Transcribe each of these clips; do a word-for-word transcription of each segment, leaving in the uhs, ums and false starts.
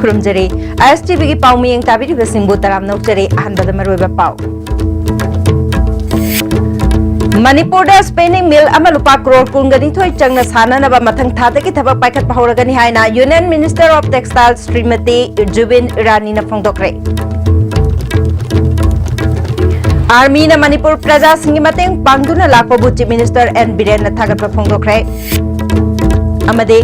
ꯈꯨꯔꯨꯝꯖꯔꯤ꯫ ꯑꯥꯏ ꯑꯦꯁ T ꯚꯤꯒꯤ ꯄꯥꯎ ꯃꯤꯠꯌꯦꯡ ꯇꯥꯕꯤꯔꯤꯕꯁꯤꯡꯕꯨ ꯇꯔꯥꯝꯅ ꯑꯣꯛꯆꯔꯤ꯫ ꯑꯍꯥꯟꯕꯗ ꯃꯔꯨꯑꯣꯏꯕ ꯄꯥꯎ꯫ ꯃꯅꯤꯄꯨꯔꯗ spinning mill ꯑꯃ ꯂꯨꯄꯥ ꯀ꯭ꯔꯣꯔ ꯀꯨꯟꯒ ꯅꯤꯊꯣꯏ ꯆꯪꯅ ꯁꯥꯅꯅꯕ ꯃꯊꯪ ꯊꯥꯗꯒꯤ ꯊꯕꯛ ꯄꯥꯏꯈꯠꯄ ꯍꯧꯔꯒꯅꯤ ꯍꯥꯏꯅ Union Minister of Textiles Shrimati ꯖꯨꯕꯤꯟ ꯏꯔꯥꯅꯤꯅ ꯐꯣꯡꯗꯣꯛꯈ꯭ꯔꯦ꯫ ꯑꯥꯔꯃꯤꯅ Manipur ꯄ꯭ꯔꯖꯥꯁꯤꯡꯒꯤ ꯃꯇꯦꯡ ꯄꯥꯡꯗꯨꯅ ꯂꯥꯛꯄꯕꯨ Chief Minister ꯑꯦꯟ ꯕꯤꯔꯦꯟꯅ ꯊꯥꯒꯠꯄ ꯐꯣꯡꯗꯣꯛꯈ꯭ꯔꯦ꯫ ꯑꯃꯗꯤ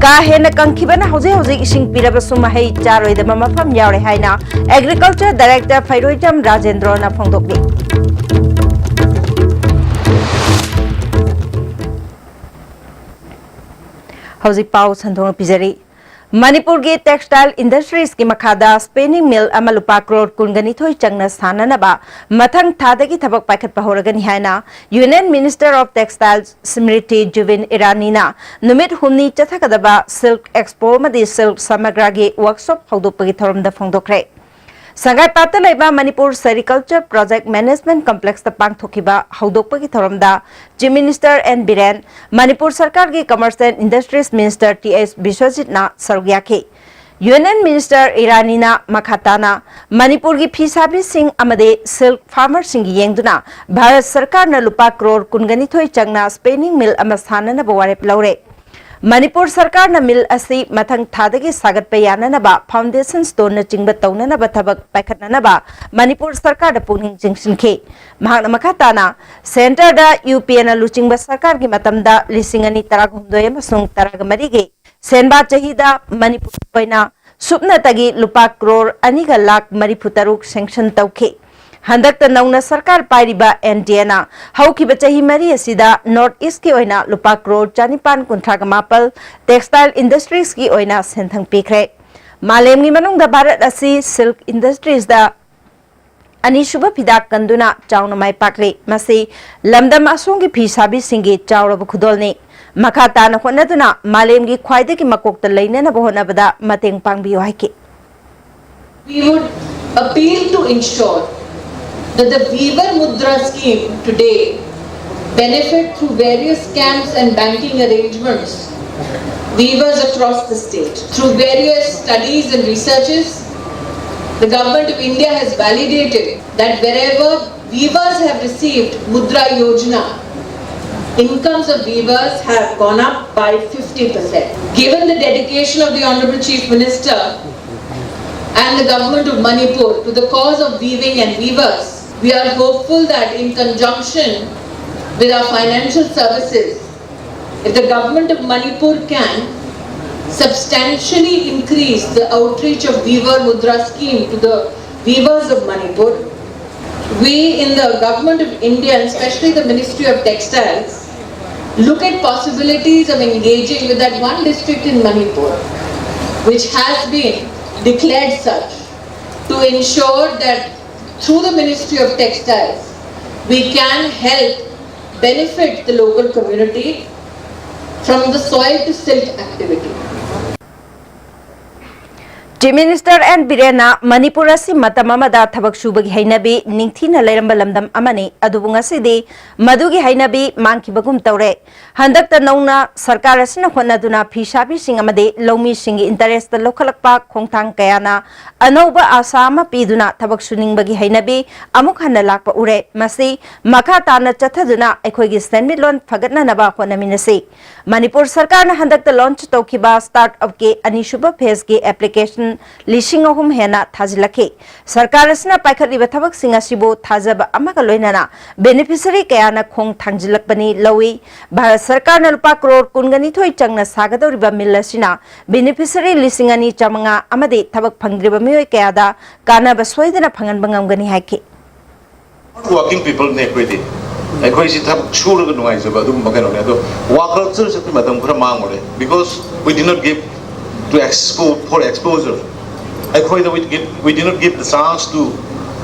ꯀꯥ ꯍꯦꯟꯅ ꯀꯪꯈꯤꯕꯅ ꯍꯧꯖꯤꯛ ꯍꯧꯖꯤꯛ ꯏꯁꯤꯡ ꯄꯤꯔꯕꯁꯨ ꯃꯍꯩ ꯆꯥꯔꯣꯏꯗꯕ ꯃꯐꯝ ꯌꯥꯎꯔꯦ ꯍꯥꯏꯅ Agriculture Director ꯐꯩꯔꯣꯏꯖꯝ ꯔꯥꯖꯦꯟꯗ꯭ꯔꯣꯅ ꯐꯣꯡꯗꯣꯛꯂꯤ꯫ ꯍꯧꯖꯤꯛ ꯄꯥꯎ ꯁꯟꯗꯣꯛꯅ ꯄꯤꯖꯔꯤ꯫ ꯃꯅꯤꯄꯨꯔꯒꯤ textile industriesꯀꯤ ꯃꯈꯥꯗ spinning mill ꯑꯃ ꯂꯨꯄꯥ ꯀ꯭ꯔꯣꯔ ꯀꯨꯟꯒ ꯅꯤꯊꯣꯏ ꯆꯪꯅ ꯁꯥꯅꯅꯕ ꯃꯊꯪ ꯊꯥꯗꯒꯤ ꯊꯕꯛ ꯄꯥꯏꯈꯠꯄ ꯍꯧꯔꯒꯅꯤ ꯍꯥꯏꯅ Union Minister of Textiles ꯁ꯭ꯃ꯭ꯔꯤꯇꯤ ꯖꯨꯕꯤꯟ ꯏꯔꯥꯅꯤꯅ ꯅꯨꯃꯤꯠ ꯍꯨꯝꯅꯤ ꯆꯠꯊꯒꯗꯕ Silk Expo ꯑꯃꯗꯤ Silk ꯁꯃꯒ꯭ꯔꯥꯒꯤ workshop ꯍꯧꯗꯣꯛꯄꯒꯤ ꯊꯧꯔꯝꯗ ꯐꯣꯡꯗꯣꯛꯈ꯭ꯔꯦ꯫ ꯁꯉꯥꯏꯄꯥꯠꯇ ꯂꯩꯕ ꯃꯅꯤꯄꯨꯔ Sericulture Project Management Complexꯇ ꯄꯥꯡꯊꯣꯛꯈꯤꯕ ꯍꯧꯗꯣꯛꯄꯒꯤ ꯊꯧꯔꯝꯗ Chief Minister N Biren, Manipur ꯁꯔꯀꯥꯔꯒꯤ Commerce and Industries Minister T H ꯕꯤꯁ꯭ꯋꯖꯤꯠꯅ ꯁꯔꯨꯛ ꯌꯥꯈꯤ꯫ Union Minister ꯏꯔꯥꯅꯤꯅ ꯃꯈꯥ ꯇꯥꯅ ꯃꯅꯤꯄꯨꯔꯒꯤ ꯐꯤꯁꯥꯕꯤꯁꯤꯡ ꯑꯃꯗꯤ silk farmerꯁꯤꯡꯒꯤ ꯌꯦꯡꯗꯨꯅ ꯚꯥꯔꯠ ꯁꯔꯀꯥꯔꯅ ꯂꯨꯄꯥ ꯀ꯭ꯔꯣꯔ ꯀꯨꯟꯒ ꯅꯤꯊꯣꯏ ꯆꯪꯅ spinning mill ꯑꯃ ꯁꯥꯅꯅꯕ ꯋꯥꯔꯦꯞ ꯂꯧꯔꯦ꯫ ꯃꯅꯤꯄꯨꯔ ꯁꯔꯀꯥꯔꯅ mill ꯑꯁꯤ ꯃꯊꯪ ꯊꯥꯗꯒꯤ ꯁꯥꯒꯠꯄ ꯌꯥꯅꯅꯕ foundation stoneꯅꯆꯤꯡꯕ ꯇꯧꯅꯅꯕ ꯊꯕꯛ ꯄꯥꯏꯈꯠꯅꯅꯕ ꯃꯅꯤꯄꯨꯔ ꯁꯔꯀꯥꯔꯗ ꯄꯨꯛꯅꯤꯡ ꯆꯤꯡꯁꯤꯟꯈꯤ꯫ ꯃꯍꯥꯛꯅ ꯃꯈꯥ ꯇꯥꯅ centreꯗ ꯌꯨ ꯄꯤ ꯑꯦꯅ ꯂꯨꯆꯤꯡꯕ ꯁꯔꯀꯥꯔꯒꯤ ꯃꯇꯝꯗ ꯂꯤꯁꯤꯡ ꯑꯅꯤ ꯇꯔꯥꯍꯨꯝꯗꯣꯏ ꯑꯃꯁꯨꯡ ꯇꯔꯥꯃꯔꯤꯒꯤ ꯁꯦꯟꯕꯥ ꯆꯍꯤꯗ ꯃꯅꯤꯄꯨꯔꯒꯤ ꯑꯣꯏꯅ ꯁꯨꯞꯅꯇꯒꯤ ꯂꯨꯄꯥ ꯀ꯭ꯔꯣꯔ ꯑꯅꯤꯒ ꯂꯥꯈ ꯃꯔꯤꯐꯨ ꯇꯔꯨꯛ sanction ꯇꯧꯈꯤ꯫ ꯍꯟꯗꯛꯇ ꯅꯧꯅ ꯁꯔꯀꯥꯔ ꯄꯥꯏꯔꯤꯕ ꯑꯦꯟ ꯗꯤ ꯑꯦꯅ ꯍꯧꯈꯤꯕ ꯆꯍꯤ ꯃꯔꯤ ꯑꯁꯤꯗ North Eastꯀꯤ ꯑꯣꯏꯅ ꯂꯨꯄꯥ ꯀ꯭ꯔꯣꯔ ꯆꯅꯤꯄꯥꯟ ꯀꯨꯟꯊ꯭ꯔꯥꯒ ꯃꯥꯄꯜ textile industriesꯀꯤ ꯑꯣꯏꯅ ꯁꯦꯟꯊꯪ ꯄꯤꯈ꯭ꯔꯦ꯫ ꯃꯥꯂꯦꯝꯒꯤ ꯃꯅꯨꯡꯗ ꯚꯥꯔꯠ ꯑꯁꯤ silk industriesꯗ ꯑꯅꯤꯁꯨꯕ ꯐꯤꯗꯥꯛ ꯀꯟꯗꯨꯅ ꯆꯥꯎꯅ ꯃꯥꯏ ꯄꯥꯛꯂꯤ꯫ ꯃꯁꯤ ꯂꯝꯗꯝ ꯑꯁꯣꯝꯒꯤ ꯐꯤ ꯁꯥꯕꯤꯁꯤꯡꯒꯤ ꯆꯥꯎꯔꯕ ꯈꯨꯗꯣꯜꯅꯤ꯫ ꯃꯈꯥ ꯇꯥꯅ ꯍꯣꯠꯅꯗꯨꯅ ꯃꯥꯂꯦꯝꯒꯤ ꯈ꯭ꯋꯥꯏꯗꯒꯤ ꯃꯀꯣꯛꯇ ꯂꯩꯅꯅꯕ ꯍꯣꯠꯅꯕꯗ ꯃꯇꯦꯡ ꯄꯥꯡꯕꯤꯌꯨ ꯍꯥꯏꯈꯤ꯫ We would appeal to ensure that the Weaver Mudra scheme today benefit through various scams and banking arrangements weavers across the state. Through various studies and researches, the Government of India has validated that wherever weavers have received Mudra Yojana, incomes of weavers have gone up by fifty percent. Given the dedication of the Honorable Chief Minister and the Government of Manipur to the cause of weaving and weavers, we are hopeful that in conjunction with our financial services, if the Government of Manipur can substantially increase the outreach of Weaver Mudra scheme to the weavers of Manipur, we in the Government of India, and especially the Ministry of Textiles, look at possibilities of engaging with that one district in Manipur, which has been declared such, to ensure that through the Ministry of Textiles, we can help benefit the local community from the soil to silk activity. Chief Minister N Birenna Manipur ꯑꯁꯤ ꯃꯇꯝ ꯑꯃꯗ ꯊꯕꯛ ꯁꯨꯕꯒꯤ ꯍꯩꯅꯕꯤ ꯅꯤꯡꯊꯤꯅ ꯂꯩꯔꯝꯕ ꯂꯝꯗꯝ ꯑꯃꯅꯤ, ꯑꯗꯨꯕꯨ ꯉꯁꯤꯗꯤ ꯃꯗꯨꯒꯤ ꯍꯩꯅꯕꯤ ꯃꯥꯡꯈꯤꯕꯒꯨꯝ ꯇꯧꯔꯦ꯫ ꯍꯟꯗꯛꯇ ꯅꯧꯅ ꯁꯔꯀꯥꯔ ꯑꯁꯤꯅ ꯍꯣꯠꯅꯗꯨꯅ ꯐꯤꯁꯥꯕꯤꯁꯤꯡ ꯑꯃꯗꯤ ꯂꯧꯃꯤꯁꯤꯡꯒꯤ interest ꯂꯧꯈꯠꯂꯛꯄ ꯈꯣꯡꯊꯥꯡ ꯀꯌꯥꯅ ꯑꯅꯧꯕ ꯑꯥꯁꯥ ꯑꯃ ꯄꯤꯗꯨꯅ ꯊꯕꯛ ꯁꯨꯅꯤꯡꯕꯒꯤ ꯍꯩꯅꯕꯤ ꯑꯃꯨꯛ ꯍꯟꯅ ꯂꯥꯛꯄ ꯎꯔꯦ꯫ ꯃꯁꯤ ꯃꯈꯥ ꯇꯥꯅ ꯆꯠꯊꯗꯨꯅ ꯑꯩꯈꯣꯏꯒꯤ ꯁꯦꯟꯃꯤꯠꯂꯣꯟ ꯐꯒꯠꯅꯅꯕ ꯍꯣꯠꯅꯃꯤꯟꯅꯁꯤ꯫ ꯃꯅꯤꯄꯨꯔ ꯁꯔꯀꯥꯔꯅ ꯍꯟꯗꯛꯇ launch ꯇꯧꯈꯤꯕ start-up ꯀꯤ ꯑꯅꯤꯁꯨꯕ phase ꯀꯤ application ꯂꯤꯁꯤꯡ ꯑꯍꯨꯝ ꯍꯦꯟꯅ ꯊꯥꯖꯤꯜꯂꯛꯈꯤ꯫ ꯁꯔꯀꯥꯔ ꯑꯁꯤꯅ ꯄꯥꯏꯈꯠꯂꯤꯕ ꯊꯕꯛꯁꯤꯡ ꯑꯁꯤꯕꯨ ꯊꯥꯖꯕ ꯑꯃꯒ ꯂꯣꯏꯅꯅ beneficiary ꯀꯌꯥꯅ ꯈꯣꯡ ꯊꯥꯡꯖꯤꯜꯂꯛꯄꯅꯤ ꯂꯧꯏ꯫ ꯚꯥꯔꯠ ꯁꯔꯀꯥꯔꯅ ꯂꯨꯄꯥ ꯀ꯭ꯔꯣꯔ ꯀꯨꯟꯒ ꯅꯤꯊꯣꯏ ꯆꯪꯅ ꯁꯥꯒꯗꯧꯔꯤꯕ mill ꯑꯁꯤꯅ beneficiary ꯂꯤꯁꯤꯡ ꯑꯅꯤ ꯆꯥꯃꯉꯥ ꯑꯃꯗꯤ ꯊꯕꯛ ꯐꯪꯗ꯭ꯔꯤꯕ ꯃꯤꯑꯣꯏ ꯀꯌꯥꯗ ꯀꯥꯟꯅꯕ ꯁꯣꯏꯗꯅ ꯐꯪꯍꯟꯕ ꯉꯝꯒꯅꯤ ꯍꯥꯏꯈꯤ꯫ Hard working people ꯅꯦ ꯑꯩꯈꯣꯏꯗꯤ꯫ ꯑꯩꯈꯣꯏꯁꯤ ꯊꯕꯛ ꯁꯨꯔꯒ ꯅꯨꯡꯉꯥꯏꯖꯕ ꯑꯗꯨꯒꯨꯝꯕ ꯀꯩꯅꯣꯅꯦ꯫ ꯑꯗꯣ ꯋꯥꯈꯜ ꯆꯠ ꯆꯠꯄ ꯃꯇꯝ ꯈꯔ ꯃꯥꯡꯉꯨꯔꯦ, because we did not give to expo for exposure. ꯑꯩꯈꯣꯏꯗ we give, we did not give the chance to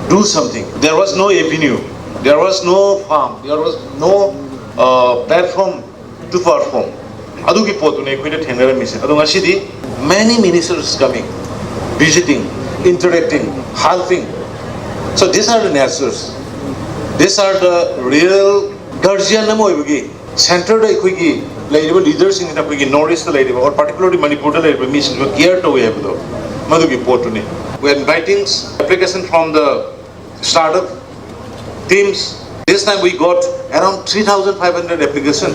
do something. There was no avenue, there was no farm, there was no uh, platform to perform. ꯑꯗꯨꯒꯤ ꯄꯣꯠꯇꯨꯅꯦ ꯑꯩꯈꯣꯏꯅ ꯊꯦꯡꯅꯔꯝꯃꯤꯁꯦ꯫ ꯑꯗꯣ ꯉꯁꯤꯗꯤ many ministers coming, visiting, interacting, helping. So these are the nurtures. These are the real guardian ꯑꯃ ꯑꯣꯏꯕꯒꯤ ꯁꯦꯟꯇꯔꯗ ꯑꯩꯈꯣꯏꯒꯤ ꯂꯩꯔꯤꯕ ꯂꯤꯗꯔꯁꯤꯡꯁꯤꯅ ꯑꯩꯈꯣꯏꯒꯤ ꯅꯣꯔꯠ ꯏꯁꯇ ꯂꯩꯔꯤꯕ, or particularly ꯃꯅꯤꯄꯨꯔꯗ ꯂꯩꯔꯤꯕ ꯃꯤꯁꯤꯡꯁꯨ ꯀꯤꯌꯔ ꯇꯧꯋꯦ ꯍꯥꯏꯕꯗꯣ, ꯃꯗꯨꯒꯤ ꯄꯣꯠꯇꯨꯅꯤ꯫ We are inviting application from the startup teams. This time we got around three thousand five hundred application.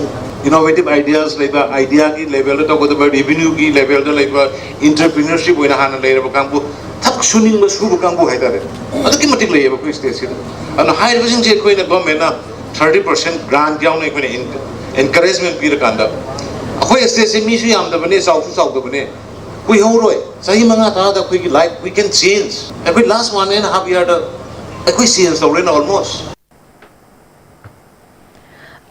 Innovative ideas ꯂꯩꯕ, ꯑꯥꯏꯗꯤꯌꯥꯒꯤ ꯂꯦꯚꯦꯜꯗ ꯇꯧꯒꯗꯕ, ꯔꯦꯚꯤꯅ꯭ꯌꯨꯒꯤ ꯂꯦꯚꯦꯜꯗ ꯂꯩꯕ, ꯏꯟꯇꯔꯄ꯭ꯔꯤꯅꯔꯁꯤꯞ ꯑꯣꯏꯅ ꯍꯥꯟꯅ ꯂꯩꯔꯕ ꯀꯥꯡꯕꯨ, ꯊꯕꯛ ꯁꯨꯅꯤꯡꯕ, ꯁꯨꯕ ꯀꯥꯡꯕꯨ ꯍꯥꯏꯇꯥꯔꯦ, ꯑꯗꯨꯛꯀꯤ ꯃꯇꯤꯛ ꯂꯩꯌꯦꯕ ꯑꯩꯈꯣꯏ ꯁ꯭ꯇꯦꯠꯁꯤꯗ꯫ ꯑꯗꯨꯅ ꯍꯥꯏꯔꯤꯕꯁꯤꯡꯁꯦ ꯑꯩꯈꯣꯏꯅ ꯒꯣꯔꯃꯦꯟꯅ ꯊꯥꯔꯇꯤ ꯄꯥꯔꯁꯦꯟ ꯒ꯭ꯔꯥꯟꯠ ꯌꯥꯎꯅ ꯑꯩꯈꯣꯏꯅ ꯑꯦꯟꯀꯔꯦꯖꯃꯦꯟ ꯄꯤꯔꯀꯥꯟꯗ, ꯑꯩꯈꯣꯏ ꯁ꯭ꯇꯦꯠꯁꯦ ꯃꯤꯁꯨ ꯌꯥꯝꯗꯕꯅꯦ, ꯆꯥꯎꯁꯨ ꯆꯥꯎꯗꯕꯅꯦ, ꯀꯨꯏꯍꯧꯔꯣꯏ꯫ ꯆꯍꯤ ꯃꯉꯥ ꯇꯔꯥꯗ ꯑꯩꯈꯣꯏꯒꯤ life we can change. ꯑꯩꯈꯣꯏ last one and half yearꯗ ꯑꯩꯈꯣꯏ ꯆꯦꯟꯖ ꯇꯧꯔꯦꯅ almost꯫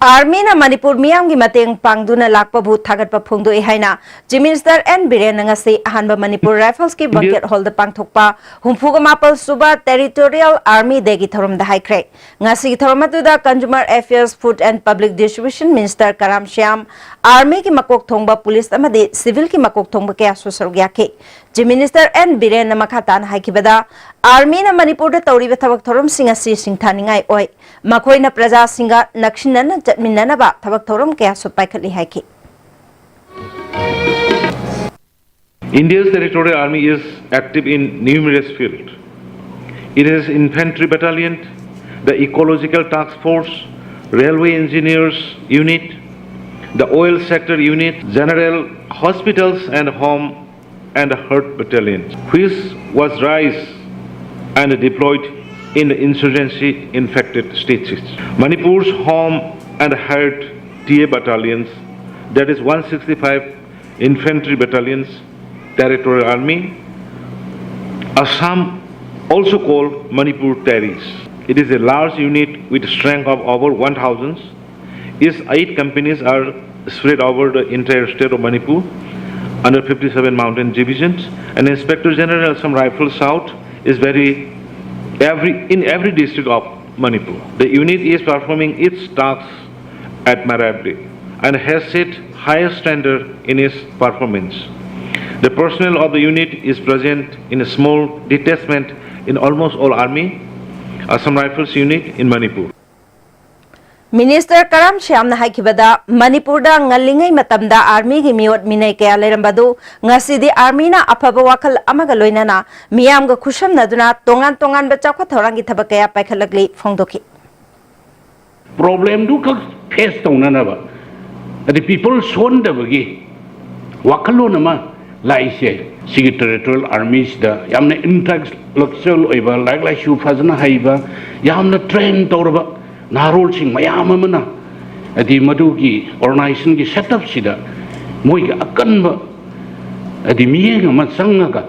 ꯑꯥꯔꯃꯤꯅ ꯃꯅꯤꯄꯨꯔ ꯃꯤꯌꯥꯝꯒꯤ ꯃꯇꯦꯡ ꯄꯥꯡꯗꯨꯅ ꯂꯥꯛꯄꯕꯨ ꯊꯥꯒꯠꯄ ꯐꯣꯡꯗꯣꯛꯏ ꯍꯥꯏꯅ Chief Minister N ꯕꯤꯔꯦꯟꯅ ꯉꯁꯤ ꯑꯍꯥꯟꯕ ꯃꯅꯤꯄꯨꯔ ꯔꯥꯏꯐꯜꯁꯀꯤ ꯕꯦꯡꯀꯦꯠ ꯍꯣꯜꯗ ꯄꯥꯡꯊꯣꯛꯄ ꯍꯨꯝꯐꯨꯒ ꯃꯥꯄꯜ ꯁꯨꯕ Territorial Army Dayꯒꯤ ꯊꯧꯔꯝꯗ ꯍꯥꯏꯈ꯭ꯔꯦ꯫ ꯉꯁꯤꯒꯤ ꯊꯧꯔꯝ ꯑꯗꯨꯗ Consumer Affairs, Food and Public Distribution Minister ꯀꯔꯥꯝ ꯁ꯭ꯌꯥꯝ, ꯑꯥꯔꯃꯤꯒꯤ ꯃꯀꯣꯛ ꯊꯣꯡꯕ, ꯄꯨꯂꯤꯁ ꯑꯃꯗꯤ ꯁꯤꯚꯤꯜꯒꯤ ꯃꯀꯣꯛ ꯊꯣꯡꯕ ꯀꯌꯥꯁꯨ ꯁꯔꯨꯛ ꯌꯥꯈꯤ꯫ Chief Minister N ꯕꯤꯔꯦꯟꯅ ꯃꯈꯥ ꯇꯥꯅ ꯍꯥꯏꯈꯤꯕꯗ, ꯑꯥꯔꯃꯤꯅ ꯃꯅꯤꯄꯨꯔꯗ ꯇꯧꯔꯤꯕ ꯊꯕꯛ ꯊꯧꯔꯝꯁꯤꯡ ꯑꯁꯤ ꯁꯤꯡꯊꯥꯅꯤꯡꯉꯥꯏ ꯑꯣꯏ꯫ ꯃꯈꯣꯏꯅ ꯄ꯭ꯔꯖꯥꯁꯤꯡꯒ ꯅꯛꯁꯤꯟꯅꯅ ꯆꯠꯃꯤꯟꯅꯅꯕ ꯊꯕꯛ ꯊꯧꯔꯝ ꯀꯌꯥꯁꯨ ꯄꯥꯏꯈꯠꯂꯤ ꯍꯥꯏꯈꯤ꯫ India's Territorial Army is active in numerous fields. It has infantry battalion, the ecological task force, railway engineers unit, the oil sector unit, general hospitals and home and heart battalion, which was raised and deployed in the insurgency infected states. Manipur's home and heart T A battalions, that is one sixty-five infantry battalions, Territorial Army, Assam, also called Manipur Terries. It is a large unit with strength of over one thousand. Its eight companies are spread over the entire state of Manipur under fifty-seven mountain divisions, and Inspector General Assam Rifles South is very every in every district of Manipur. The unit is performing its tasks admirably and has set higher standard in its performance. The personnel of the unit is present in a small detachment in almost all army, Assam Rifles unit in Manipur. Minister Karam ꯁ꯭ꯌꯥꯝꯅ ꯍꯥꯏꯈꯤꯕꯗ, ꯃꯅꯤꯄꯨꯔꯗ ꯉꯜꯂꯤꯉꯩ ꯃꯇꯝꯗ ꯑꯥꯔꯃꯤꯒꯤ ꯃꯤꯑꯣꯠ ꯃꯤꯅꯩ ꯀꯌꯥ ꯂꯩꯔꯝꯕꯗꯨ ꯉꯁꯤꯗꯤ ꯑꯥꯔꯃꯤꯅ ꯑꯐꯕ ꯋꯥꯈꯜ ꯑꯃꯒ ꯂꯣꯏꯅꯅ ꯃꯤꯌꯥꯝꯒ ꯈꯨꯠꯁꯝꯅꯗꯨꯅ ꯇꯣꯉꯥꯟ ꯇꯣꯉꯥꯟꯕ ꯆꯥꯎꯈꯠ ꯊꯧꯔꯥꯡꯒꯤ ꯊꯕꯛ ꯀꯌꯥ ꯄꯥꯏꯈꯠꯂꯛꯂꯤ ꯐꯣꯡꯗꯣꯛꯈꯤ꯫ ꯄ꯭ꯔꯣꯕ꯭ꯂꯦꯝꯗꯨ ꯈꯛ ꯐꯦꯁ ꯇꯧꯅꯅꯕ, ꯍꯥꯏꯗꯤ ꯄꯤꯄꯜ ꯁꯣꯟꯗꯕꯒꯤ ꯋꯥꯈꯜꯂꯣꯟ ꯑꯃ ꯂꯥꯛꯏꯁꯦ, ꯁꯤꯒꯤ ꯇꯦꯔꯤꯇꯣꯔꯤꯌꯦꯜ ꯑꯥꯔꯃꯤꯁꯤꯗ ꯌꯥꯝꯅ ꯏꯟꯇꯦꯂꯦꯛꯆꯨꯋꯦꯜ ꯑꯣꯏꯕ, ꯂꯥꯏꯔꯤꯛ ꯂꯥꯏꯁꯨ ꯐꯖꯅ ꯍꯩꯕ, ꯌꯥꯝꯅ ꯇ꯭ꯔꯦꯟ ꯇꯧꯔꯕ ꯅꯍꯥꯔꯣꯜꯁꯤꯡ ꯃꯌꯥꯝ ꯑꯃꯅ, ꯍꯥꯏꯗꯤ ꯃꯗꯨꯒꯤ ꯑꯣꯔꯒꯅꯥꯏꯖꯦꯁꯟꯒꯤ ꯁꯦꯠꯑꯞꯁꯤꯗ ꯃꯣꯏꯒꯤ ꯑꯀꯟꯕ, ꯍꯥꯏꯗꯤ ꯃꯤꯠꯌꯦꯡ ꯑꯃ ꯆꯪꯉꯒ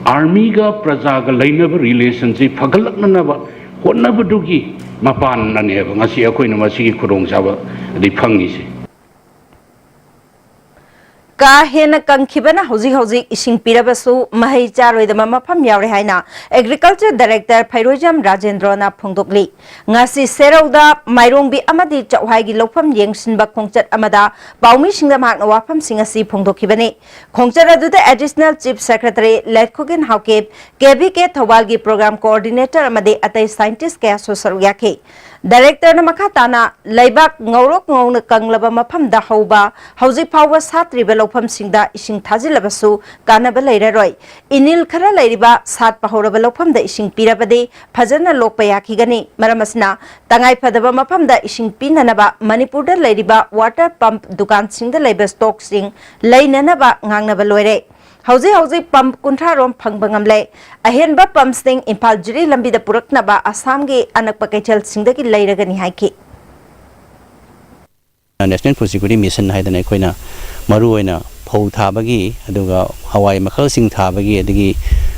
ꯑꯥꯔꯃꯤꯒ ꯄ꯭ꯔꯖꯥꯒ ꯂꯩꯅꯕ ꯔꯤꯂꯦꯁꯟꯁꯤ ꯐꯒꯠꯂꯛꯅꯅꯕ ꯍꯣꯠꯅꯕꯗꯨꯒꯤ ꯃꯄꯥꯟꯅꯅꯦꯕ ꯉꯁꯤ ꯑꯩꯈꯣꯏꯅ ꯃꯁꯤꯒꯤ ꯈꯨꯗꯣꯡꯆꯥꯕ ꯑꯗꯩ ꯐꯪꯉꯤꯁꯦ꯫ ꯀꯥ ꯍꯦꯟꯅ ꯀꯪꯈꯤꯕꯅ ꯍꯧꯖꯤꯛ ꯍꯧꯖꯤꯛ ꯏꯁꯤꯡ ꯄꯤꯔꯕꯁꯨ ꯃꯍꯩ ꯆꯥꯔꯣꯏꯗꯕ ꯃꯐꯝ ꯌꯥꯎꯔꯦ ꯍꯥꯏꯅ ꯑꯦꯒ꯭ꯔꯤꯀꯜꯆꯔ ꯗꯥꯏꯔꯦꯛꯇꯔ ꯐꯩꯔꯣꯏꯖꯝ ꯔꯥꯖꯦꯟꯗ꯭ꯔꯣꯅ ꯐꯣꯡꯗꯣꯛꯂꯤ꯫ ꯉꯁꯤ ꯁꯦꯔꯧꯗ ꯃꯥꯏꯔꯣꯡꯕꯤ ꯑꯃꯗꯤ ꯆꯥꯛꯍ꯭ꯋꯥꯏꯒꯤ ꯂꯧꯐꯝ ꯌꯦꯡꯁꯤꯟꯕ ꯈꯣꯡꯆꯠ ꯑꯃꯗ ꯄꯥꯎꯃꯤꯁꯤꯡꯗ ꯃꯍꯥꯛꯅ ꯋꯥꯐꯝꯁꯤꯡ ꯑꯁꯤ ꯐꯣꯡꯗꯣꯛꯈꯤꯕꯅꯤ꯫ ꯈꯣꯡꯆꯠ ꯑꯗꯨꯗ ꯑꯦꯗꯤꯁꯅꯦꯜ ꯆꯤꯐ ꯁꯦꯀ꯭ꯔꯦꯇꯔꯤ ꯂꯦꯠꯈꯨꯒꯤꯟ ꯍꯥꯎꯀꯤꯞ, ꯀꯦ ꯚꯤ ꯀꯦ ꯊꯧꯕꯥꯜꯒꯤ ꯄ꯭ꯔꯣꯒ꯭ꯔꯥꯝ ꯀꯣꯑꯣꯔꯗꯤꯅꯦꯇꯔ ꯑꯃꯗꯤ ꯑꯇꯩ ꯁꯥꯏꯟꯇꯤꯁ ꯀꯌꯥꯁꯨ ꯁꯔꯨꯛ ꯌꯥꯈꯤ꯫ ꯗꯥꯏꯔꯦꯛꯇꯔꯅ ꯃꯈꯥ ꯇꯥꯅ ꯂꯩꯕꯥꯛ ꯉꯧꯔꯣꯛ ꯉꯧꯅ ꯀꯪꯂꯕ ꯃꯐꯝꯗ ꯍꯧꯕ ꯍꯧꯖꯤꯛ ꯐꯥꯎꯕ ꯁꯥꯠꯇ꯭ꯔꯤꯕ ꯂꯧꯐꯝꯁꯤꯡꯗ ꯏꯁꯤꯡ ꯊꯥꯖꯤꯜꯂꯕꯁꯨ ꯀꯥꯟꯅꯕ ꯂꯩꯔꯔꯣꯏ꯫ ꯏꯅꯤꯜ ꯈꯔ ꯂꯩꯔꯤꯕ ꯁꯥꯠꯄ ꯍꯧꯔꯕ ꯂꯧꯐꯝꯗ ꯏꯁꯤꯡ ꯄꯤꯔꯕꯗꯤ ꯐꯖꯅ ꯂꯣꯛꯄ ꯌꯥꯈꯤꯒꯅꯤ꯫ ꯃꯔꯝ ꯑꯁꯤꯅ ꯇꯉꯥꯏ ꯐꯗꯕ ꯃꯐꯝꯗ ꯏꯁꯤꯡ ꯄꯤꯅꯅꯕ ꯃꯅꯤꯄꯨꯔꯗ ꯂꯩꯔꯤꯕ ꯋꯥꯇꯔ ꯄꯝꯞ ꯗꯨꯀꯥꯟꯁꯤꯡꯗ ꯂꯩꯕ ꯁ꯭ꯇꯣꯛꯁꯤꯡ ꯂꯩꯅꯅꯕ ꯉꯥꯡꯅꯕ ꯂꯣꯏꯔꯦ꯫ ꯍꯧꯖꯤꯛ ꯍꯧꯖꯤꯛ ꯄꯝꯞ ꯀꯨꯟꯊ꯭ꯔꯥ ꯔꯣꯝ ꯐꯪꯕ ꯉꯝꯂꯦ꯫ ꯑꯍꯦꯟꯕ ꯄꯝꯞꯁꯤꯡ ꯏꯝꯐꯥꯜ ꯖꯤꯔꯤ ꯂꯝꯕꯤꯗ ꯄꯨꯔꯛꯅꯕ ꯑꯁꯥꯝꯒꯤ ꯑꯅꯛꯄ ꯀꯩꯊꯦꯜꯁꯤꯡꯗꯒꯤ ꯂꯩꯔꯒꯅꯤ ꯍꯥꯏꯈꯤ꯫ National Food Security Mission ꯍꯥꯏꯗꯅ ꯑꯩꯈꯣꯏꯅ ꯃꯔꯨꯑꯣꯏꯅ ꯐꯧ ꯊꯥꯕꯒꯤ, ꯑꯗꯨꯒ ꯍꯋꯥꯏ ꯃꯈꯜꯁꯤꯡ ꯊꯥꯕꯒꯤ, ꯑꯗꯒꯤ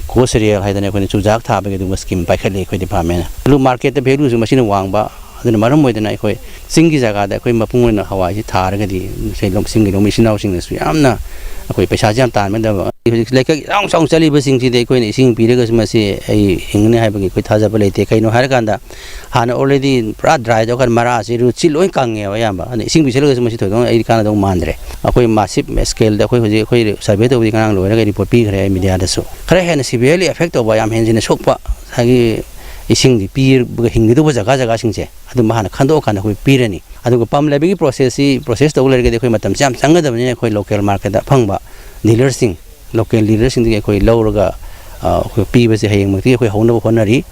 ꯀꯣ ꯁꯦꯔꯤꯌꯦꯜ ꯍꯥꯏꯗꯅ ꯑꯩꯈꯣꯏꯅ ꯆꯨꯖꯥꯛ ꯊꯥꯕꯒꯤ ꯑꯗꯨꯒꯨꯝꯕ ꯁ꯭ꯀꯤꯝ ꯄꯥꯏꯈꯠꯂꯤ ꯑꯩꯈꯣꯏ ꯗꯤꯄꯥꯔꯠꯃꯦꯟꯅ꯫ ꯑꯗꯨ ꯃꯥꯔꯀꯦꯠꯇ ꯚꯦꯂꯨꯁꯨ ꯃꯁꯤꯅ ꯋꯥꯡꯕ, ꯑꯗꯨꯅ ꯃꯔꯝ ꯑꯣꯏꯗꯅ ꯑꯩꯈꯣꯏ ꯆꯤꯡꯒꯤ ꯖꯒꯥꯗ ꯑꯩꯈꯣꯏ ꯃꯄꯨꯡ ꯑꯣꯏꯅ ꯍꯋꯥꯏꯁꯤ ꯊꯥꯔꯒꯗꯤ ꯉꯁꯥꯏ ꯂꯧ-, ꯆꯤꯡꯒꯤ ꯂꯧꯃꯤ ꯏꯆꯤꯟ ꯏꯅꯥꯎꯁꯤꯡꯅꯁꯨ ꯌꯥꯝꯅ ꯑꯩꯈꯣꯏ ꯄꯩꯁꯥꯁꯦ ꯌꯥꯝ ꯇꯥꯟꯕ ꯅꯠꯇꯕ꯫ ꯍꯧꯖꯤꯛ ꯂꯩꯀꯛ ꯏꯆꯥꯎ ꯆꯥꯎ ꯆꯠꯂꯤꯕꯁꯤꯡꯁꯤꯗꯤ ꯑꯩꯈꯣꯏꯅ ꯏꯁꯤꯡ ꯄꯤꯔꯒꯁꯨ ꯃꯁꯤ ꯑꯩ ꯍꯤꯡꯒꯅꯤ ꯍꯥꯏꯕꯒꯤ ꯑꯩꯈꯣꯏ ꯊꯥꯖꯕ ꯂꯩꯇꯦ꯫ ꯀꯩꯅꯣ ꯍꯥꯏꯔꯀꯥꯟꯗ ꯍꯥꯟꯅ already ꯄꯨꯔꯥ dry ꯇꯧꯈ꯭ꯔ ꯃꯔꯥꯁꯤ ꯔꯨꯠꯁꯤ ꯂꯣꯏ ꯀꯪꯉꯦꯕ ꯑꯌꯥꯝꯕ꯫ ꯑꯗꯨꯅ ꯏꯁꯤꯡ ꯄꯤꯁꯤꯜꯂꯒꯁꯨ ꯃꯁꯤ ꯊꯣꯏꯗꯣꯛꯅ ꯑꯩꯗꯤ ꯀꯥꯟꯅꯗꯧ ꯃꯥꯟꯗ꯭ꯔꯦ꯫ ꯑꯩꯈꯣꯏ massive scaleꯗ ꯑꯩꯈꯣꯏ ꯍꯧꯖꯤꯛ ꯑꯩꯈꯣꯏ survey ꯇꯧꯕꯗꯤ ꯉꯔꯥꯡ ꯂꯣꯏꯔꯒ report ꯄꯤꯈ꯭ꯔꯦ ꯑꯩ mediaꯗꯁꯨ꯫ ꯈꯔ ꯍꯦꯟꯅ severely affect ꯇꯧꯕ, ꯌꯥꯝ ꯍꯦꯟꯖꯤꯟꯅ ꯁꯣꯛꯄ, ꯉꯁꯥꯏꯒꯤ ꯏꯁꯤꯡꯗꯤ ꯄꯤꯔꯒ ꯍꯤꯡꯒꯗꯧꯕ ꯖꯒꯥ ꯖꯒꯥꯁꯤꯡꯁꯦ ꯑꯗꯨꯝꯕ ꯍꯥꯟꯅ ꯈꯟꯗꯣꯛꯑꯀꯥꯟꯗ ꯑꯩꯈꯣꯏ ꯄꯤꯔꯅꯤ꯫ ꯑꯗꯨꯒ ꯄꯝ ꯂꯩꯕꯒꯤ ꯄ꯭ꯔꯣꯁꯦꯁꯁꯤ, ꯄ꯭ꯔꯣꯁꯦꯁ ꯇꯧꯕ ꯂꯩꯔꯒꯗꯤ ꯑꯩꯈꯣꯏ ꯃꯇꯝꯁꯦ ꯌꯥꯝ ꯆꯪꯒꯗꯕꯅꯤꯅ ꯑꯩꯈꯣꯏ ꯂꯣꯀꯦꯜ ꯃꯥꯔꯀꯦꯠꯇ ꯐꯪꯕ ꯗꯤꯂꯔꯁꯤꯡ, ꯂꯣꯀꯦꯜ ꯗꯤꯂꯔꯁꯤꯡꯗꯒꯤ ꯑꯩꯈꯣꯏ ꯂꯧꯔꯒ, ꯑ, ꯑꯩꯈꯣꯏ ꯄꯤꯕꯁꯦ ꯍꯌꯦꯡꯃꯛꯇꯒꯤ ꯑꯩꯈꯣꯏ ꯍꯧꯅꯕ ꯍꯣꯠꯅꯔꯤ꯫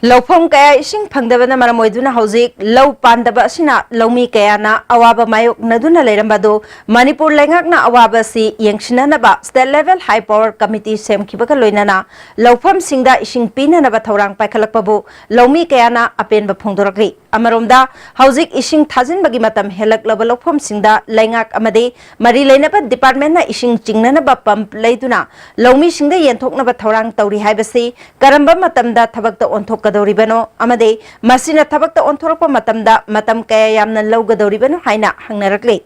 ꯂꯧꯐꯝ ꯀꯌꯥ ꯏꯁꯤꯡ ꯐꯪꯗꯕꯅ ꯃꯔꯝ ꯑꯣꯏꯗꯨꯅ ꯍꯧꯖꯤꯛ ꯂꯧ ꯄꯥꯟꯗꯕ ꯑꯁꯤꯅ ꯂꯧꯃꯤ ꯀꯌꯥꯅ ꯑꯋꯥꯕ ꯃꯥꯌꯣꯛꯅꯗꯨꯅ ꯂꯩꯔꯝꯕ ꯑꯗꯨ ꯃꯅꯤꯄꯨꯔ ꯂꯩꯉꯥꯛꯅ ꯑꯋꯥꯕ ꯑꯁꯤ ꯌꯦꯡꯁꯤꯟꯅꯅꯕ State Level High Power Committee ꯁꯦꯝꯈꯤꯕꯒ ꯂꯣꯏꯅꯅ ꯂꯧꯐꯝꯁꯤꯡꯗ ꯏꯁꯤꯡ ꯄꯤꯅꯅꯕ ꯊꯧꯔꯥꯡ ꯄꯥꯏꯈꯠꯂꯛꯄꯕꯨ ꯂꯧꯃꯤ ꯀꯌꯥꯅ ꯑꯄꯦꯟꯕ ꯐꯣꯡꯗꯣꯔꯛꯂꯤ꯫ ꯑꯃꯔꯣꯝꯗ, ꯍꯧꯖꯤꯛ ꯏꯁꯤꯡ ꯊꯥꯖꯤꯟꯕꯒꯤ ꯃꯇꯝ ꯍꯦꯜꯂꯛꯂꯕ ꯂꯧꯐꯝꯁꯤꯡꯗ ꯂꯩꯉꯥꯛ ꯑꯃꯗꯤ ꯃꯔꯤ ꯂꯩꯅꯕ ꯗꯤꯄꯥꯔꯠꯃꯦꯟꯅ ꯏꯁꯤꯡ ꯆꯤꯡꯅꯅꯕ ꯄꯝꯞ ꯂꯩꯗꯨꯅ ꯂꯧꯃꯤꯁꯤꯡꯗ ꯌꯦꯟꯊꯣꯛꯅꯕ ꯊꯧꯔꯥꯡ ꯇꯧꯔꯤ ꯍꯥꯏꯕꯁꯤ ꯀꯔꯝꯕ ꯃꯇꯝꯗ ꯊꯕꯛꯇ ꯑꯣꯟꯊꯣꯛꯀꯗꯧꯔꯤꯕꯅꯣ ꯑꯃꯗꯤ ꯃꯁꯤꯅ ꯊꯕꯛꯇ ꯑꯣꯟꯊꯣꯔꯛꯄ ꯃꯇꯝꯗ ꯃꯇꯝ ꯀꯌꯥ ꯌꯥꯝꯅ ꯂꯧꯒꯗꯧꯔꯤꯕꯅꯣ ꯍꯥꯏꯅ ꯍꯪꯅꯔꯛꯂꯤ꯫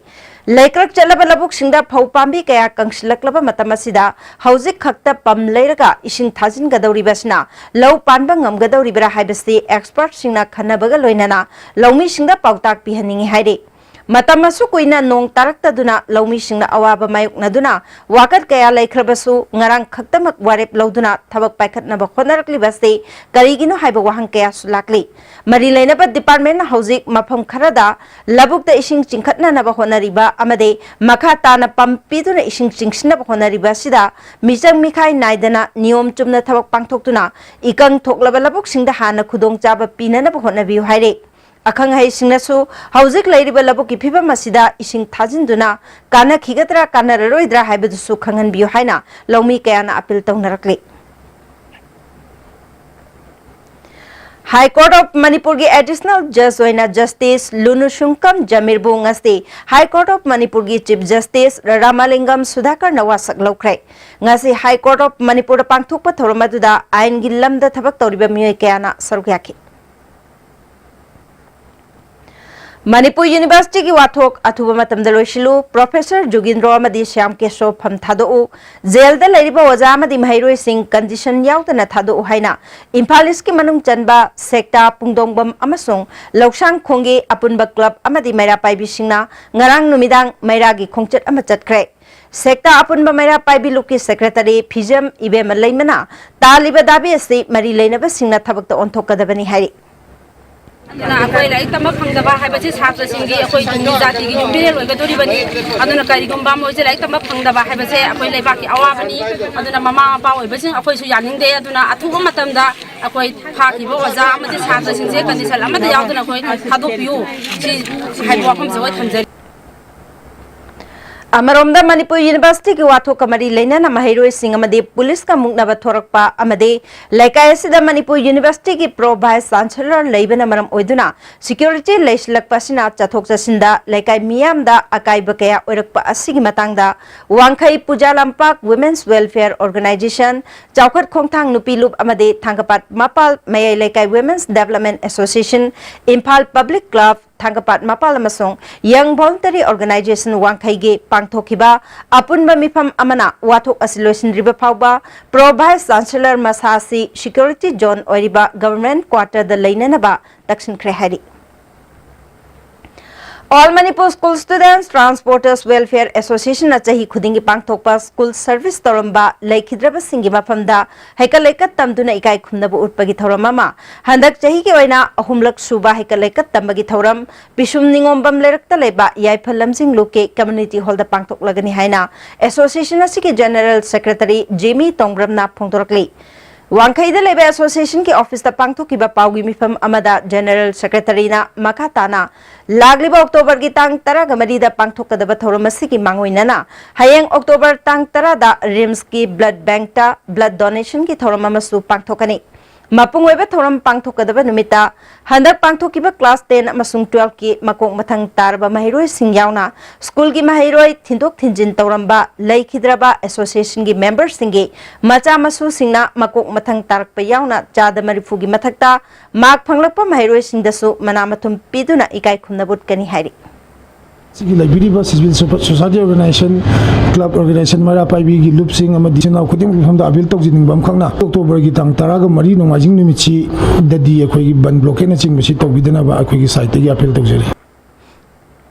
ꯂꯩꯀ꯭ꯔꯛ ꯆꯠꯂꯕ ꯂꯧꯕꯨꯛꯁꯤꯡꯗ ꯐꯧ ꯄꯥꯝꯕꯤ ꯀꯌꯥ ꯀꯪꯁꯤꯜꯂꯛꯂꯕ ꯃꯇꯝ ꯑꯁꯤꯗ ꯍꯧꯖꯤꯛ ꯈꯛꯇ ꯄꯝ ꯂꯩꯔꯒ ꯏꯁꯤꯡ ꯊꯥꯖꯤꯟꯒꯗꯧꯔꯤꯕꯁꯤꯅ ꯂꯧ ꯄꯥꯟꯕ ꯉꯝꯒꯗꯧꯔꯤꯕ꯭ꯔꯥ ꯍꯥꯏꯕꯁꯤ ꯑꯦꯛꯁꯄꯔꯠꯁꯤꯡꯅ ꯈꯟꯅꯕꯒ ꯂꯣꯏꯅꯅ ꯂꯧꯃꯤꯁꯤꯡꯗ ꯄꯥꯎꯇꯥꯛ ꯄꯤꯍꯟꯅꯤꯡꯏ ꯍꯥꯏꯔꯤ꯫ ꯃꯇꯝ ꯑꯁꯨꯛ ꯀꯨꯏꯅ ꯅꯣꯡ ꯇꯥꯔꯛꯇꯗꯨꯅ ꯂꯧꯃꯤꯁꯤꯡꯅ ꯑꯋꯥꯕ ꯃꯥꯌꯣꯛꯅꯗꯨꯅ ꯋꯥꯀꯠ ꯀꯌꯥ ꯂꯩꯈ꯭ꯔꯕꯁꯨ, ꯉꯔꯥꯡ ꯈꯛꯇꯃꯛ ꯋꯥꯔꯦꯞ ꯂꯧꯗꯨꯅ ꯊꯕꯛ ꯄꯥꯏꯈꯠꯅꯕ ꯍꯣꯠꯅꯔꯛꯂꯤꯕ ꯑꯁꯤ ꯀꯔꯤꯒꯤꯅꯣ ꯍꯥꯏꯕ ꯋꯥꯍꯪ ꯀꯌꯥꯁꯨ ꯂꯥꯛꯂꯤ꯫ ꯃꯔꯤ ꯂꯩꯅꯕ ꯗꯤꯄꯥꯔꯠꯃꯦꯟꯅ ꯍꯧꯖꯤꯛ ꯃꯐꯝ ꯈꯔꯗ ꯂꯧꯕꯨꯛꯇ ꯏꯁꯤꯡ ꯆꯤꯡꯈꯠꯅꯅꯕ ꯍꯣꯠꯅꯔꯤꯕ ꯑꯃꯗꯤ ꯃꯈꯥ ꯇꯥꯅ ꯄꯝ ꯄꯤꯗꯨꯅ ꯏꯁꯤꯡ ꯆꯤꯡꯁꯤꯟꯅꯕ ꯍꯣꯠꯅꯔꯤꯕ ꯑꯁꯤꯗ ꯃꯤꯆꯪ ꯃꯤꯈꯥꯏ ꯅꯥꯏꯗꯅ ꯅꯤꯌꯣꯝ ꯆꯨꯝꯅ ꯊꯕꯛ ꯄꯥꯡꯊꯣꯛꯇꯨꯅ ꯏꯀꯪ ꯊꯣꯛꯂꯕ ꯂꯧꯕꯨꯛꯁꯤꯡꯗ ꯍꯥꯟꯅ ꯈꯨꯗꯣꯡꯆꯥꯕ ꯄꯤꯅꯅꯕ ꯍꯣꯠꯅꯕꯤꯌꯨ ꯍꯥꯏꯔꯤ꯫ ꯑꯈꯪ ꯑꯍꯩꯁꯤꯡꯅꯁꯨ ꯍꯧꯖꯤꯛ ꯂꯩꯔꯤꯕ ꯂꯧꯕꯨꯛꯀꯤ ꯐꯤꯕꯝ ꯑꯁꯤꯗ ꯏꯁꯤꯡ ꯊꯥꯖꯤꯟꯗꯨꯅ ꯀꯥꯟꯅꯈꯤꯒꯗ꯭ꯔꯥ ꯀꯥꯟꯅꯔꯔꯣꯏꯗ꯭ꯔꯥ ꯍꯥꯏꯕꯗꯨꯁꯨ ꯈꯪꯍꯟꯕꯤꯌꯨ ꯍꯥꯏꯅ ꯂꯧꯃꯤ ꯀꯌꯥꯅ ꯑꯄꯤꯜ ꯇꯧꯅꯔꯛꯂꯤ꯫ High Court of ꯃꯅꯤꯄꯨꯔꯒꯤ Additional Judge ꯑꯣꯏꯅ Justice ꯂꯨꯅꯨꯁꯨꯡꯀꯝ ꯖꯃꯤꯔꯕꯨ ꯉꯁꯤ High Court of ꯃꯅꯤꯄꯨꯔꯒꯤ Chief Justice ꯔꯥꯃꯥꯂꯤꯡꯒꯝ ꯁꯨꯙꯥꯀꯔꯅ ꯋꯥꯁꯛ ꯂꯧꯈ꯭ꯔꯦ꯫ ꯉꯁꯤ High Court of ꯃꯅꯤꯄꯨꯔꯗ ꯄꯥꯡꯊꯣꯛꯄ ꯊꯧꯔꯝ ꯑꯗꯨꯗ ꯑꯥꯏꯟꯒꯤ ꯂꯝꯗ ꯊꯕꯛ ꯇꯧꯔꯤꯕ ꯃꯤꯑꯣꯏ ꯀꯌꯥꯅ ꯁꯔꯨꯛ ꯌꯥꯈꯤ꯫ ꯃꯅꯤꯄꯨꯔ ꯌꯨꯅꯤꯚꯔꯁꯤꯇꯤꯒꯤ ꯋꯥꯊꯣꯛ ꯑꯊꯨꯕ ꯃꯇꯝꯗ ꯂꯣꯏꯁꯤꯜꯂꯨ, ꯄ꯭ꯔꯣꯐꯦꯁꯔ ꯖꯨꯒꯤꯟꯗ꯭ꯔꯣ ꯑꯃꯗꯤ ꯁ꯭ꯌꯥꯝ ꯀꯦꯁꯣ ꯐꯝ ꯊꯥꯗꯣꯛꯎ, ꯖꯦꯜꯗ ꯂꯩꯔꯤꯕ ꯑꯣꯖꯥ ꯑꯃꯗꯤ ꯃꯍꯩꯔꯣꯏꯁꯤꯡ ꯀꯟꯗꯤꯁꯟ ꯌꯥꯎꯗꯅ ꯊꯥꯗꯣꯛꯎ ꯍꯥꯏꯅ ꯏꯝꯐꯥꯜ ꯏꯁꯀꯤ ꯃꯅꯨꯡ ꯆꯟꯕ ꯁꯦꯛꯇꯥ, ꯄꯨꯡꯗꯣꯡꯕꯝ ꯑꯃꯁꯨꯡ ꯂꯧꯁꯥꯡꯈꯣꯡꯒꯤ ꯑꯄꯨꯟꯕ ꯀ꯭ꯂꯕ ꯑꯃꯗꯤ ꯃꯩꯔꯥ ꯄꯥꯏꯕꯤꯁꯤꯡꯅ ꯉꯔꯥꯡ ꯅꯨꯃꯤꯗꯥꯡ ꯃꯩꯔꯥꯒꯤ ꯈꯣꯡꯆꯠ ꯑꯃ ꯆꯠꯈ꯭ꯔꯦ꯫ ꯁꯦꯛꯇꯥ ꯑꯄꯨꯟꯕ ꯃꯩꯔꯥ ꯄꯥꯏꯕꯤ ꯂꯨꯞꯀꯤ ꯁꯦꯀ꯭ꯔꯦꯇꯔꯤ ꯐꯤꯖꯦꯝ ꯏꯕꯦꯝꯃ ꯂꯩꯃꯅ ꯇꯥꯜꯂꯤꯕ ꯗꯥꯕꯤ ꯑꯁꯤ ꯃꯔꯤ ꯂꯩꯅꯕꯁꯤꯡꯅ ꯊꯕꯛꯇ ꯑꯣꯟꯊꯣꯛꯀꯗꯕꯅꯤ ꯍꯥꯏꯔꯤ꯫ ꯑꯗꯨꯅ ꯑꯩꯈꯣꯏ ꯂꯥꯏꯔꯤꯛ ꯇꯝꯕ ꯐꯪꯗꯕ ꯍꯥꯏꯕꯁꯤ ꯁꯥꯇ꯭ꯔꯁꯤꯡꯒꯤ, ꯑꯩꯈꯣꯏ ꯇꯨꯡꯒꯤ ꯖꯥꯇꯤꯒꯤ ꯌꯨꯝꯕꯤꯔꯦꯜ ꯑꯣꯏꯒꯗꯧꯔꯤꯕꯅꯤ꯫ ꯑꯗꯨꯅ ꯀꯔꯤꯒꯨꯝꯕ ꯃꯣꯏꯁꯦ ꯂꯥꯏꯔꯤꯛ ꯇꯝꯕ ꯐꯪꯗꯕ ꯍꯥꯏꯕꯁꯦ ꯑꯩꯈꯣꯏ ꯂꯩꯕꯥꯛꯀꯤ ꯑꯋꯥꯕꯅꯤ꯫ ꯑꯗꯨꯅ ꯃꯃꯥ ꯃꯄꯥ ꯑꯣꯏꯕꯁꯤꯡ ꯑꯩꯈꯣꯏꯁꯨ ꯌꯥꯅꯤꯡꯗꯦ꯫ ꯑꯗꯨꯅ ꯑꯊꯨꯕ ꯃꯇꯝꯗ ꯑꯩꯈꯣꯏ ꯐꯥꯈꯤꯕ ꯑꯣꯖꯥ ꯑꯃꯗꯤ ꯁꯥꯇ꯭ꯔꯁꯤꯡꯁꯦ ꯀꯟꯗꯤꯁꯟ ꯑꯃꯠꯇ ꯌꯥꯎꯗꯅ ꯑꯩꯈꯣꯏ ꯊꯥꯗꯣꯛꯄꯤꯌꯨ, ꯁꯤ ꯍꯥꯏꯕ ꯋꯥꯐꯝꯁꯦ ꯑꯩꯈꯣꯏ ꯊꯝꯖꯔꯤ꯫ ꯑꯃꯔꯣꯝꯗ ꯃꯅꯤꯄꯨꯔ ꯌꯨꯅꯤꯚꯔꯁꯤꯇꯤꯒꯤ ꯋꯥꯊꯣꯛꯀ ꯃꯔꯤ ꯂꯩꯅꯅ ꯃꯍꯩꯔꯣꯏꯁꯤꯡ ꯑꯃꯗꯤ ꯄꯨꯂꯤꯁꯀ ꯃꯨꯛꯅꯕ ꯊꯣꯔꯛꯄ ꯑꯃꯗꯤ ꯂꯩꯀꯥꯏ ꯑꯁꯤꯗ ꯃꯅꯤꯄꯨꯔ ꯌꯨꯅꯤꯚꯔꯁꯤꯇꯤꯒꯤ ꯄ꯭ꯔꯣ ꯚꯥꯏꯁ ꯆꯥꯟꯁꯦꯂꯔ ꯂꯩꯕꯅ ꯃꯔꯝ ꯑꯣꯏꯗꯨꯅ ꯁꯦꯀ꯭ꯌꯨꯔꯤꯇꯤ ꯂꯩꯁꯤꯜꯂꯛꯄ ꯑꯁꯤꯅ ꯆꯠꯊꯣꯛ ꯆꯠꯁꯤꯟꯗ ꯂꯩꯀꯥꯏ ꯃꯤꯌꯥꯝꯗ ꯑꯀꯥꯏꯕ ꯀꯌꯥ ꯑꯣꯏꯔꯛꯄ ꯑꯁꯤꯒꯤ ꯃꯇꯥꯡꯗ ꯋꯥꯡꯈꯩ ꯄꯨꯖꯥ ꯂꯝꯄꯥꯛ ꯋꯨꯃꯦꯟꯁ ꯋꯦꯜꯐꯤꯌꯔ ꯑꯣꯔꯒꯅꯥꯏꯖꯦꯁꯟ, ꯆꯥꯎꯈꯠ ꯈꯣꯡꯊꯥꯡ ꯅꯨꯄꯤ ꯂꯨꯞ ꯑꯃꯗꯤ ꯊꯥꯡꯒꯄꯥꯠ Mapal Mayai Leikai women's development association, Imphal public club, Thangapat Mapal ꯑꯃꯁꯨꯡ ꯌꯪ ꯚꯣꯂꯨꯟꯇꯔꯤ ꯑꯣꯔꯒꯅꯥꯏꯖꯦꯁꯟ ꯋꯥꯡꯈꯩꯒꯤ ꯄꯥꯡꯊꯣꯛꯈꯤꯕ ꯑꯄꯨꯟꯕ ꯃꯤꯐꯝ ꯑꯃꯅ ꯋꯥꯊꯣꯛ ꯑꯁꯤ ꯂꯣꯏꯁꯤꯟꯗ꯭ꯔꯤꯕ ꯐꯥꯎꯕ ꯄ꯭ꯔꯣ ꯚꯥꯏꯁ ꯆꯥꯟꯁꯦꯂꯔ ꯃꯁꯥ ꯑꯁꯤ ꯁꯦꯀ꯭ꯌꯨꯔꯤꯇꯤ ꯖꯣꯟ ꯑꯣꯏꯔꯤꯕ ꯒꯚꯔꯟꯃꯦꯟꯠ ꯀ꯭ꯋꯥꯇꯔꯗ ꯂꯩꯅꯅꯕ ꯇꯛꯁꯤꯟꯈ꯭ꯔꯦ ꯍꯥꯏꯔꯤ꯫ ꯑꯣꯜ ꯃꯅꯤꯄꯨꯔ ꯁ꯭ꯀꯨꯜ ꯁ꯭ꯇꯨꯗꯦꯟꯠꯁ ꯇ꯭ꯔꯥꯟꯁꯄꯣꯔꯇꯔꯁ ꯋꯦꯜꯐꯤꯌꯔ ꯑꯦꯁꯣꯁꯤꯌꯦꯁꯟꯅ ꯆꯍꯤ ꯈꯨꯗꯤꯡꯒꯤ ꯄꯥꯡꯊꯣꯛꯄ ꯁ꯭ꯀꯨꯜ ꯁꯔꯚꯤꯁ ꯇꯧꯔꯝꯕ ꯂꯩꯈꯤꯗ꯭ꯔꯕꯁꯤꯡꯒꯤ ꯃꯐꯝꯗ ꯍꯩꯀꯠ ꯂꯩꯀꯠ ꯇꯝꯗꯨꯅ ꯏꯀꯥꯏ ꯈꯨꯝꯅꯕ ꯎꯠꯄꯒꯤ ꯊꯧꯔꯝ ꯑꯃ ꯍꯟꯗꯛ ꯆꯍꯤꯒꯤ ꯑꯣꯏꯅ ꯑꯍꯨꯝꯂꯛ ꯁꯨꯕ ꯍꯩꯀꯠ ꯂꯩꯀꯠ ꯇꯝꯕꯒꯤ ꯊꯧꯔꯝ ꯄꯤꯁꯨꯝ ꯅꯤꯉꯣꯝꯕꯝ ꯂꯩꯔꯛꯇ ꯂꯩꯕ ꯌꯥꯏꯐ ꯂꯝꯖꯤꯡ ꯂꯨꯞꯀꯤ ꯀꯝꯃ꯭ꯌꯨꯅꯤꯇꯤ ꯍꯣꯜꯗ ꯄꯥꯡꯊꯣꯛꯂꯒꯅꯤ ꯍꯥꯏꯅ ꯑꯦꯁꯣꯁꯤꯌꯦꯁꯟ ꯑꯁꯤꯒꯤ ꯖꯦꯅꯔꯦꯜ ꯁꯦꯀ꯭ꯔꯦꯇꯔꯤ ꯖꯦꯃꯤ ꯇꯣꯡꯕ꯭ꯔꯝꯅ ꯐꯣꯡꯗꯣꯔꯛꯂꯤ꯫ ꯋꯥꯡꯈꯩꯗ ꯂꯩꯕ ꯑꯦꯁꯣꯁꯤꯌꯦꯁꯟꯒꯤ ꯑꯣꯐꯤꯁꯇ ꯄꯥꯡꯊꯣꯛꯈꯤꯕ ꯄꯥꯎꯒꯤ ꯃꯤꯐꯝ ꯑꯃꯗ ꯖꯦꯅꯔꯦꯜ ꯁꯦꯀ꯭ꯔꯦꯇꯔꯤꯅ ꯃꯈꯥ ꯇꯥꯅ ꯂꯥꯛꯂꯤꯕ ꯑꯣꯛꯇꯣꯕꯔꯒꯤ ꯇꯥꯡ ꯇꯔꯥꯒ ꯃꯔꯤꯗ ꯄꯥꯡꯊꯣꯛꯀꯗꯕ ꯊꯧꯔꯝ ꯑꯁꯤꯒꯤ ꯃꯥꯡꯑꯣꯏꯅꯅ ꯍꯌꯦꯡ ꯑꯣꯛꯇꯣꯕꯔ ꯇꯥꯡ ꯇꯔꯥꯗ ꯔꯤꯝꯁꯀꯤ ꯕ꯭ꯂꯗ ꯕꯦꯡꯛꯇ ꯕ꯭ꯂꯗ ꯗꯣꯅꯦꯁꯟꯒꯤ ꯊꯧꯔꯝ ꯑꯃꯁꯨ ꯄꯥꯡꯊꯣꯛꯀꯅꯤ꯫ ꯃꯄꯨꯡ ꯑꯣꯏꯕ ꯊꯧꯔꯝ ꯄꯥꯡꯊꯣꯛꯀꯗꯕ ꯅꯨꯃꯤꯠꯇ ꯍꯟꯗꯛ ꯄꯥꯡꯊꯣꯛꯈꯤꯕ ꯀ꯭ꯂꯥꯁ ꯇꯦꯟ ꯑꯃꯁꯨꯡ ꯇꯨꯋꯦꯜꯐꯀꯤ ꯃꯀꯣꯛ ꯃꯊꯪ ꯇꯥꯔꯕ ꯃꯍꯩꯔꯣꯏꯁꯤꯡ ꯌꯥꯎꯅ ꯁ꯭ꯀꯨꯜꯒꯤ ꯃꯍꯩꯔꯣꯏ ꯊꯤꯟꯗꯣꯛ ꯊꯤꯟꯖꯤꯟ ꯇꯧꯔꯝꯕ ꯂꯩꯈꯤꯗ꯭ꯔꯕ ꯑꯦꯁꯣꯁꯤꯌꯦꯁꯟꯒꯤ ꯃꯦꯝꯕꯔꯁꯤꯡꯒꯤ ꯃꯆꯥ ꯃꯁꯨꯁꯤꯡꯅ ꯃꯀꯣꯛ ꯃꯊꯪ ꯇꯥꯔꯛꯄ ꯌꯥꯎꯅ ꯆꯥꯗ ꯃꯔꯤꯐꯨꯒꯤ ꯃꯊꯛꯇ ꯃꯥꯔꯛ ꯐꯪꯂꯛꯄ ꯃꯍꯩꯔꯣꯏꯁꯤꯡꯗꯁꯨ ꯃꯅꯥ ꯃꯊꯨꯝ ꯄꯤꯗꯨꯅ ꯏꯀꯥꯏ ꯈꯨꯝꯅꯕ ꯎꯠꯀꯅꯤ ꯍꯥꯏꯔꯤ꯫ ꯁꯤꯒꯤ ꯂꯩꯕꯤꯔꯤꯕ civil society organisation, club organisation, Meira ꯄꯥꯏꯕꯤꯒꯤ ꯂꯨꯞꯁꯤꯡ ꯑꯃꯗꯤ ꯏꯆꯤꯟ ꯏꯅꯥꯎ ꯈꯨꯗꯤꯡꯃꯛꯀꯤ ꯃꯐꯝꯗ ꯑꯄꯤꯜ ꯇꯧꯖꯅꯤꯡꯕ ꯑꯃꯈꯛꯅ, ꯑꯣꯛꯇꯣꯕꯔꯒꯤ ꯇꯥꯡ ꯇꯔꯥꯒ ꯃꯔꯤ ꯅꯣꯡꯃꯥꯏꯖꯤꯡ ꯅꯨꯃꯤꯠꯁꯤꯗꯗꯤ ꯑꯩꯈꯣꯏꯒꯤ ꯕꯟ ꯕ꯭ꯂꯣꯀꯦꯠꯅꯆꯤꯡꯕꯁꯤ ꯇꯧꯕꯤꯗꯅꯕ ꯑꯩꯈꯣꯏꯒꯤ ꯁꯥꯏꯠꯇꯒꯤ ꯑꯄꯤꯜ ꯇꯧꯖꯔꯤ꯫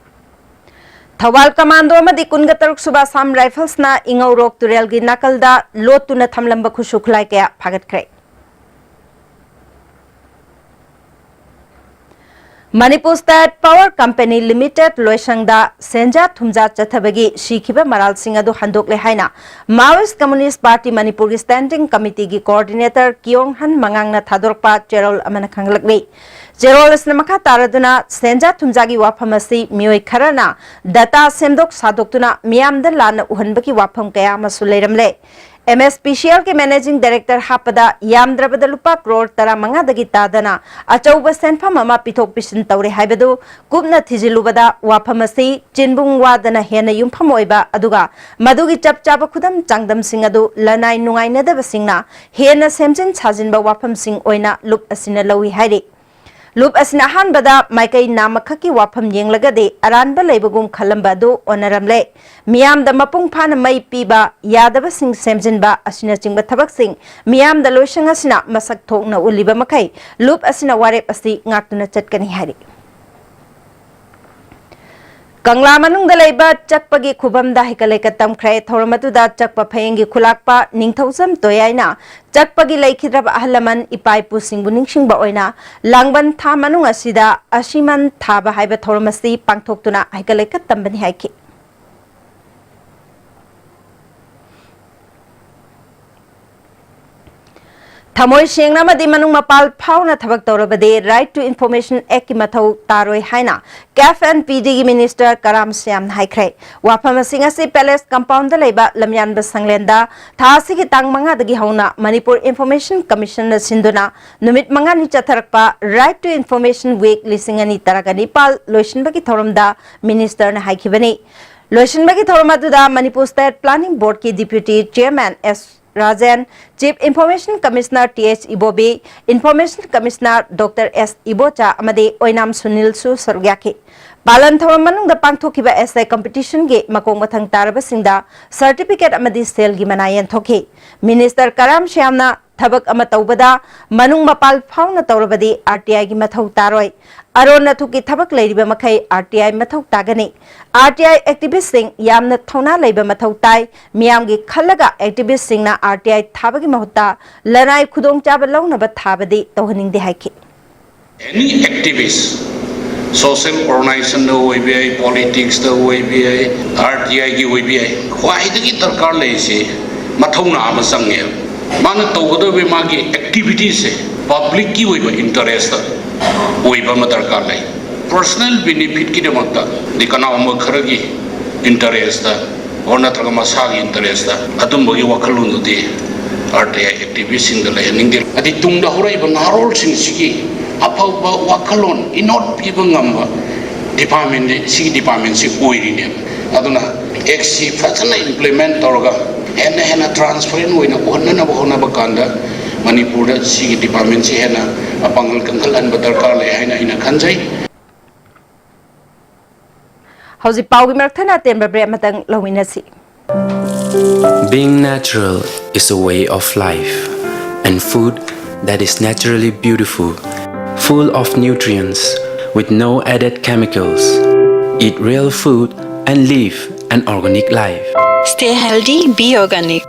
ꯊꯧꯕꯥꯜ ꯀꯃꯥꯟꯗꯣ ꯑꯃꯗꯤ ꯀꯨꯟꯒ ꯇꯔꯨꯛ ꯁꯨꯕ ꯑꯁꯥꯝ ꯔꯥꯏꯐꯜꯁꯅ ꯏꯉꯧꯔꯣꯛ ꯇꯨꯔꯦꯜꯒꯤ ꯅꯥꯀꯜꯗ ꯂꯣꯠꯇꯨꯅ ꯊꯝꯂꯝꯕ ꯈꯨꯠꯁꯨ ꯈꯨꯠꯂꯥꯏ ꯀꯌꯥ ꯐꯥꯒꯠꯈ꯭ꯔꯦ꯫ Manipur state power company limited ꯂꯣꯏꯁꯪꯗ ꯁꯦꯟꯖꯥ ꯊꯨꯝꯖꯥ ꯆꯠꯊꯕꯒꯤ ꯁꯤꯈꯤꯕ ꯃꯔꯥꯜꯁꯤꯡ ꯑꯗꯨ ꯍꯟꯗꯣꯛꯂꯦ ꯍꯥꯏꯅ ꯃꯥꯋꯣꯏꯁ ꯀꯝꯃꯨꯅꯤꯁ꯭ꯠ ꯄꯥꯔꯇꯤ ꯃꯅꯤꯄꯨꯔꯒꯤ ꯁ꯭ꯇꯦꯟꯗꯤꯡ ꯀꯃꯤꯇꯤꯒꯤ ꯀꯣꯑꯣꯔꯗꯤꯅꯦꯇꯔ ꯀꯤꯌꯣꯡ ꯍꯟ ꯃꯉꯥꯡꯅ ꯊꯥꯗꯣꯔꯛꯄ ꯆꯦꯔꯣꯜ ꯑꯃꯅ ꯈꯪꯂꯛꯂꯤ꯫ ꯆꯦꯔꯣꯜ ꯑꯁꯤꯅ ꯃꯈꯥ ꯇꯥꯔꯗꯨꯅ ꯁꯦꯟꯖꯥ ꯊꯨꯝꯖꯥꯒꯤ ꯋꯥꯐꯝ ꯑꯁꯤ ꯃꯤꯑꯣꯏ ꯈꯔꯅ ꯗꯇꯥ ꯁꯦꯝꯗꯣꯛ ꯁꯥꯗꯣꯛꯇꯨꯅ ꯃꯤꯌꯥꯝꯗ ꯂꯥꯟꯅ ꯎꯍꯟꯕꯒꯤ ꯋꯥꯐꯝ ꯀꯌꯥ ꯑꯃꯁꯨ ꯂꯩꯔꯝꯂꯦ꯫ ꯑꯦꯝ ꯑꯦꯁ ꯄꯤ ꯁꯤ ꯑꯦꯜꯒꯤ ꯃꯦꯅꯦꯖꯤꯡ ꯗꯥꯏꯔꯦꯛꯇꯔ ꯍꯥꯞꯄꯗ ꯌꯥꯝꯗ꯭ꯔꯕꯗ ꯂꯨꯄꯥ ꯀ꯭ꯔꯣꯔ ꯇꯔꯥꯃꯉꯥꯗꯒꯤ ꯇꯥꯗꯅ ꯑꯆꯧꯕ ꯁꯦꯟꯐꯝ ꯑꯃ ꯄꯤꯊꯣꯛ ꯄꯤꯁꯤꯟ ꯇꯧꯔꯦ ꯍꯥꯏꯕꯗꯨ ꯀꯨꯞꯅ ꯊꯤꯖꯤꯜꯂꯨꯕꯗ ꯋꯥꯐꯝ ꯑꯁꯤ ꯆꯤꯟꯕꯨꯡ ꯋꯥꯗꯅ ꯍꯦꯟꯅ ꯌꯨꯝꯐꯝ ꯑꯣꯏꯕ, ꯑꯗꯨꯒ ꯃꯗꯨꯒꯤ ꯆꯞ ꯆꯥꯕ ꯈꯨꯗꯝ ꯆꯥꯡꯗꯝꯁꯤꯡ ꯑꯗꯨ ꯂꯅꯥꯏ ꯅꯨꯡꯉꯥꯏꯅꯗꯕꯁꯤꯡꯅ ꯍꯦꯟꯅ ꯁꯦꯝꯖꯤꯟ ꯁꯥꯖꯤꯟꯕ ꯋꯥꯐꯝꯁꯤꯡ ꯑꯣꯏꯅ ꯂꯨꯞ ꯑꯁꯤꯅ ꯂꯧꯏ ꯍꯥꯏꯔꯤ꯫ ꯂꯨꯞ ꯑꯁꯤꯅ ꯑꯍꯥꯟꯕꯗ ꯃꯥꯏꯀꯩ ꯅꯥꯝꯃꯈꯛꯀꯤ ꯋꯥꯐꯝ ꯌꯦꯡꯂꯒꯗꯤ ꯑꯔꯥꯟꯕ ꯂꯩꯕꯒꯨꯝ ꯈꯜꯂꯝꯕ ꯑꯗꯨ ꯑꯣꯟꯅꯔꯝꯂꯦ꯫ ꯃꯤꯌꯥꯝꯗ ꯃꯄꯨꯡ ꯐꯥꯅ ꯃꯩ ꯄꯤꯕ, ꯌꯥꯗꯕꯁꯤꯡ ꯁꯦꯝꯖꯤꯟꯕ ꯑꯁꯤꯅꯆꯤꯡꯕ ꯊꯕꯛꯁꯤꯡ ꯃꯤꯌꯥꯝꯗ ꯂꯣꯏꯁꯪ ꯑꯁꯤꯅ ꯃꯁꯛ ꯊꯣꯛꯅ ꯎꯠꯂꯤꯕ ꯃꯈꯩ ꯂꯨꯞ ꯑꯁꯤꯅ ꯋꯥꯔꯦꯞ ꯑꯁꯤ ꯉꯥꯛꯇꯨꯅ ꯆꯠꯀꯅꯤ ꯍꯥꯏꯔꯤ꯫ ꯀꯪꯂꯥ ꯃꯅꯨꯡꯗ ꯂꯩꯕ ꯆꯛꯄꯒꯤ ꯈꯨꯕꯝꯗ ꯍꯩꯀꯠ ꯂꯩꯀꯠ ꯇꯝꯈ꯭ꯔꯦ꯫ ꯊꯧꯔꯝ ꯑꯗꯨꯗ ꯆꯛꯄ ꯐꯌꯦꯡꯒꯤ ꯈꯨꯂꯥꯛꯄ ꯅꯤꯡꯊꯧꯖꯝ ꯇꯣꯌꯥꯏꯅ ꯆꯛꯄꯒꯤ ꯂꯩꯈꯤꯗ꯭ꯔꯕ ꯑꯍꯜ ꯂꯃꯟ ꯏꯄꯥ ꯏꯄꯨꯁꯤꯡꯕꯨ ꯅꯤꯡꯁꯤꯡꯕ ꯑꯣꯏꯅ ꯂꯥꯡꯕꯟ ꯊꯥ ꯃꯅꯨꯡ ꯑꯁꯤꯗ ꯑꯁꯤꯃꯟ ꯊꯥꯕ ꯍꯥꯏꯕ ꯊꯧꯔꯝ ꯑꯁꯤ ꯄꯥꯡꯊꯣꯛꯇꯨꯅ ꯍꯩꯀꯠ ꯂꯩꯀꯠ ꯇꯝꯕꯅꯤ ꯍꯥꯏꯈꯤ꯫ ꯊꯃꯣꯏ ꯁꯦꯡꯅ ꯑꯃꯗꯤ ꯃꯅꯨꯡ ꯃꯄꯥꯜ ꯐꯥꯎꯅ ꯊꯕꯛ ꯇꯧꯔꯕꯗꯤ Right to Information Act ꯀꯤ ꯃꯊꯧ ꯇꯥꯔꯣꯏ ꯍꯥꯏꯅ ꯀꯦꯐ ꯑꯦꯟ ꯄꯤ ꯗꯤ ꯒꯤ ꯃꯤꯅꯤꯁꯇꯔ ꯀꯔꯥꯝ ꯁ꯭ꯌꯥꯝꯅ ꯍꯥꯏꯈ꯭ꯔꯦ꯫ ꯋꯥꯐꯝ ꯑꯁꯤꯡ ꯑꯁꯤ ꯄꯦꯂꯦꯁ ꯀꯝꯄꯥꯎꯟꯗ ꯂꯩꯕ ꯂꯝꯌꯥꯟꯕ ꯁꯪꯂꯦꯟꯗ ꯊꯥ ꯑꯁꯤꯒꯤ ꯇꯥꯡ ꯃꯉꯥꯗꯒꯤ ꯍꯧꯅ ꯃꯅꯤꯄꯨꯔ ꯏꯟꯐꯣꯔꯃꯦꯁꯟ ꯀꯃꯤꯁꯟꯅ ꯁꯤꯟꯗꯨꯅ ꯅꯨꯃꯤꯠ ꯃꯉꯥꯅꯤ ꯆꯠꯊꯔꯛꯄ Right to Information Week ꯂꯤꯁꯤꯡ ꯑꯅꯤ ꯇꯔꯥꯒ ꯅꯤꯄꯥꯜ ꯂꯣꯏꯁꯤꯟꯕꯒꯤ ꯊꯧꯔꯝꯗ ꯃꯤꯅꯤꯁꯇꯔꯅ ꯍꯥꯏꯈꯤꯕꯅꯤ꯫ ꯂꯣꯏꯁꯤꯟꯕꯒꯤ ꯊꯧꯔꯝ ꯑꯗꯨꯗ ꯃꯅꯤꯄꯨꯔ ꯁ꯭ꯇꯦꯠ ꯄ꯭ꯂꯥꯅꯤꯡ ꯕꯣꯔꯗꯀꯤ deputy chairman S Rajen, chief information commissioner T H Ibobi, information commissioner doctor S Ibocha ꯑꯃꯗꯤ ꯑꯣꯏꯅꯥꯝ ꯁꯨꯅꯤꯜꯁꯨ ꯁꯔꯨꯛ ꯌꯥꯈꯤ꯫ ꯄꯥꯂꯟ ꯊꯧꯔꯝ ꯃꯅꯨꯡꯗ ꯄꯥꯡꯊꯣꯛꯈꯤꯕ essay competition ꯒꯤ ꯃꯀꯣꯛ ꯃꯊꯪ ꯇꯥꯔꯕꯁꯤꯡꯗ certificate ꯑꯃꯗꯤ ꯁꯦꯜꯒꯤ ꯃꯅꯥ ꯌꯦꯟꯊꯣꯛꯈꯤ꯫ Minister ꯀꯔꯥꯝ ꯁ꯭ꯌꯥꯝꯅ ꯊꯕꯛ ꯑꯃ ꯇꯧꯕꯗ ꯃꯅꯨꯡ ꯃꯄꯥꯜ ꯐꯥꯎꯅ ꯇꯧꯔꯕꯗꯤ R T I ꯒꯤ ꯃꯊꯧ ꯇꯥꯔꯣꯏ꯫ ꯑꯔꯣꯟ ꯑꯊꯨꯞꯀꯤ ꯊꯕꯛ ꯂꯩꯔꯤꯕ ꯃꯈꯩ R T I ꯃꯊꯧ ꯇꯥꯒꯅꯤ꯫ R T I activist ꯁꯤꯡ ꯌꯥꯝꯅ ꯊꯧꯅꯥ ꯂꯩꯕ ꯃꯊꯧ ꯇꯥꯏ꯫ ꯃꯤꯌꯥꯝꯒꯤ ꯈꯜꯂꯒ activist ꯁꯤꯡꯅ R T I ꯊꯥꯕꯒꯤ ꯃꯍꯨꯠꯇ ꯂꯅꯥꯏ ꯈꯨꯗꯣꯡꯆꯥꯕ ꯂꯧꯅꯕ ꯊꯥꯕꯗꯤ ꯇꯧꯍꯟꯅꯤꯡꯗꯦ ꯍꯥꯏꯈꯤ꯫ Any activist, social organization ꯗ ꯑꯣꯏꯕ ꯌꯥꯏ, politics ꯇ ꯑꯣꯏꯕ ꯌꯥꯏ, R T I ꯒꯤ ꯑꯣꯏꯕ ꯌꯥꯏ, ꯈ꯭ꯋꯥꯏꯗꯒꯤ ꯗꯔꯀꯥꯔ ꯂꯩꯔꯤꯁꯤ ꯃꯊꯧꯅꯥ ꯑꯃ ꯆꯪꯉꯦ꯫ ꯃꯥꯅ ꯇꯧꯒꯗꯧꯔꯤꯕ ꯃꯥꯒꯤ activities ꯁꯦ public ꯀꯤ ꯑꯣꯏꯕ interest ꯇ ꯑꯣꯏꯕ ꯑꯃ ꯗꯔꯀꯥꯔ ꯂꯩ꯫ Personal benefit ꯀꯤꯗꯃꯛꯇ ꯑꯗꯩ ꯀꯅꯥꯒꯨꯝꯕ ꯈꯔꯒꯤ interest ꯇ or ꯅꯠꯇ꯭ꯔꯒ ꯃꯁꯥꯒꯤ interest ꯇ ꯑꯗꯨꯝꯕꯒꯤ ꯋꯥꯈꯜꯂꯣꯟꯗꯨꯗꯤ R T I activist ꯁꯤꯡꯗ ꯂꯩꯍꯟꯅꯤꯡꯗꯦ꯫ ꯑꯗꯩ ꯇꯨꯡꯗ ꯍꯧꯔꯛꯏꯕ ꯅꯍꯥꯔꯣꯜꯁꯤꯡꯁꯤꯒꯤ ꯑꯐꯕ ꯋꯥꯈꯜꯂꯣꯟ ꯏꯅꯣꯠ ꯄꯤꯕ ꯉꯝꯕ department ꯁꯤꯒꯤ department ꯁꯤ ꯑꯣꯏꯔꯤꯅꯦꯕ꯫ ꯑꯗꯨꯅ act ꯁꯤ ꯐꯖꯅ implement ꯇꯧꯔꯒ ꯍꯦꯟꯅ ꯍꯦꯟꯅ transparent ꯑꯣꯏꯅ ꯎꯍꯟꯅꯅꯕ ꯍꯣꯠꯅꯕ ꯀꯥꯟꯗ ꯃꯅꯤꯄꯨꯔꯗ ꯁꯤꯒꯤ department ꯁꯤ ꯍꯦꯟꯅ ꯃꯄꯥꯡꯒꯜ ꯀꯟꯈꯠꯍꯟꯕ ꯗꯔꯀꯥꯔ ꯂꯩ ꯍꯥꯏꯅ ꯑꯩꯅ ꯈꯟꯖꯩ꯫ ꯍꯧꯖꯤꯛ ꯄꯥꯎꯒꯤ ꯃꯔꯛ ꯊꯠꯅ ꯑꯇꯦꯟꯕ break ꯑꯃꯇꯪ ꯂꯧꯃꯤꯟꯅꯁꯤ꯫ Being natural is a way of life, and food that is naturally beautiful, full of nutrients, with no added chemicals. Eat real food and live an organic life. Stay healthy, be organic.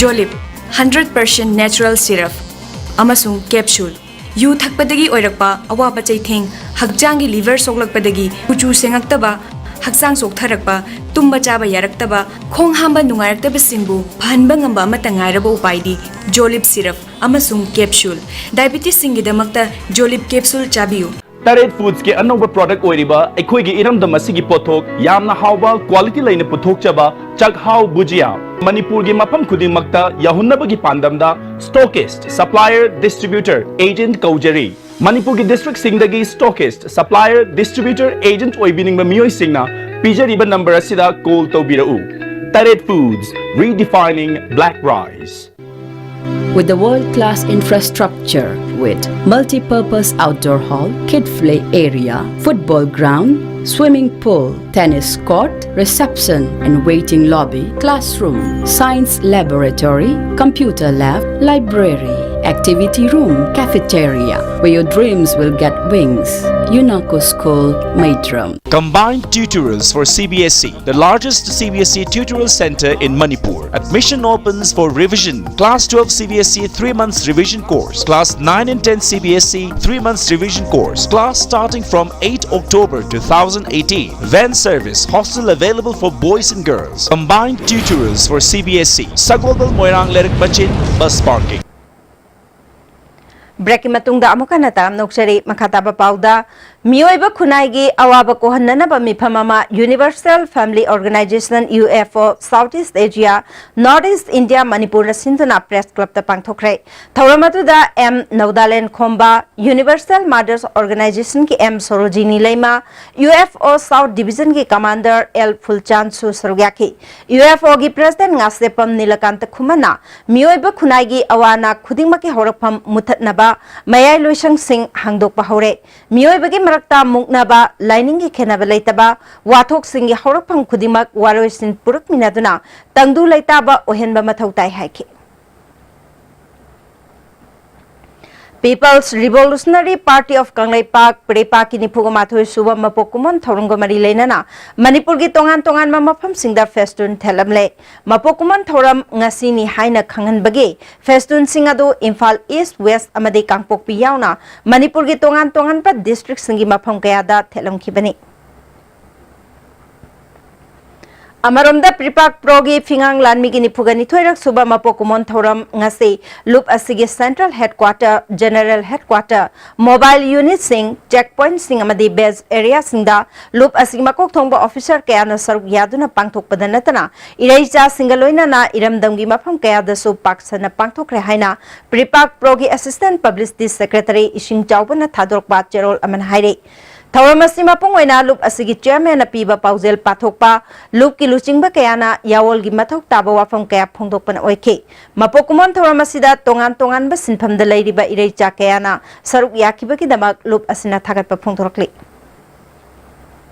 Jolib, hundred percent natural syrup ꯑꯃꯁꯨꯡ capsule꯫ U ꯊꯛꯄꯗꯒꯤ ꯑꯣꯏꯔꯛꯄ ꯑꯋꯥꯕ ꯆꯩꯊꯦꯡ, ꯍꯛꯆꯥꯡꯒꯤ liver ꯁꯣꯛꯂꯛꯄꯗꯒꯤ ꯀꯨꯆꯨ ꯁꯦꯡꯉꯛꯇꯕ, ꯍꯛꯆꯥꯡ ꯆꯣꯛꯊꯔꯛꯄ, ꯇꯨꯝꯕ ꯆꯥꯕ ꯌꯥꯔꯛꯇꯕ, ꯈꯣꯡ ꯍꯥꯝꯕ ꯅꯨꯡꯉꯥꯏꯔꯛꯇꯕꯁꯤꯡꯕꯨ ꯐꯍꯟꯕ ꯉꯝꯕ ꯑꯃꯠꯇ ꯉꯥꯏꯔꯕ ꯎꯄꯥꯏꯗꯤ Jolib syrup ꯑꯃꯁꯨꯡ capsule꯫ Diabetes ꯁꯤꯡꯒꯤꯗꯃꯛꯇ Jolib capsule ꯆꯥꯕꯤꯌꯨ꯫ ꯇꯔꯦꯠ Foods ꯀꯤ ꯑꯅꯧꯕ product ꯑꯣꯏꯔꯤꯕ ꯑꯩꯈꯣꯏꯒꯤ ꯏꯔꯝꯗꯝ ꯑꯁꯤꯒꯤ ꯄꯣꯠꯊꯣꯛ ꯌꯥꯝꯅ ꯍꯥꯎꯕ quality ꯂꯩꯅ ꯄꯨꯊꯣꯛꯆꯕ ꯆꯥꯛꯍꯥꯎ ꯕꯨꯖꯤꯌꯥ ꯃꯅꯤꯄꯨꯔꯒꯤ ꯃꯐꯝ ꯈꯨꯗꯤꯡꯃꯛꯇ ꯌꯧꯍꯟꯅꯕꯒꯤ ꯄꯥꯟꯗꯝꯗ stockist, supplier, distributor, agent ꯀꯧꯖꯔꯤ꯫ ꯃꯅꯤꯄꯨꯔꯒꯤ district ꯁꯤꯡꯗꯒꯤ stockist, supplier, distributor, agent ꯑꯣꯏꯕꯤꯅꯤꯡꯕ ꯃꯤꯑꯣꯏꯁꯤꯡꯅ ꯄꯤꯖꯔꯤꯕ number ꯑꯁꯤꯗ call ꯇꯧꯕꯤꯔꯛꯎ꯫ ꯇꯔꯦꯠ Foods, redefining black rice꯫ With the world-class infrastructure with multi-purpose outdoor hall, kid play area, football ground, swimming pool, tennis court, reception and waiting lobby, classroom, science laboratory, computer lab, library, activity room, cafeteria, where your dreams will get wings. UNACO School, Maitram. Combined tutorials for C B S E, the largest C B S E tutorial center in Manipur. Admission opens for revision. Class twelve C B S E three months revision course. Class nine and ten C B S E three months revision course. Class starting from eight October two thousand eighteen. Van service, hostel available for boys and girls. Combined tutorials for C B S E. Sagolbal Moirang Lerik Bachin, bus parking. Break ꯀꯤ ꯃꯇꯨꯡꯗ ꯑꯃꯨꯛ ꯍꯟꯅ ꯇꯔꯥꯝꯅ ꯑꯣꯛꯆꯔꯤ꯫ ꯃꯈꯥ ꯇꯥꯕ ꯄꯥꯎꯗ, ꯃꯤꯑꯣꯏꯕ ꯈꯨꯟꯅꯥꯏꯒꯤ ꯑꯋꯥꯕ ꯀꯣꯛꯍꯟꯅꯅꯕ ꯃꯤꯐꯝ ꯑꯃ Universal Family Organization, U F O, South East Asia, North East India, ꯃꯅꯤꯄꯨꯔꯅ ꯁꯤꯟꯗꯨꯅ Press Club ꯇ ꯄꯥꯡꯊꯣꯛꯈ꯭ꯔꯦ꯫ ꯊꯧꯔꯝ ꯑꯗꯨꯗ M ꯅꯧꯗꯥꯂꯦꯟ ꯈꯣꯝꯕ, Universal Mothers Organization ꯒꯤ M ꯁꯣꯔꯣꯖꯤꯅꯤ ꯂꯩꯃ, U F O South Division ꯒꯤ Commander L ꯐꯨꯜꯆꯥꯟꯁꯨ ꯁꯔꯨꯛ ꯌꯥꯈꯤ꯫ U F O ꯒꯤ President ꯉꯥꯁꯦꯞꯄꯝ ꯅꯤꯂꯀꯥꯟꯇ ꯈꯨꯃꯟꯅ ꯃꯤꯑꯣꯏꯕ ꯈꯨꯟꯅꯥꯏꯒꯤ ꯑꯋꯥ ꯑꯅꯥ ꯈꯨꯗꯤꯡꯃꯛꯀꯤ ꯍꯧꯔꯛꯐꯝ ꯃꯨꯊꯠꯅꯕ ꯃꯌꯥꯏ ꯂꯣꯏꯁꯪꯁꯤꯡ ꯍꯥꯡꯗꯣꯛꯄ ꯍꯧꯔꯦ꯫ ꯃꯤꯑꯣꯏꯕꯒꯤ ꯃꯔꯛꯇ ꯃꯨꯛꯅꯕ, ꯂꯥꯏꯅꯤꯡꯒꯤ ꯈꯦꯟꯅꯕ ꯂꯩꯇꯕ, ꯋꯥꯊꯣꯛꯁꯤꯡꯒꯤ ꯍꯧꯔꯛꯐꯝ ꯈꯨꯗꯤꯡꯃꯛ ꯋꯥꯔꯣꯏꯁꯤꯟ ꯄꯨꯔꯛꯃꯤꯟꯅꯗꯨꯅ ꯇꯪꯗꯨ ꯂꯩꯇꯥꯕ ꯑꯣꯏꯍꯟꯕ ꯃꯊꯧ ꯇꯥꯏ ꯍꯥꯏꯈꯤ꯫ People's Revolutionary Party of Kangleipak, ꯄ꯭ꯔꯦꯄꯥꯛꯀꯤ ꯅꯤꯐꯨꯒ ꯃꯥꯊꯣꯏ ꯁꯨꯕ ꯃꯄꯣꯛ ꯀꯨꯝꯑꯣꯟ ꯊꯧꯔꯝꯒ ꯃꯔꯤ ꯂꯩꯅꯅ ꯃꯅꯤꯄꯨꯔꯒꯤ ꯇꯣꯉꯥꯟ ꯇꯣꯉꯥꯟꯕ ꯃꯐꯝꯁꯤꯡꯗ ꯐꯦꯁꯇꯨꯟ ꯊꯦꯠꯂꯝꯂꯦ꯫ ꯃꯄꯣꯛ ꯀꯨꯝꯑꯣꯟ ꯊꯧꯔꯝ ꯉꯁꯤꯅꯤ ꯍꯥꯏꯅ ꯈꯪꯍꯟꯕꯒꯤ ꯐꯦꯁꯇꯨꯟꯁꯤꯡ ꯑꯗꯨ ꯏꯝꯐꯥꯜ ꯏꯁ, ꯋꯦꯁ ꯑꯃꯗꯤ ꯀꯥꯡꯄꯣꯛꯄꯤ ꯌꯥꯎꯅ ꯃꯅꯤꯄꯨꯔꯒꯤ ꯇꯣꯉꯥꯟ ꯇꯣꯉꯥꯟꯕ district ꯁꯤꯡꯒꯤ ꯃꯐꯝ ꯀꯌꯥꯗ ꯊꯦꯠꯂꯝꯈꯤꯕꯅꯤ꯫ ꯑꯃꯔꯣꯝꯗ, ꯄ꯭ꯔꯤꯄꯥꯛ ꯄ꯭ꯔꯣꯒꯤ ꯐꯤꯉꯥꯡ ꯂꯥꯟꯃꯤꯒꯤ ꯅꯤꯐꯨꯒ ꯅꯤꯊꯣꯏꯔꯛ ꯁꯨꯕ ꯃꯄꯣꯛ ꯀꯨꯝꯑꯣꯟ ꯊꯧꯔꯝ ꯉꯁꯤ ꯂꯨꯞ ꯑꯁꯤꯒꯤ Central Headquarter, General Headquarter, Mobile Unit ꯁꯤꯡ, check point ꯁꯤꯡ ꯑꯃꯗꯤ base area ꯁꯤꯡꯗ ꯂꯨꯞ ꯑꯁꯤꯒꯤ ꯃꯀꯣꯛ ꯊꯣꯡꯕ officer ꯀꯌꯥꯅ ꯁꯔꯨꯛ ꯌꯥꯗꯨꯅ ꯄꯥꯡꯊꯣꯛꯄꯗ ꯅꯠꯇꯅ ꯏꯔꯩꯆꯥꯁꯤꯡꯒ ꯂꯣꯏꯅꯅ ꯏꯔꯝꯗꯝꯒꯤ ꯃꯐꯝ ꯀꯌꯥꯗꯁꯨ ꯄꯥꯛ ꯁꯟꯅ ꯄꯥꯡꯊꯣꯛꯈ꯭ꯔꯦ ꯍꯥꯏꯅ ꯄ꯭ꯔꯤꯄꯥꯛ ꯄ꯭ꯔꯣꯒꯤ Assistant Publicity Secretary ꯏꯁꯤꯡ ꯆꯥꯎꯕꯅ ꯊꯥꯗꯣꯔꯛꯄ ꯆꯦꯔꯣꯜ ꯑꯃꯅ ꯍꯥꯏꯔꯤ꯫ ꯊꯧꯔꯝ ꯑꯁꯤ ꯃꯄꯨꯡ ꯑꯣꯏꯅ ꯂꯨꯞ ꯑꯁꯤꯒꯤ ꯆꯤꯌꯔꯃꯦꯟꯅ ꯄꯤꯕ ꯄꯥꯎꯖꯦꯜ ꯄꯥꯊꯣꯛꯄ, ꯂꯨꯞꯀꯤ ꯂꯨꯆꯤꯡꯕ ꯀꯌꯥꯅ ꯌꯥꯑꯣꯜꯒꯤ ꯃꯊꯧ ꯇꯥꯕ ꯋꯥꯐꯝ ꯀꯌꯥ ꯐꯣꯡꯗꯣꯛꯄꯅ ꯑꯣꯏꯈꯤ꯫ ꯃꯄꯣꯛ ꯀꯨꯝꯑꯣꯟ ꯊꯧꯔꯝ ꯑꯁꯤꯗ ꯇꯣꯉꯥꯟ ꯇꯣꯉꯥꯟꯕ ꯁꯤꯟꯐꯝꯗ ꯂꯩꯔꯤꯕ ꯏꯔꯩꯆꯥ ꯀꯌꯥꯅ ꯁꯔꯨꯛ ꯌꯥꯈꯤꯕꯒꯤꯗꯃꯛ ꯂꯨꯞ ꯑꯁꯤꯅ ꯊꯥꯒꯠꯄ ꯐꯣꯡꯗꯣꯔꯛꯂꯤ꯫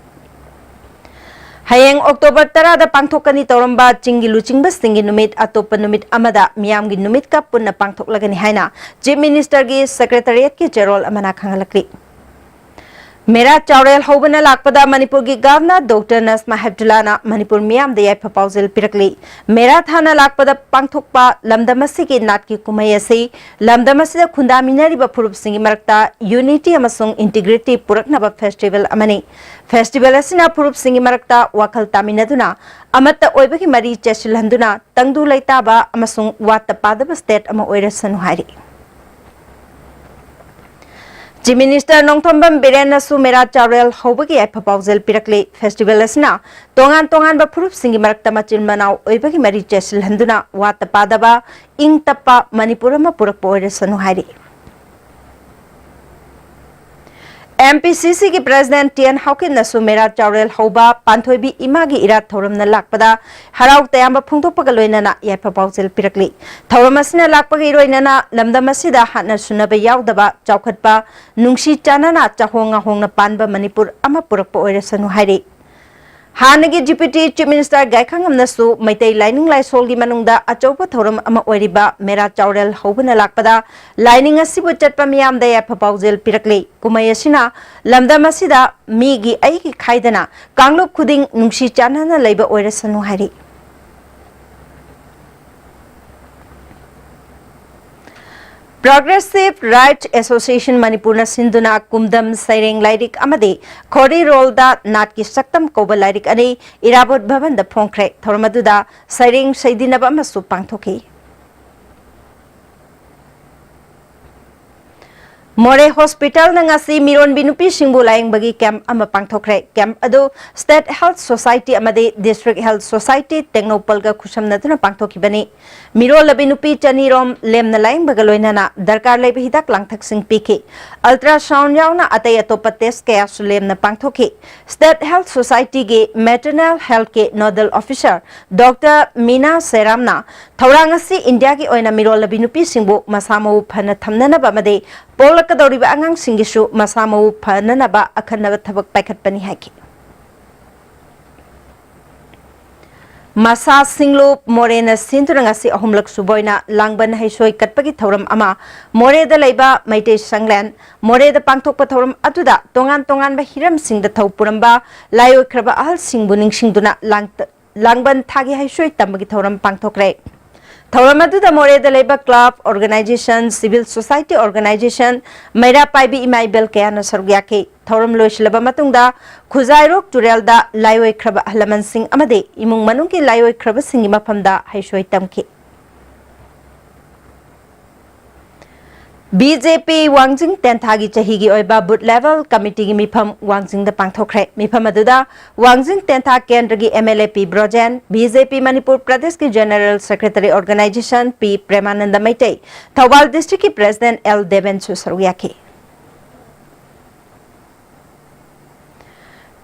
ꯍꯌꯦꯡ ꯑꯣꯛꯇꯣꯕꯔ ꯇꯔꯥꯗ ꯄꯥꯡꯊꯣꯛꯀꯅꯤ ꯇꯧꯔꯝꯕ ꯆꯤꯡꯒꯤ ꯂꯨꯆꯤꯡꯕꯁꯤꯡꯒꯤ ꯅꯨꯃꯤꯠ ꯑꯇꯣꯞꯄ ꯅꯨꯃꯤꯠ ꯑꯃꯗ ꯃꯤꯌꯥꯝꯒꯤ ꯅꯨꯃꯤꯠꯀ ꯄꯨꯟꯅ ꯄꯥꯡꯊꯣꯛꯂꯒꯅꯤ ꯍꯥꯏꯅ ꯆꯤꯐ ꯃꯤꯅꯤꯁꯇꯔꯒꯤ ꯁꯦꯀ꯭ꯔꯦꯇꯔꯤꯌꯦꯠꯀꯤ ꯆꯦꯔꯣꯜ ꯑꯃꯅ ꯈꯪꯍꯜꯂꯛꯂꯤ꯫ ꯃꯦꯔꯥ ꯆꯥꯎꯔꯦꯜ ꯍꯧꯕꯅ ꯂꯥꯛꯄꯗ ꯃꯅꯤꯄꯨꯔꯒꯤ ꯒꯚꯔꯅꯔ ꯗꯣꯛꯇꯔ ꯅꯁꯃꯥ ꯍꯦꯞꯇꯨꯂꯥꯅ ꯃꯅꯤꯄꯨꯔ ꯃꯤꯌꯥꯝꯗ ꯌꯥꯏꯐ ꯄꯥꯎꯖꯦꯜ ꯄꯤꯔꯛꯂꯤ꯫ ꯃꯦꯔꯥ ꯊꯥꯅ ꯂꯥꯛꯄꯗ ꯄꯥꯡꯊꯣꯛꯄ ꯂꯝꯗꯝ ꯑꯁꯤꯒꯤ ꯅꯥꯠꯀꯤ ꯀꯨꯝꯍꯩ ꯑꯁꯤ ꯂꯝꯗꯝ ꯑꯁꯤꯗ ꯈꯨꯟꯗꯥꯃꯤꯟꯅꯔꯤꯕ ꯐꯨꯔꯨꯞꯁꯤꯡꯒꯤ ꯃꯔꯛꯇ unity ꯑꯃꯁꯨꯡ integrity ꯄꯨꯔꯛꯅꯕ festival ꯑꯃꯅꯤ꯫ Festival ꯑꯁꯤꯅ ꯐꯨꯔꯨꯞꯁꯤꯡꯒꯤ ꯃꯔꯛꯇ ꯋꯥꯈꯜ ꯇꯥꯃꯤꯟꯅꯗꯨꯅ ꯑꯃꯠꯇ ꯑꯣꯏꯕꯒꯤ ꯃꯔꯤ ꯆꯦꯠꯁꯤꯜꯍꯟꯗꯨꯅ ꯇꯪꯗꯨ ꯂꯩꯇꯥꯕ ꯑꯃꯁꯨꯡ ꯋꯥꯠꯇ ꯄꯥꯗꯕ state ꯑꯃ ꯑꯣꯏꯔꯁꯅꯨ ꯍꯥꯏꯔꯤ꯫ ꯆꯤꯐ ꯃꯤꯅꯤꯁꯇꯔ ꯅꯣꯡꯊꯣꯝꯕꯝ ꯕꯤꯔꯦꯟꯅꯁꯨ ꯃꯦꯔꯥ ꯆꯥꯎꯔꯦꯜ ꯍꯧꯕꯒꯤ ꯌꯥꯏꯐ ꯄꯥꯎꯖꯦꯜ ꯄꯤꯔꯛꯂꯤ꯫ Festival ꯑꯁꯤꯅ ꯇꯣꯉꯥꯟ ꯇꯣꯉꯥꯟꯕ ꯐꯨꯔꯨꯞꯁꯤꯡꯒꯤ ꯃꯔꯛꯇ ꯃꯆꯤꯟ ꯃꯅꯥꯎ ꯑꯣꯏꯕꯒꯤ ꯃꯔꯤ ꯆꯦꯠꯁꯤꯜꯍꯟꯗꯨꯅ ꯋꯥꯠꯇ ꯄꯥꯗꯕ, ꯏꯪ ꯇꯞꯄ ꯃꯅꯤꯄꯨꯔ ꯑꯃ ꯄꯨꯔꯛꯄ ꯑꯣꯏꯔꯁꯅꯨ ꯍꯥꯏꯔꯤ꯫ MPCCꯒꯤ president ꯇꯤ ꯑꯦꯟ ꯍꯥꯎꯀꯤꯟꯅꯁꯨ ꯃꯦꯔꯥ ꯆꯥꯎꯔꯦꯜ ꯍꯧꯕ ꯄꯥꯟꯊꯣꯏꯕꯤ ꯏꯃꯥꯒꯤ ꯏꯔꯥꯠ ꯊꯧꯔꯝꯅ ꯂꯥꯛꯄꯗ ꯍꯔꯥꯎ ꯇꯌꯥꯝꯕ ꯐꯣꯡꯗꯣꯛꯄꯒ ꯂꯣꯏꯅꯅ ꯌꯥꯏꯐ ꯄꯥꯎꯖꯦꯜ ꯄꯤꯔꯛꯂꯤ꯫ ꯊꯧꯔꯝ ꯑꯁꯤꯅ ꯂꯥꯛꯄꯒ ꯏꯔꯣꯏꯅꯅ ꯂꯝꯗꯝ ꯑꯁꯤꯗ ꯍꯥꯠꯅ ꯁꯨꯅꯕ ꯌꯥꯎꯗꯕ ꯆꯥꯎꯈꯠꯄ, ꯅꯨꯡꯁꯤ ꯆꯥꯟꯅꯅ ꯆꯥꯍꯣꯡ ꯉꯥꯍꯣꯡꯅ ꯄꯥꯟꯕ ꯃꯅꯤꯄꯨꯔ ꯑꯃ ꯄꯨꯔꯛꯄ ꯑꯣꯏꯔꯁꯅꯨ ꯍꯥꯏꯔꯤ꯫ ꯍꯥꯟꯅꯒꯤ Deputy Chief Minister ꯒꯥꯏꯈꯥꯉꯝꯅꯁꯨ ꯃꯩꯇꯩ ꯂꯥꯏꯅꯤꯡ ꯂꯥꯏꯁꯣꯜꯒꯤ ꯃꯅꯨꯡꯗ ꯑꯆꯧꯕ ꯊꯧꯔꯝ ꯑꯃ ꯑꯣꯏꯔꯤꯕ ꯃꯦꯔꯥ ꯆꯥꯎꯔꯦꯜ ꯍꯧꯕꯅ ꯂꯥꯛꯄꯗ ꯂꯥꯏꯅꯤꯡ ꯑꯁꯤꯕꯨ ꯆꯠꯄ ꯃꯤꯌꯥꯝꯗ ꯌꯥꯏꯐ ꯄꯥꯎꯖꯦꯜ ꯄꯤꯔꯛꯂꯤ꯫ ꯀꯨꯝꯍꯩ ꯑꯁꯤꯅ ꯂꯝꯗꯝ ꯑꯁꯤꯗ ꯃꯤꯒꯤ ꯑꯩꯒꯤ ꯈꯥꯏꯗꯅ ꯀꯥꯡꯂꯨꯞ ꯈꯨꯗꯤꯡ ꯅꯨꯡꯁꯤ ꯆꯥꯟꯅꯅ ꯂꯩꯕ ꯑꯣꯏꯔꯁꯅꯨ ꯍꯥꯏꯔꯤ꯫ Progressive Right Association ꯃꯅꯤꯄꯨꯔꯅ ꯁꯤꯟꯗꯨꯅ ꯀꯨꯝꯗꯝ ꯁꯩꯔꯦꯡ ꯂꯥꯏꯔꯤꯛ ꯑꯃꯗꯤ ꯈꯣꯔꯤꯔꯣꯜꯗ ꯅꯥꯠꯀꯤ ꯁꯛꯇꯝ ꯀꯧꯕ ꯂꯥꯏꯔꯤꯛ ꯑꯅꯤ ꯏꯔꯥꯕꯣꯠ ꯚꯕꯟꯗ ꯐꯣꯡꯈ꯭ꯔꯦ꯫ ꯊꯧꯔꯝ ꯑꯗꯨꯗ ꯁꯩꯔꯦꯡ ꯁꯩꯗꯤꯟꯅꯕ ꯑꯃꯁꯨ ꯄꯥꯡꯊꯣꯛꯈꯤ꯫ ꯃꯣꯔꯦ ꯍꯣꯁꯄꯤꯇꯥꯜꯅ ꯉꯁꯤ ꯃꯤꯔꯣꯟꯕꯤ ꯅꯨꯄꯤꯁꯤꯡꯕꯨ ꯂꯥꯌꯦꯡꯕꯒꯤ ꯀꯦꯝꯞ ꯑꯃ ꯄꯥꯡꯊꯣꯛꯈ꯭ꯔꯦ꯫ ꯀꯦꯝꯞ ꯑꯗꯨ ꯁ꯭ꯇꯦꯠ ꯍꯦꯜꯊ ꯁꯣꯁꯥꯏꯇꯤ ꯑꯃꯗꯤ ꯗꯤꯁꯇ꯭ꯔꯤꯛ ꯍꯦꯜꯊ ꯁꯣꯁꯥꯏꯇꯤ ꯇꯦꯡꯅꯧꯄꯜꯒ ꯈꯨꯠꯁꯝꯅꯗꯨꯅ ꯄꯥꯡꯊꯣꯛꯈꯤꯕꯅꯤ꯫ ꯃꯤꯔꯣꯜꯂꯕꯤ ꯅꯨꯄꯤ ꯆꯅꯤꯔꯣꯝ ꯂꯦꯝꯅ ꯂꯥꯌꯦꯡꯕꯒ ꯂꯣꯏꯅꯅ ꯗꯔꯀꯥꯔ ꯂꯩꯕ ꯍꯤꯗꯥꯛ ꯂꯥꯡꯊꯛꯁꯤꯡ ꯄꯤꯈꯤ꯫ ꯑꯜꯇ꯭ꯔꯥꯁꯥꯎꯟ ꯌꯥꯎꯅ ꯑꯇꯩ ꯑꯇꯣꯞꯄ ꯇꯦꯁ ꯀꯌꯥꯁꯨ ꯂꯦꯝꯅ ꯄꯥꯡꯊꯣꯛꯈꯤ꯫ ꯁ꯭ꯇꯦꯠ ꯍꯦꯜꯊ ꯁꯣꯁꯥꯏꯇꯤꯒꯤ ꯃꯦꯇꯔꯅꯦꯜ ꯍꯦꯜꯊꯀꯤ ꯅꯣꯗꯜ ꯑꯣꯐꯤꯁꯔ ꯗꯣꯛꯇꯔ ꯃꯤꯅꯥ ꯁꯦꯔꯥꯝꯅ ꯊꯧꯔꯥꯡ ꯑꯁꯤ ꯏꯟꯗꯤꯌꯥꯒꯤ ꯑꯣꯏꯅ ꯃꯤꯔꯣꯜꯂꯕꯤ ꯅꯨꯄꯤꯁꯤꯡꯕꯨ ꯃꯁꯥ ꯃꯎ ꯐꯅ ꯊꯝꯅꯅꯕ ꯑꯃꯗꯤ ꯄꯣꯛꯂꯛꯀꯗꯧꯔꯤꯕ ꯑꯉꯥꯡꯁꯤꯡꯒꯤꯁꯨ ꯃꯁꯥ ꯃꯎ ꯐꯅꯅꯕ ꯑꯈꯟꯅꯕ ꯊꯕꯛ ꯄꯥꯏꯈꯠꯄꯅꯤ ꯍꯥꯏꯈꯤ꯫ ꯃꯁꯥ ꯁꯤꯡꯂꯨꯞ ꯃꯣꯔꯦꯅ ꯁꯤꯟꯗꯨꯅ ꯉꯁꯤ ꯑꯍꯨꯝꯂꯛ ꯁꯨꯕ ꯑꯣꯏꯅ ꯂꯥꯡꯕꯟ ꯍꯩꯁꯣꯏ ꯀꯠꯄꯒꯤ ꯊꯧꯔꯝ ꯑꯃ ꯃꯣꯔꯦꯗ ꯂꯩꯕ ꯃꯩꯇꯩ ꯁꯪꯂꯦꯟ ꯃꯣꯔꯦꯗ ꯄꯥꯡꯊꯣꯛꯄ ꯊꯧꯔꯝ ꯑꯗꯨꯗ ꯇꯣꯉꯥꯟ ꯇꯣꯉꯥꯟꯕ ꯍꯤꯔꯝꯁꯤꯡꯗ ꯊꯧ ꯄꯨꯔꯝꯕ ꯂꯥꯏꯑꯣꯏꯈ꯭ꯔꯕ ꯑꯍꯜꯁꯤꯡꯕꯨ ꯅꯤꯡꯁꯤꯡꯗꯨꯅ ꯂꯥꯡ-, ꯂꯥꯡꯕꯟ ꯊꯥꯒꯤ ꯍꯩꯁꯣꯏ ꯇꯝꯕꯒꯤ ꯊꯧꯔꯝ ꯄꯥꯡꯊꯣꯛꯈ꯭ꯔꯦ꯫ ꯊꯧꯔꯝ ꯑꯗꯨꯗ ꯃꯣꯔꯦꯗ ꯂꯩꯕ club, organisation, civil society organisation, Meira Paibi ꯏꯃꯥ ꯏꯕꯦꯜ ꯀꯌꯥꯅ ꯁꯔꯨꯛ ꯌꯥꯈꯤ꯫ ꯊꯧꯔꯝ ꯂꯣꯏꯁꯤꯜꯂꯕ ꯃꯇꯨꯡꯗ ꯈꯨꯖꯥꯏꯔꯣꯛ ꯇꯨꯔꯦꯜꯗ ꯂꯥꯏꯑꯣꯏꯈ꯭ꯔꯕ ꯑꯍꯜ ꯂꯃꯟꯁꯤꯡ ꯑꯃꯗꯤ ꯏꯃꯨꯡ ꯃꯅꯨꯡꯒꯤ ꯂꯥꯏꯑꯣꯏꯈ꯭ꯔꯕꯁꯤꯡꯒꯤ ꯃꯐꯝꯗ ꯍꯩꯁꯣꯏ ꯇꯝꯈꯤ꯫ ꯕꯤ ꯖꯦ ꯄꯤ ꯋꯥꯡꯖꯤꯡ ꯇꯦꯟꯊꯥꯒꯤ ꯆꯍꯤꯒꯤ ꯑꯣꯏꯕ ꯕꯨꯊ ꯂꯦꯚꯦꯜ ꯀꯃꯤꯇꯤꯒꯤ ꯃꯤꯐꯝ ꯋꯥꯡꯖꯤꯡꯗ ꯄꯥꯡꯊꯣꯛꯈ꯭ꯔꯦ꯫ ꯃꯤꯐꯝ ꯑꯗꯨꯗ ꯋꯥꯡꯖꯤꯡ ꯇꯦꯟꯊꯥ ꯀꯦꯟꯗ꯭ꯔꯒꯤ M L A P Brojen, B J P Manipur ꯄ꯭ꯔꯗꯦꯁꯀꯤ general secretary organisation P Premananda Meitei, Thoubal ꯗꯤꯁꯇ꯭ꯔꯤꯛꯀꯤ ꯄ꯭ꯔꯦꯁꯤꯗꯦꯟꯠ ꯑꯦꯜ ꯗꯦꯕꯦꯟꯁꯨ ꯁꯔꯨꯛ ꯌꯥꯈꯤ꯫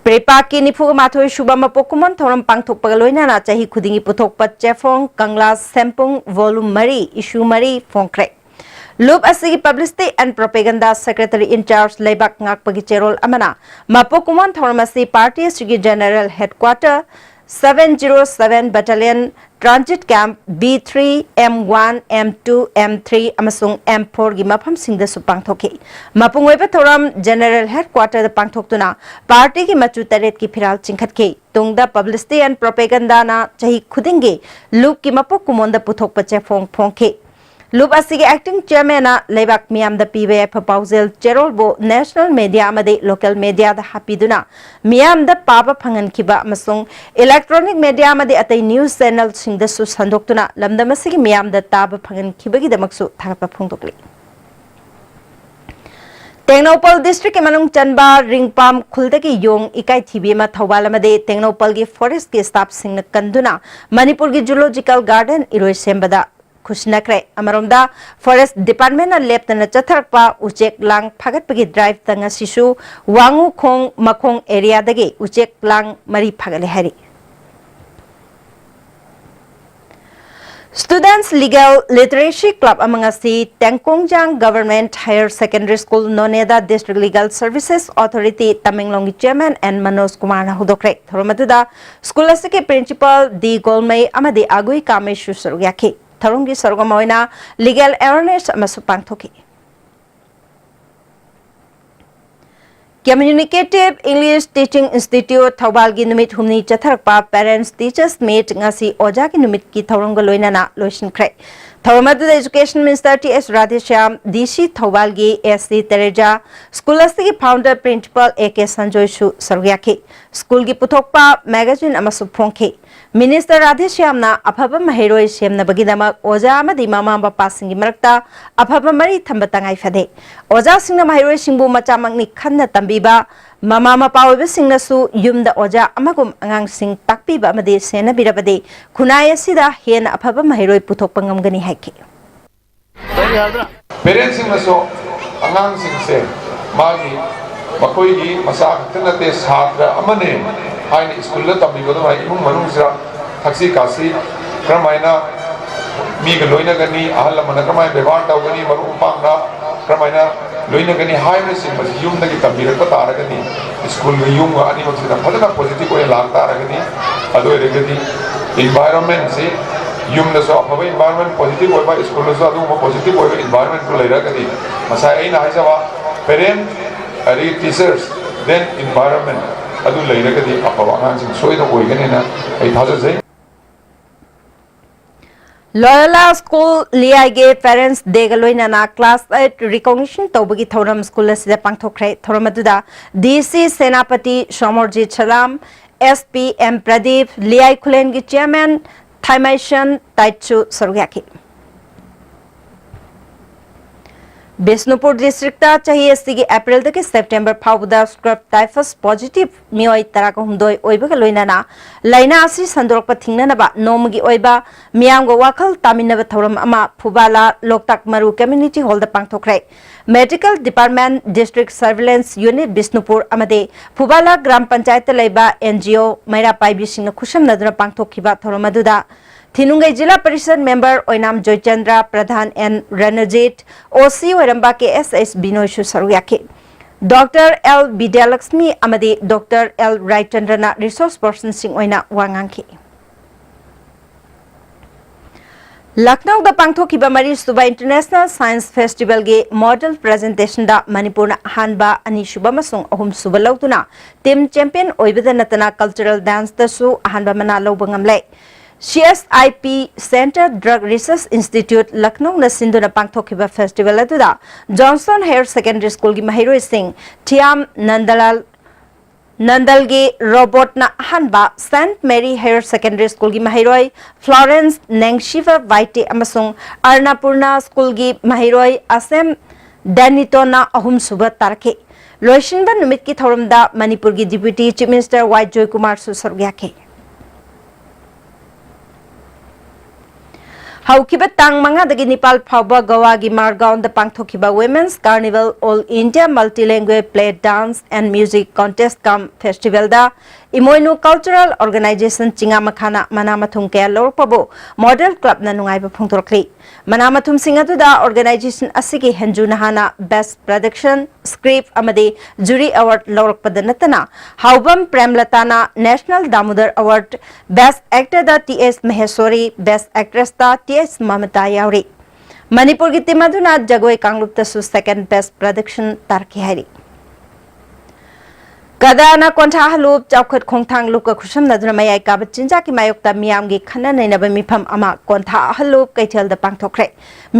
ꯄ꯭ꯔꯤꯄꯥꯛꯀꯤ ꯅꯤꯐꯨꯒ ꯃꯥꯊꯣꯏ ꯁꯨꯕ ꯃꯄꯣꯛ ꯀꯨꯝꯑꯣꯟ ꯊꯧꯔꯝ ꯄꯥꯡꯊꯣꯛꯄꯒ ꯂꯣꯏꯅꯅ ꯆꯍꯤ ꯈꯨꯗꯤꯡꯒꯤ ꯄꯨꯊꯣꯛꯄ ꯆꯦꯐꯣꯡ, ꯀꯪꯂꯥ ꯁꯦꯝꯄꯨꯡ, volume ꯃꯔꯤ, issue ꯃꯔꯤ ꯐꯣꯡꯈ꯭ꯔꯦ꯫ ꯂꯨꯞ ꯑꯁꯤꯒꯤ publicity and propaganda secretary in charge ꯂꯩꯕꯥꯛ ꯉꯥꯛꯄꯒꯤ ꯆꯦꯔꯣꯜ ꯑꯃꯅ ꯃꯄꯣꯛ ꯀꯨꯝꯑꯣꯟ ꯊꯧꯔꯝ ꯑꯁꯤ party ꯑꯁꯤꯒꯤ general headquarter, seven zero seven battalion, transit camp, B three, M one, M two, M three ꯑꯃꯁꯨꯡ M four ꯒꯤ ꯃꯐꯝꯁꯤꯡꯗꯁꯨ ꯄꯥꯡꯊꯣꯛꯈꯤ꯫ ꯃꯄꯨꯡ ꯑꯣꯏꯕ ꯊꯧꯔꯝ general headquarter ꯗ ꯄꯥꯡꯊꯣꯛꯇꯨꯅ party ꯒꯤ ꯃꯆꯨ ꯇꯔꯦꯠꯀꯤ ꯐꯤꯔꯥꯜ ꯆꯤꯡꯈꯠꯈꯤ꯫ ꯇꯨꯡꯗ publicity and propaganda ꯅ ꯆꯍꯤ ꯈꯨꯗꯤꯡꯒꯤ ꯂꯨꯞꯀꯤ ꯃꯄꯣꯛ ꯀꯨꯝꯑꯣꯟꯗ ꯄꯨꯊꯣꯛꯄ ꯆꯦꯐꯣꯡ ꯐꯣꯡꯈꯤ꯫ ꯂꯨꯞ ꯑꯁꯤꯒꯤ acting chairman ꯅ ꯂꯩꯕꯥꯛ ꯃꯤꯌꯥꯝꯗ ꯄꯤꯕ ꯌꯥꯏꯐ ꯄꯥꯎꯖꯦꯜ ꯆꯦꯔꯣꯜꯕꯨ national media ꯑꯃꯗꯤ local media ꯗ ꯍꯥꯞꯄꯤꯗꯨꯅ ꯃꯤꯌꯥꯝꯗ ꯄꯥꯕ ꯐꯪꯍꯟꯈꯤꯕ ꯑꯃꯁꯨꯡ electronic media ꯑꯃꯗꯤ ꯑꯇꯩ news channel ꯁꯤꯡꯗꯁꯨ ꯁꯟꯗꯣꯛꯇꯨꯅ ꯂꯝꯗꯝ ꯑꯁꯤꯒꯤ ꯃꯤꯌꯥꯝꯗ ꯇꯥꯕ ꯐꯪꯍꯟꯈꯤꯕꯒꯤꯗꯃꯛꯁꯨ ꯊꯥꯒꯠꯄ ꯐꯣꯡꯗꯣꯛꯂꯤ꯫ ꯇꯦꯡꯅꯧꯄꯜ district ꯀꯤ ꯃꯅꯨꯡ ꯆꯟꯕ ꯔꯤꯡꯄꯥꯝ ꯈꯨꯜꯗꯒꯤ ꯌꯣꯡ ꯏꯀꯥꯏꯊꯤꯕꯤ ꯑꯃ ꯊꯧꯕꯥꯜ ꯑꯃꯗꯤ ꯇꯦꯡꯅꯧꯄꯜꯒꯤ forest ꯀꯤ staff ꯁꯤꯡꯅ ꯀꯟꯗꯨꯅ ꯃꯅꯤꯄꯨꯔꯒꯤ zoological garden ꯏꯔꯣꯏ ꯁꯦꯝꯕꯗ ꯈꯨꯠꯁꯤꯟꯅꯈ꯭ꯔꯦ꯫ ꯑꯃꯔꯣꯝꯗ, forest department ꯅ ꯂꯦꯞꯇꯅ ꯆꯠꯊꯔꯛꯄ ꯎꯆꯦꯛ ꯂꯥꯡ ꯐꯥꯒꯠꯄꯒꯤ drive ꯇ ꯉꯁꯤꯁꯨ ꯋꯥꯉꯨꯈꯣꯡ ꯃꯈꯣꯡ area ꯗꯒꯤ ꯎꯆꯦꯛ ꯂꯥꯡ ꯃꯔꯤ ꯐꯥꯒꯠꯂꯦ ꯍꯥꯏꯔꯤ꯫ Students Legal Literacy Club ꯑꯃ ꯉꯁꯤ ꯇꯦꯡꯀꯣꯡꯖꯥꯡ Government Higher Secondary School ꯅꯣꯅꯦꯗ District Legal Services Authority ꯇꯃꯦꯡꯂꯣꯡꯒꯤ Chairman ꯑꯦꯟ ꯃꯅꯣꯖ ꯀꯨꯃꯥꯔꯅ ꯍꯧꯗꯣꯛꯈ꯭ꯔꯦ꯫ ꯊꯧꯔꯝ ꯑꯗꯨꯗ school ꯑꯁꯤꯒꯤ Principal ꯗꯤ ꯒꯣꯜꯃꯩ ꯑꯃꯗꯤ ꯑꯒꯨꯏ ꯀꯥꯃꯩꯁꯨ ꯁꯔꯨꯛ ꯌꯥꯈꯤ꯫ ꯊꯧꯔꯝꯒꯤ ꯁꯔꯨꯛ ꯑꯃ ꯑꯣꯏꯅ legal awareness ꯑꯃꯁꯨ ꯄꯥꯡꯊꯣꯛꯈꯤ꯫ Communicative English Teaching Institute ꯊꯧꯕꯥꯜꯒꯤ ꯅꯨꯃꯤꯠ ꯍꯨꯝꯅꯤ ꯆꯠꯊꯔꯛꯄ Parents Teachers Meet ꯉꯁꯤ ꯑꯣꯖꯥꯒꯤ ꯅꯨꯃꯤꯠꯀꯤ ꯊꯧꯔꯝꯒ ꯂꯣꯏꯅꯅ ꯂꯣꯏꯁꯤꯟꯈ꯭ꯔꯦ꯫ ꯊꯧꯔꯝ ꯑꯗꯨꯗ Education Minister ꯇꯤ ꯑꯦꯁ ꯔꯥꯙꯦꯁ꯭ꯌꯥꯝ, ꯗꯤ ꯁꯤ ꯊꯧꯕꯥꯜꯒꯤ ꯑꯦꯁ ꯁꯤ ꯇꯦꯔꯦꯖꯥ, school ꯑꯁꯤꯒꯤ founder Principal ꯑꯦ ꯀꯦ ꯁꯟꯖꯣꯏꯁꯨ ꯁꯔꯨꯛ ꯌꯥꯈꯤ꯫ School ꯒꯤ ꯄꯨꯊꯣꯛꯄ magazine ꯑꯃꯁꯨ ꯐꯣꯡꯈꯤ꯫ Minister ꯔꯥꯙꯦꯁ꯭ꯌꯥꯝꯅ ꯑꯐꯕ ꯃꯍꯩꯔꯣꯏ ꯁꯦꯝꯅꯕꯒꯤꯗꯃꯛ ꯑꯣꯖꯥ ꯑꯃꯗꯤ ꯃꯃꯥ ꯃꯄꯥꯁꯤꯡꯒꯤ ꯃꯔꯛꯇ ꯑꯐꯕ ꯃꯔꯤ ꯊꯝꯕ ꯇꯉꯥꯏ ꯐꯗꯦ꯫ ꯑꯣꯖꯥꯁꯤꯡꯅ ꯃꯍꯩꯔꯣꯏꯁꯤꯡꯕꯨ ꯃꯆꯥꯃꯛꯅꯤ ꯈꯟꯅ ꯇꯝꯕꯤꯕ, ꯃꯃꯥ ꯃꯄꯥ ꯑꯣꯏꯕꯁꯤꯡꯅꯁꯨ ꯌꯨꯝꯗ ꯑꯣꯖꯥ ꯑꯃꯒꯨꯝ ꯑꯉꯥꯡꯁꯤꯡ ꯇꯥꯛꯄꯤꯕ ꯑꯃꯗꯤ ꯁꯦꯟꯅꯕꯤꯔꯕꯗꯤ ꯈꯨꯟꯅꯥꯏ ꯑꯁꯤꯗ ꯍꯦꯟꯅ ꯑꯐꯕ ꯃꯍꯩꯔꯣꯏ ꯄꯨꯊꯣꯛꯄ ꯉꯝꯒꯅꯤ ꯍꯥꯏꯈꯤ꯫ Parents ꯁꯤꯡꯅꯁꯨ ꯑꯉꯥꯡꯁꯤꯡꯁꯦ ꯃꯥꯒꯤ, ꯃꯈꯣꯏꯒꯤ ꯃꯆꯥ ꯈꯛꯇ ꯅꯠꯇꯦ, ꯁꯥꯇ꯭ꯔ ꯑꯃꯅꯦ ꯍꯥꯏꯅ school ꯗ ꯇꯝꯕꯤꯕ ꯑꯗꯨꯃꯥꯏꯅ ꯏꯃꯨꯡ ꯃꯅꯨꯡꯁꯤꯗ ꯊꯛꯁꯤ ꯈꯥꯁꯤ ꯀꯔꯝꯍꯥꯏꯅ ꯃꯤꯒ ꯂꯣꯏꯅꯒꯅꯤ, ꯑꯍꯜ ꯂꯃꯟꯅ ꯀꯔꯝꯍꯥꯏꯅ ꯕꯦꯕꯥꯔ ꯇꯧꯒꯅꯤ, ꯃꯔꯨꯞ ꯃꯄꯥꯡꯅ ꯀꯔꯝꯍꯥꯏꯅ ꯂꯣꯏꯅꯒꯅꯤ ꯍꯥꯏꯕꯅꯆꯤꯡꯕꯁꯤ ꯌꯨꯝꯗꯒꯤ ꯇꯝꯕꯤꯔꯛꯄ ꯇꯥꯔꯒꯗꯤ school ꯒ ꯌꯨꯝꯒ ꯑꯅꯤꯃꯛꯁꯤꯗ ꯐꯖꯅ positive ꯑꯣꯏꯅ ꯂꯥꯛ ꯇꯥꯔꯒꯗꯤ, ꯑꯗꯨ ꯑꯣꯏꯔꯒꯗꯤ environment ꯁꯤ ꯌꯨꯝꯗꯁꯨ ꯑꯐꯕ environment positive ꯑꯣꯏꯕ, school ꯗꯁꯨ ꯑꯗꯨꯒꯨꯝꯕ positive ꯑꯣꯏꯕ environment ꯇꯨ ꯂꯩꯔꯒꯗꯤ, ꯉꯁꯥꯏ ꯑꯩꯅ ꯍꯥꯏꯖꯕ parent, ꯑꯗꯒꯤ teachers, then environment ꯑꯗꯨ ꯂꯩꯔꯒꯗꯤ ꯑꯐꯕ ꯑꯉꯥꯡꯁꯤꯡ ꯁꯣꯏꯗꯅ ꯑꯣꯏꯒꯅꯤꯅ ꯑꯩ ꯊꯥꯖꯖꯩ꯫ Loyola School ꯂꯤꯌꯥꯏꯒꯤ Parents Day ꯒ ꯂꯣꯏꯅꯅ class eight recognition ꯇꯧꯕꯒꯤ ꯊꯧꯔꯝ school ꯑꯁꯤꯗ ꯄꯥꯡꯊꯣꯛꯈ꯭ꯔꯦ꯫ ꯊꯧꯔꯝ ꯑꯗꯨꯗ ꯗꯤ ꯁꯤ ꯁꯦꯅꯥꯄꯇꯤ ꯁꯣꯃꯣꯔꯖꯤꯠ ꯁꯂꯥꯝ, S P M Pradeep, ꯂꯤꯌꯥꯏ ꯈꯨꯂꯦꯟꯒꯤ Chairman ꯊꯥꯏꯃꯩꯁꯟ ꯇꯥꯏꯠꯁꯨ ꯁꯔꯨꯛ ꯌꯥꯈꯤ꯫ ꯕꯤꯁꯅꯨꯄꯨꯔ ꯗꯤꯁꯇ꯭ꯔꯤꯛꯇ ꯆꯍꯤ ꯑꯁꯤꯒꯤ ꯑꯦꯄ꯭ꯔꯤꯜꯗꯒꯤ ꯁꯦꯞꯇꯦꯝꯕꯔ ꯐꯥꯎꯕꯗ ꯁ꯭ꯀ꯭ꯔꯕ ꯇꯥꯏꯐꯁ ꯄꯣꯖꯤꯇꯤꯚ ꯃꯤꯑꯣꯏ ꯇꯔꯥꯒ ꯍꯨꯝꯗꯣꯏ ꯑꯣꯏꯕꯒ ꯂꯣꯏꯅꯅ ꯂꯥꯏꯅꯥ ꯑꯁꯤ ꯁꯟꯗꯣꯔꯛꯄ ꯊꯤꯡꯅꯅꯕ ꯅꯣꯡꯃꯒꯤ ꯑꯣꯏꯕ ꯃꯤꯌꯥꯝꯒ ꯋꯥꯈꯜ ꯇꯥꯃꯤꯟꯅꯕ ꯊꯧꯔꯝ ꯑꯃ ꯐꯨꯕꯥꯂꯥ ꯂꯣꯛꯇꯥꯛ ꯃꯔꯨ ꯀꯝꯃ꯭ꯌꯨꯅꯤꯇꯤ ꯍꯣꯜꯗ ꯄꯥꯡꯊꯣꯛꯈ꯭ꯔꯦ꯫ Medical department, district surveillance unit Bishnupur ꯑꯃꯗꯤ ꯐꯨꯕꯥꯂꯥ ꯒ꯭ꯔꯥꯝ ꯄꯟꯆꯥꯌꯠꯇ ꯂꯩꯕ ꯑꯦꯟ ꯖꯤ ꯑꯣ ꯃꯩꯔꯥ ꯄꯥꯏꯕꯤꯁꯤꯡꯅ ꯈꯨꯠꯁꯝꯅꯗꯨꯅ ꯄꯥꯡꯊꯣꯛꯈꯤꯕ ꯊꯧꯔꯝ ꯑꯗꯨꯗ ꯊꯤꯅꯨꯡꯒꯩ ꯖꯤꯂꯥ ꯄꯔꯤꯁꯗ member Oinam Joychandra, Pradhan and ꯔꯅꯖꯤꯠ, ꯑꯣ ꯁꯤ ꯑꯣꯏꯔꯝꯕ ꯀꯦ ꯑꯦꯁ ꯑꯦꯁ ꯕꯤꯅꯣꯏꯁꯨ ꯁꯔꯨꯛ ꯌꯥꯈꯤ꯫ ꯗꯣꯛꯇꯔ ꯑꯦꯜ ꯕꯤꯗ꯭ꯌꯥꯂꯛꯁꯃꯤ ꯑꯃꯗꯤ ꯗꯣꯛꯇꯔ ꯑꯦꯜ ꯔꯥꯏꯆꯟꯗ꯭ꯔꯅ ꯔꯤꯁꯣꯔꯁ ꯄꯔꯁꯟꯁꯤꯡ ꯑꯣꯏꯅ ꯋꯥ ꯉꯥꯡꯈꯤ꯫ ꯂꯈꯅꯧꯗ ꯄꯥꯡꯊꯣꯛꯈꯤꯕ ꯃꯔꯤꯁꯨꯕ ꯏꯟꯇꯔꯅꯦꯁꯅꯦꯜ ꯁꯥꯏꯟꯁ ꯐꯦꯁꯇꯤꯚꯦꯜꯒꯤ ꯃꯣꯗꯦꯜ ꯄ꯭ꯔꯖꯦꯟꯇꯦꯁꯟꯗ ꯃꯅꯤꯄꯨꯔꯅ ꯑꯍꯥꯟꯕ, ꯑꯅꯤꯁꯨꯕ ꯑꯃꯁꯨꯡ ꯑꯍꯨꯝꯁꯨꯕ ꯂꯧꯗꯨꯅ ꯇꯤꯝ ꯆꯦꯝꯄꯤꯌꯟ ꯑꯣꯏꯕꯗ ꯅꯠꯇꯅ ꯀꯜꯆꯔꯦꯜ ꯗꯥꯟꯁꯇꯁꯨ ꯑꯍꯥꯟꯕ ꯃꯅꯥ ꯂꯧꯕ ꯉꯝꯂꯦ꯫ C S I P, centre drug research institute ꯂꯈꯅꯧꯅ ꯁꯤꯟꯗꯨꯅ ꯄꯥꯡꯊꯣꯛꯈꯤꯕ ꯐꯦꯁꯇꯤꯚꯦꯜ ꯑꯗꯨꯗ ꯖꯣꯟꯁꯇꯣꯟ ꯍꯥꯌꯔ ꯁꯦꯀꯦꯟꯗꯔꯤ ꯁ꯭ꯀꯨꯜꯒꯤ ꯃꯍꯩꯔꯣꯏꯁꯤꯡ ꯊꯤꯌꯥꯝ ꯅꯟꯗꯂꯥꯜ ꯅꯟꯗꯜꯒꯤ ꯔꯣꯕꯣꯠꯅ ꯑꯍꯥꯟꯕ, ꯁꯦꯟꯠ ꯃꯦꯔꯤ ꯍꯥꯌꯔ ꯁꯦꯀꯦꯟꯗꯔꯤ ꯁ꯭ꯀꯨꯜꯒꯤ ꯃꯍꯩꯔꯣꯏ ꯐ꯭ꯂꯣꯔꯦꯟꯁ ꯅꯦꯡꯁꯤꯕ ꯚꯥꯏꯇꯦ ꯑꯃꯁꯨꯡ ꯑꯔꯅꯥꯄꯨꯔꯅꯥ ꯁ꯭ꯀꯨꯜꯒꯤ ꯃꯍꯩꯔꯣꯏ ꯑꯁꯦꯝ ꯗꯦꯅꯤꯇꯣꯅ ꯑꯍꯨꯝꯁꯨꯕ ꯇꯥꯔꯛꯈꯤ꯫ ꯂꯣꯏꯁꯤꯟꯕ ꯅꯨꯃꯤꯠꯀꯤ ꯊꯧꯔꯝꯗ ꯃꯅꯤꯄꯨꯔꯒꯤ ꯗꯤꯄ꯭ꯌꯨꯇꯤ ꯆꯤꯐ ꯃꯤꯅꯤꯁꯇꯔ ꯋꯥꯏ ꯖꯣꯏꯀꯨꯃꯥꯔꯁꯨ ꯁꯔꯨꯛ ꯌꯥꯈꯤ꯫ ꯍꯧꯈꯤꯕ ꯇꯥꯡ ꯃꯉꯥꯗꯒꯤ ꯅꯤꯄꯥꯜ ꯐꯥꯎꯕ ꯒꯣꯋꯥꯒꯤ ꯃꯥꯔꯒꯥꯎꯟꯗ ꯄꯥꯡꯊꯣꯛꯈꯤꯕ Women's Carnival All India Multilingual Play, Dance and Music Contest cum Festivalꯗ ꯏꯃꯣꯏꯅꯨ ꯀꯜꯆꯔꯦꯜ ꯑꯣꯔꯒꯅꯥꯏꯖꯦꯁꯟ ꯆꯤꯉꯥ ꯃꯈꯥꯅ ꯃꯅꯥ ꯃꯊꯨꯝ ꯀꯌꯥ ꯂꯧꯔꯛꯄꯕꯨ ꯃꯣꯗꯦꯜ ꯀ꯭ꯂꯕꯅ ꯅꯨꯡꯉꯥꯏꯕ ꯐꯣꯡꯗꯣꯔꯛꯂꯤ꯫ ꯃꯅꯥ ꯃꯊꯨꯝꯁꯤꯡ ꯑꯗꯨꯗ ꯑꯣꯔꯒꯅꯥꯏꯖꯦꯁꯟ ꯑꯁꯤꯒꯤ ꯍꯦꯟꯖꯨ ꯅꯍꯥꯅ ꯕꯦꯁ ꯄ꯭ꯔꯗꯛꯁꯟ, ꯁ꯭ꯀ꯭ꯔꯤꯞ ꯑꯃꯗꯤ ꯖꯨꯔꯤ ꯑꯦꯋꯥꯔꯗ ꯂꯧꯔꯛꯄꯗ ꯅꯠꯇꯅ ꯍꯥꯎꯕꯝ ꯄ꯭ꯔꯦꯝꯂꯇꯥꯅ ꯅꯦꯁꯅꯦꯜ ꯗꯥꯃꯣꯗꯔ ꯑꯦꯋꯥꯔꯗ, ꯕꯦꯁ ꯑꯦꯛꯇꯔꯗ ꯇꯤ ꯑꯦꯁ ꯃꯍꯦꯁꯣꯔꯤ, ꯕꯦꯁ ꯑꯦꯛꯇ꯭ꯔꯦꯁꯇ ꯇꯤ ꯑꯦꯁ ꯃꯃꯇꯥ ꯌꯥꯎꯔꯤ꯫ ꯃꯅꯤꯄꯨꯔꯒꯤ ꯇꯤꯝ ꯑꯗꯨꯅ ꯖꯒꯣꯏ ꯀꯥꯡꯂꯨꯞꯇꯁꯨ ꯁꯦꯀꯦꯟ ꯕꯦꯁ ꯄ꯭ꯔꯗꯛꯁꯟ ꯇꯥꯔꯛꯈꯤ ꯍꯥꯏꯔꯤ꯫ ꯀꯗꯥꯅ ꯀꯣꯟꯊꯥ ꯍꯜꯂꯨꯞ ꯆꯥꯎꯈꯠ ꯈꯣꯡꯊꯥꯡ ꯂꯨꯞꯀ ꯈꯨꯠꯁꯝꯅꯗꯨꯅ ꯃꯌꯥꯏ ꯀꯥꯕ ꯆꯤꯟꯖꯥꯛꯀꯤ ꯃꯥꯌꯣꯛꯇ ꯃꯤꯌꯥꯝꯒꯤ ꯈꯟꯅ ꯅꯩꯅꯕ ꯃꯤꯐꯝ ꯑꯃ ꯀꯣꯟꯊꯥ ꯍꯜꯂꯨꯞ ꯀꯩꯊꯦꯜꯗ ꯄꯥꯡꯊꯣꯛꯈ꯭ꯔꯦ꯫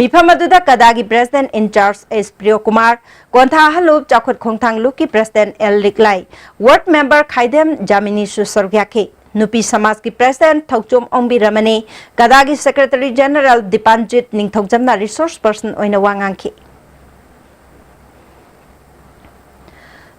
ꯃꯤꯐꯝ ꯑꯗꯨꯗ ꯀꯗꯥꯒꯤ president in charge S Priyokumar, Kontha ꯍꯜꯂꯨꯞ ꯆꯥꯎꯈꯠ ꯈꯣꯡꯊꯥꯡ ꯂꯨꯞꯀꯤ president L Liklai, ward member Khaidem ꯖꯥꯃꯤꯅꯤꯁꯨ ꯁꯔꯨꯛ ꯌꯥꯈꯤ꯫ ꯅꯨꯄꯤ ꯁꯃꯥꯖꯀꯤ ꯄ꯭ꯔꯦꯁꯤꯗꯦꯟꯠ ꯊꯧꯆꯣꯝ ꯑꯣꯡꯕꯤ ꯔꯃꯅꯤ, ꯀꯗꯥꯒꯤ ꯁꯦꯀ꯭ꯔꯦꯇꯔꯤ ꯖꯦꯅꯔꯦꯜ ꯗꯤꯄꯥꯟꯖꯤꯠ ꯅꯤꯡꯊꯧꯖꯝꯅ ꯔꯤꯁꯣꯔꯁ ꯄꯔꯁꯟ ꯑꯣꯏꯅ ꯋꯥ ꯉꯥꯡꯈꯤ꯫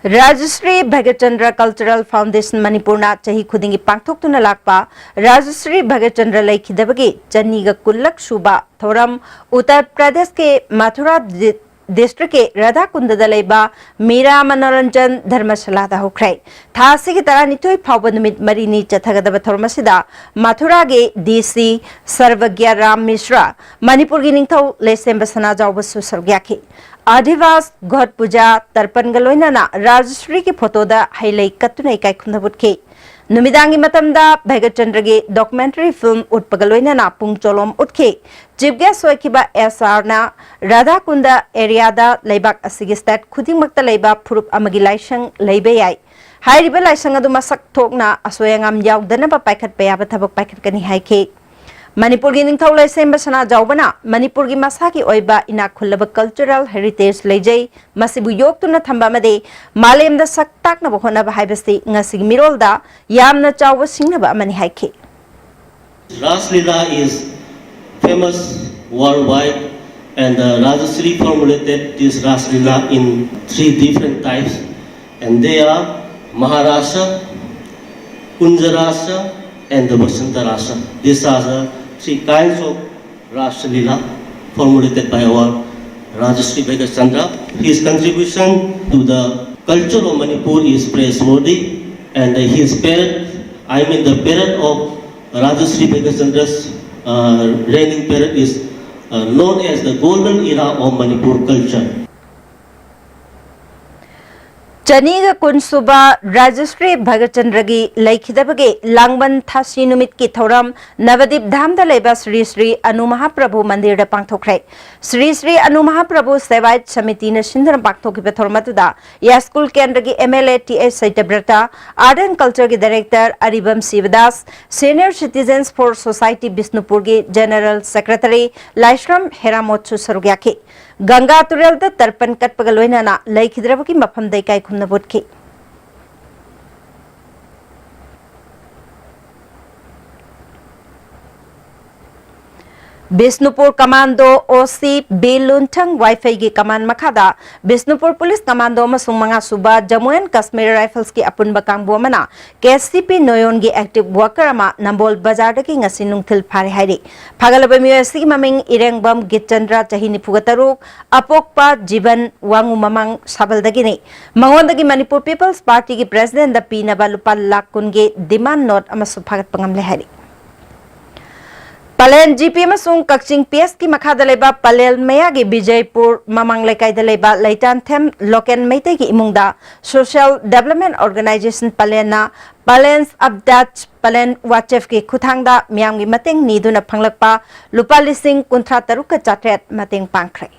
ꯔꯥꯖꯁ꯭ꯔꯤ ꯚꯒꯠꯆꯟꯗ꯭ꯔ ꯀꯜꯆꯔꯦꯜ ꯐꯥꯎꯟꯗꯦꯁꯟ ꯃꯅꯤꯄꯨꯔꯅ ꯆꯍꯤ ꯈꯨꯗꯤꯡꯒꯤ ꯄꯥꯡꯊꯣꯛꯇꯨꯅ ꯂꯥꯛꯄ ꯔꯥꯖꯁ꯭ꯔꯤ ꯚꯒꯠꯆꯟꯗ꯭ꯔ ꯂꯩꯈꯤꯗꯕꯒꯤ ꯆꯅꯤꯒ ꯀꯨꯟꯂꯛ ꯁꯨꯕ ꯊꯧꯔꯝ ꯎꯠꯇꯔ ꯄ꯭ꯔꯗꯦꯁꯀꯤ ꯃꯊꯨꯔꯥ ꯗꯤ-, ꯗꯤꯁꯇ꯭ꯔꯤꯛꯀꯤ ꯔꯥꯙꯥꯀꯨꯟꯗꯗ ꯂꯩꯕ ꯃꯤꯔꯥ ꯃꯅꯣꯔꯟꯖꯟ ꯙꯔꯃꯁꯥꯂꯥꯗ ꯍꯧꯈ꯭ꯔꯦ꯫ ꯊꯥ ꯑꯁꯤꯒꯤ ꯇꯔꯥꯅꯤꯊꯣꯏ ꯐꯥꯎꯕ ꯅꯨꯃꯤꯠ ꯃꯔꯤꯅꯤ ꯆꯠꯊꯒꯗꯕ ꯊꯧꯔꯝ ꯑꯁꯤꯗ ꯃꯊꯨꯔꯥꯒꯤ ꯗꯤ ꯁꯤ ꯁꯔꯕꯒ꯭ꯌ ꯔꯥꯝ ꯃꯤꯁ꯭ꯔꯥ, ꯃꯅꯤꯄꯨꯔꯒꯤ ꯅꯤꯡꯊꯧ ꯂꯩꯁꯦꯝꯕ ꯁꯅꯥꯖꯥꯎꯕꯁꯨ ꯁꯔꯨꯛ ꯌꯥꯈꯤ꯫ ꯑꯥꯙꯤꯚꯥꯁ, ꯘꯣꯠ ꯄꯨꯖꯥ, ꯇꯔꯄꯟꯒ ꯂꯣꯏꯅꯅ ꯔꯥꯖꯁ꯭ꯔꯤꯒꯤ ꯐꯣꯇꯣꯗ ꯍꯩ ꯂꯩ ꯀꯠꯇꯨꯅ ꯏꯀꯥꯏ ꯈꯨꯝꯅꯕ ꯎꯠꯈꯤ꯫ ꯅꯨꯃꯤꯗꯥꯡꯒꯤ ꯃꯇꯝꯗ ꯚꯒꯠꯆꯟꯗ꯭ꯔꯒꯤ ꯗꯣꯀꯨꯃꯦꯟꯇꯔꯤ ꯐꯤꯜꯝ ꯎꯠꯄꯒ ꯂꯣꯏꯅꯅ ꯄꯨꯡ ꯆꯣꯂꯣꯝ ꯎꯠꯈꯤ꯫ ꯆꯤꯐ ꯒꯦꯁ ꯑꯣꯏꯈꯤꯕ ꯑꯦꯁ ꯑꯥꯔꯅ ꯔꯥꯙꯥꯀꯨꯟꯗ ꯑꯦꯔꯤꯌꯥꯗ ꯂꯩꯕꯥꯛ ꯑꯁꯤꯒꯤ ꯁ꯭ꯇꯦꯠ ꯈꯨꯗꯤꯡꯃꯛꯇ ꯂꯩꯕ ꯐꯨꯔꯨꯞ ꯑꯃꯒꯤ ꯂꯥꯏꯁꯪ ꯂꯩꯕ ꯌꯥꯏ꯫ ꯍꯥꯏꯔꯤꯕ ꯂꯥꯏꯁꯪ ꯑꯗꯨ ꯃꯁꯛ ꯊꯣꯛꯅ ꯑꯁꯣꯏ ꯑꯉꯥꯝ ꯌꯥꯎꯗꯅꯕ ꯄꯥꯏꯈꯠꯄ ꯌꯥꯕ ꯊꯕꯛ ꯄꯥꯏꯈꯠꯀꯅꯤ ꯍꯥꯏꯈꯤ꯫ ꯃꯅꯤꯄꯨꯔꯒꯤ ꯅꯤꯡꯊꯧ ꯂꯩꯁꯦꯝꯕ ꯁꯅꯥꯖꯥꯎꯕꯅ ꯃꯅꯤꯄꯨꯔꯒꯤ ꯃꯁꯥꯒꯤ ꯑꯣꯏꯕ ꯏꯅꯥꯛ ꯈꯨꯜꯂꯕ ꯀꯜꯆꯔꯦꯜ ꯍꯦꯔꯤꯇꯦꯖ ꯂꯩꯖꯩ, ꯃꯁꯤꯕꯨ ꯌꯣꯛꯇꯨꯅ ꯊꯝꯕ ꯑꯃꯗꯤ ꯃꯥꯂꯦꯝꯗ ꯁꯛ ꯇꯥꯛꯅꯕ ꯍꯣꯠꯅꯕ ꯍꯥꯏꯕꯁꯤ ꯉꯁꯤꯒꯤ ꯃꯤꯔꯣꯜꯗ ꯌꯥꯝꯅ ꯆꯥꯎꯕ ꯁꯤꯡꯅꯕ ꯑꯃꯅꯤ ꯍꯥꯏꯈꯤ꯫ Ras Leela is famous worldwide, and the Rajashree formulated this Ras Leela in three different types, and they are Maharasa, Kunjarasa, and the Vasanta Rasa. These are the three kinds of Ras Leela formulated by our Rajashree Bhagachandra. His contribution to the culture of Manipur is praiseworthy, and his period, I mean the period of Rajashree Bhagachandra's uh, reigning period is uh, known as the golden era of Manipur culture. ꯆꯅꯤꯒ ꯀꯨꯟ ꯁꯨꯕ ꯔꯥꯖꯁ꯭ꯔꯤ ꯚꯒꯠꯆꯟꯗ꯭ꯔꯒꯤ ꯂꯩꯈꯤꯗꯕꯒꯤ ꯂꯥꯡꯕꯟ ꯊꯥꯁꯤ ꯅꯨꯃꯤꯠꯀꯤ ꯊꯧꯔꯝ ꯅꯕꯗꯤꯞ ꯙꯥꯝꯗ ꯂꯩꯕ ꯁ꯭ꯔꯤ ꯁ꯭ꯔꯤ ꯑꯅꯨ ꯃꯍꯥꯄ꯭ꯔꯚꯨ ꯃꯟꯗꯤꯔꯗ ꯄꯥꯡꯊꯣꯛꯈ꯭ꯔꯦ꯫ ꯁ꯭ꯔꯤ ꯁ꯭ꯔꯤ ꯑꯅꯨ ꯃꯍꯥꯄ꯭ꯔꯚꯨ ꯁꯦꯕꯥꯏꯠ ꯁꯃꯤꯇꯤꯅ ꯁꯤꯟꯗꯨꯅ ꯄꯥꯡꯊꯣꯛꯈꯤꯕ ꯊꯧꯔꯝ ꯑꯗꯨꯗ ꯌꯥꯏꯁ꯭ꯀꯨꯜ ꯀꯦꯟꯗ꯭ꯔꯒꯤ M L A T S Seitabrata, art and ꯀꯜꯆꯔꯒꯤ director Aribam Shivadas, senior citizens for society ꯕꯤꯁꯅꯨꯄꯨꯔꯒꯤ ꯖꯦꯅꯔꯦꯜ ꯁꯦꯀ꯭ꯔꯦꯇꯔꯤ ꯂꯥꯏꯁ꯭ꯔꯝ ꯍꯦꯔꯥꯃꯣꯠꯁꯨ ꯁꯔꯨꯛ ꯌꯥꯈꯤ꯫ ꯒꯪꯒꯥ ꯇꯨꯔꯦꯜꯗ ꯇꯔꯄꯟ ꯀꯠꯄꯒ ꯂꯣꯏꯅꯅ ꯂꯩꯈꯤꯗ꯭ꯔꯕꯒꯤ ꯃꯐꯝꯗ ꯏꯀꯥꯏ ꯈꯨꯝꯅꯕ ꯎꯠꯈꯤ꯫ ꯕꯤꯁꯅꯨꯄꯨꯔ ꯀꯃꯥꯟꯗꯣ ꯑꯣ ꯁꯤ ꯕꯤ ꯂꯨꯟꯊꯪ ꯋꯥꯏꯐꯩꯒꯤ ꯀꯃꯥꯟ ꯃꯈꯥꯗ ꯕꯤꯁꯅꯨꯄꯨꯔ ꯄꯨꯂꯤꯁ ꯀꯃꯥꯟꯗꯣ ꯑꯃꯁꯨꯡ ꯃꯉꯥ ꯁꯨꯕ ꯖꯃꯨ ꯑꯦꯟ ꯀꯥꯁꯃꯤꯔ ꯔꯥꯏꯐꯜꯁꯀꯤ ꯑꯄꯨꯟꯕ ꯀꯥꯡꯕꯨ ꯑꯃꯅ ꯀꯦ ꯑꯦꯁ ꯁꯤ ꯄꯤ ꯅꯣꯌꯣꯟꯒꯤ ꯑꯦꯛꯇꯤꯚ ꯋꯥꯔꯀꯔ ꯑꯃ ꯅꯝꯕꯣꯜ ꯕꯖꯥꯔꯗꯒꯤ ꯉꯁꯤ ꯅꯨꯡꯊꯤꯜ ꯐꯥꯔꯦ ꯍꯥꯏꯔꯤ꯫ ꯐꯥꯒꯠꯂꯕ ꯃꯤꯑꯣꯏ ꯑꯁꯤꯒꯤ ꯃꯃꯤꯡ ꯏꯔꯦꯡꯕꯝ ꯒꯤꯠꯆꯟꯗ꯭ꯔ, ꯆꯍꯤ ꯅꯤꯐꯨ ꯇꯔꯨꯛ, ꯑꯄꯣꯛꯄ ꯖꯤꯕꯟ ꯋꯥꯉꯨ ꯃꯃꯥꯡ ꯁꯥꯕꯜꯗꯒꯤꯅꯤ꯫ ꯃꯉꯣꯟꯗꯒꯤ ꯃꯅꯤꯄꯨꯔ ꯄꯤꯄꯜꯁ ꯄꯥꯔꯇꯤꯒꯤ ꯄ꯭ꯔꯦꯁꯤꯗꯦꯟꯗ ꯄꯤꯅꯕ ꯂꯨꯄꯥ ꯂꯥꯈ ꯀꯨꯟꯒꯤ ꯗꯤꯃꯥꯟ ꯅꯣꯠ ꯑꯃꯁꯨ ꯐꯥꯒꯠꯄ ꯉꯝꯂꯦ ꯍꯥꯏꯔꯤ꯫ ꯄꯂꯦꯟ ꯖꯤ ꯄꯤ ꯑꯃꯁꯨꯡ ꯀꯛꯆꯤꯡ ꯄꯤ ꯑꯦꯁꯀꯤ ꯃꯈꯥꯗ ꯂꯩꯕ ꯄꯂꯦꯜ ꯃꯌꯥꯒꯤ ꯕꯤꯖꯩꯄꯨꯔ ꯃꯃꯥꯡ ꯂꯩꯀꯥꯏꯗ ꯂꯩꯕ ꯂꯩꯇꯥꯟꯊꯦꯝ ꯂꯣꯀꯦꯟ ꯃꯩꯇꯩꯒꯤ ꯏꯃꯨꯡꯗ ꯁꯣꯁꯤꯌꯦꯜ ꯗꯦꯕꯂꯞꯃꯦꯟ ꯑꯣꯔꯒꯅꯥꯏꯖꯦꯁꯟ ꯄꯂꯦꯟꯅ ꯄꯂꯦꯟꯁ ꯑꯞꯗꯦꯠꯁ ꯄꯂꯦꯟ ꯋꯥꯆꯦꯐꯀꯤ ꯈꯨꯠꯊꯥꯡꯗ ꯃꯤꯌꯥꯝꯒꯤ ꯃꯇꯦꯡ ꯅꯤꯗꯨꯅ ꯐꯪꯂꯛꯄ ꯂꯨꯄꯥ ꯂꯤꯁꯤꯡ ꯀꯨꯟꯊ꯭ꯔꯥ ꯇꯔꯨꯛꯀ ꯆꯥꯇ꯭ꯔꯦꯠ ꯃꯇꯦꯡ ꯄꯥꯡꯈ꯭ꯔꯦ꯫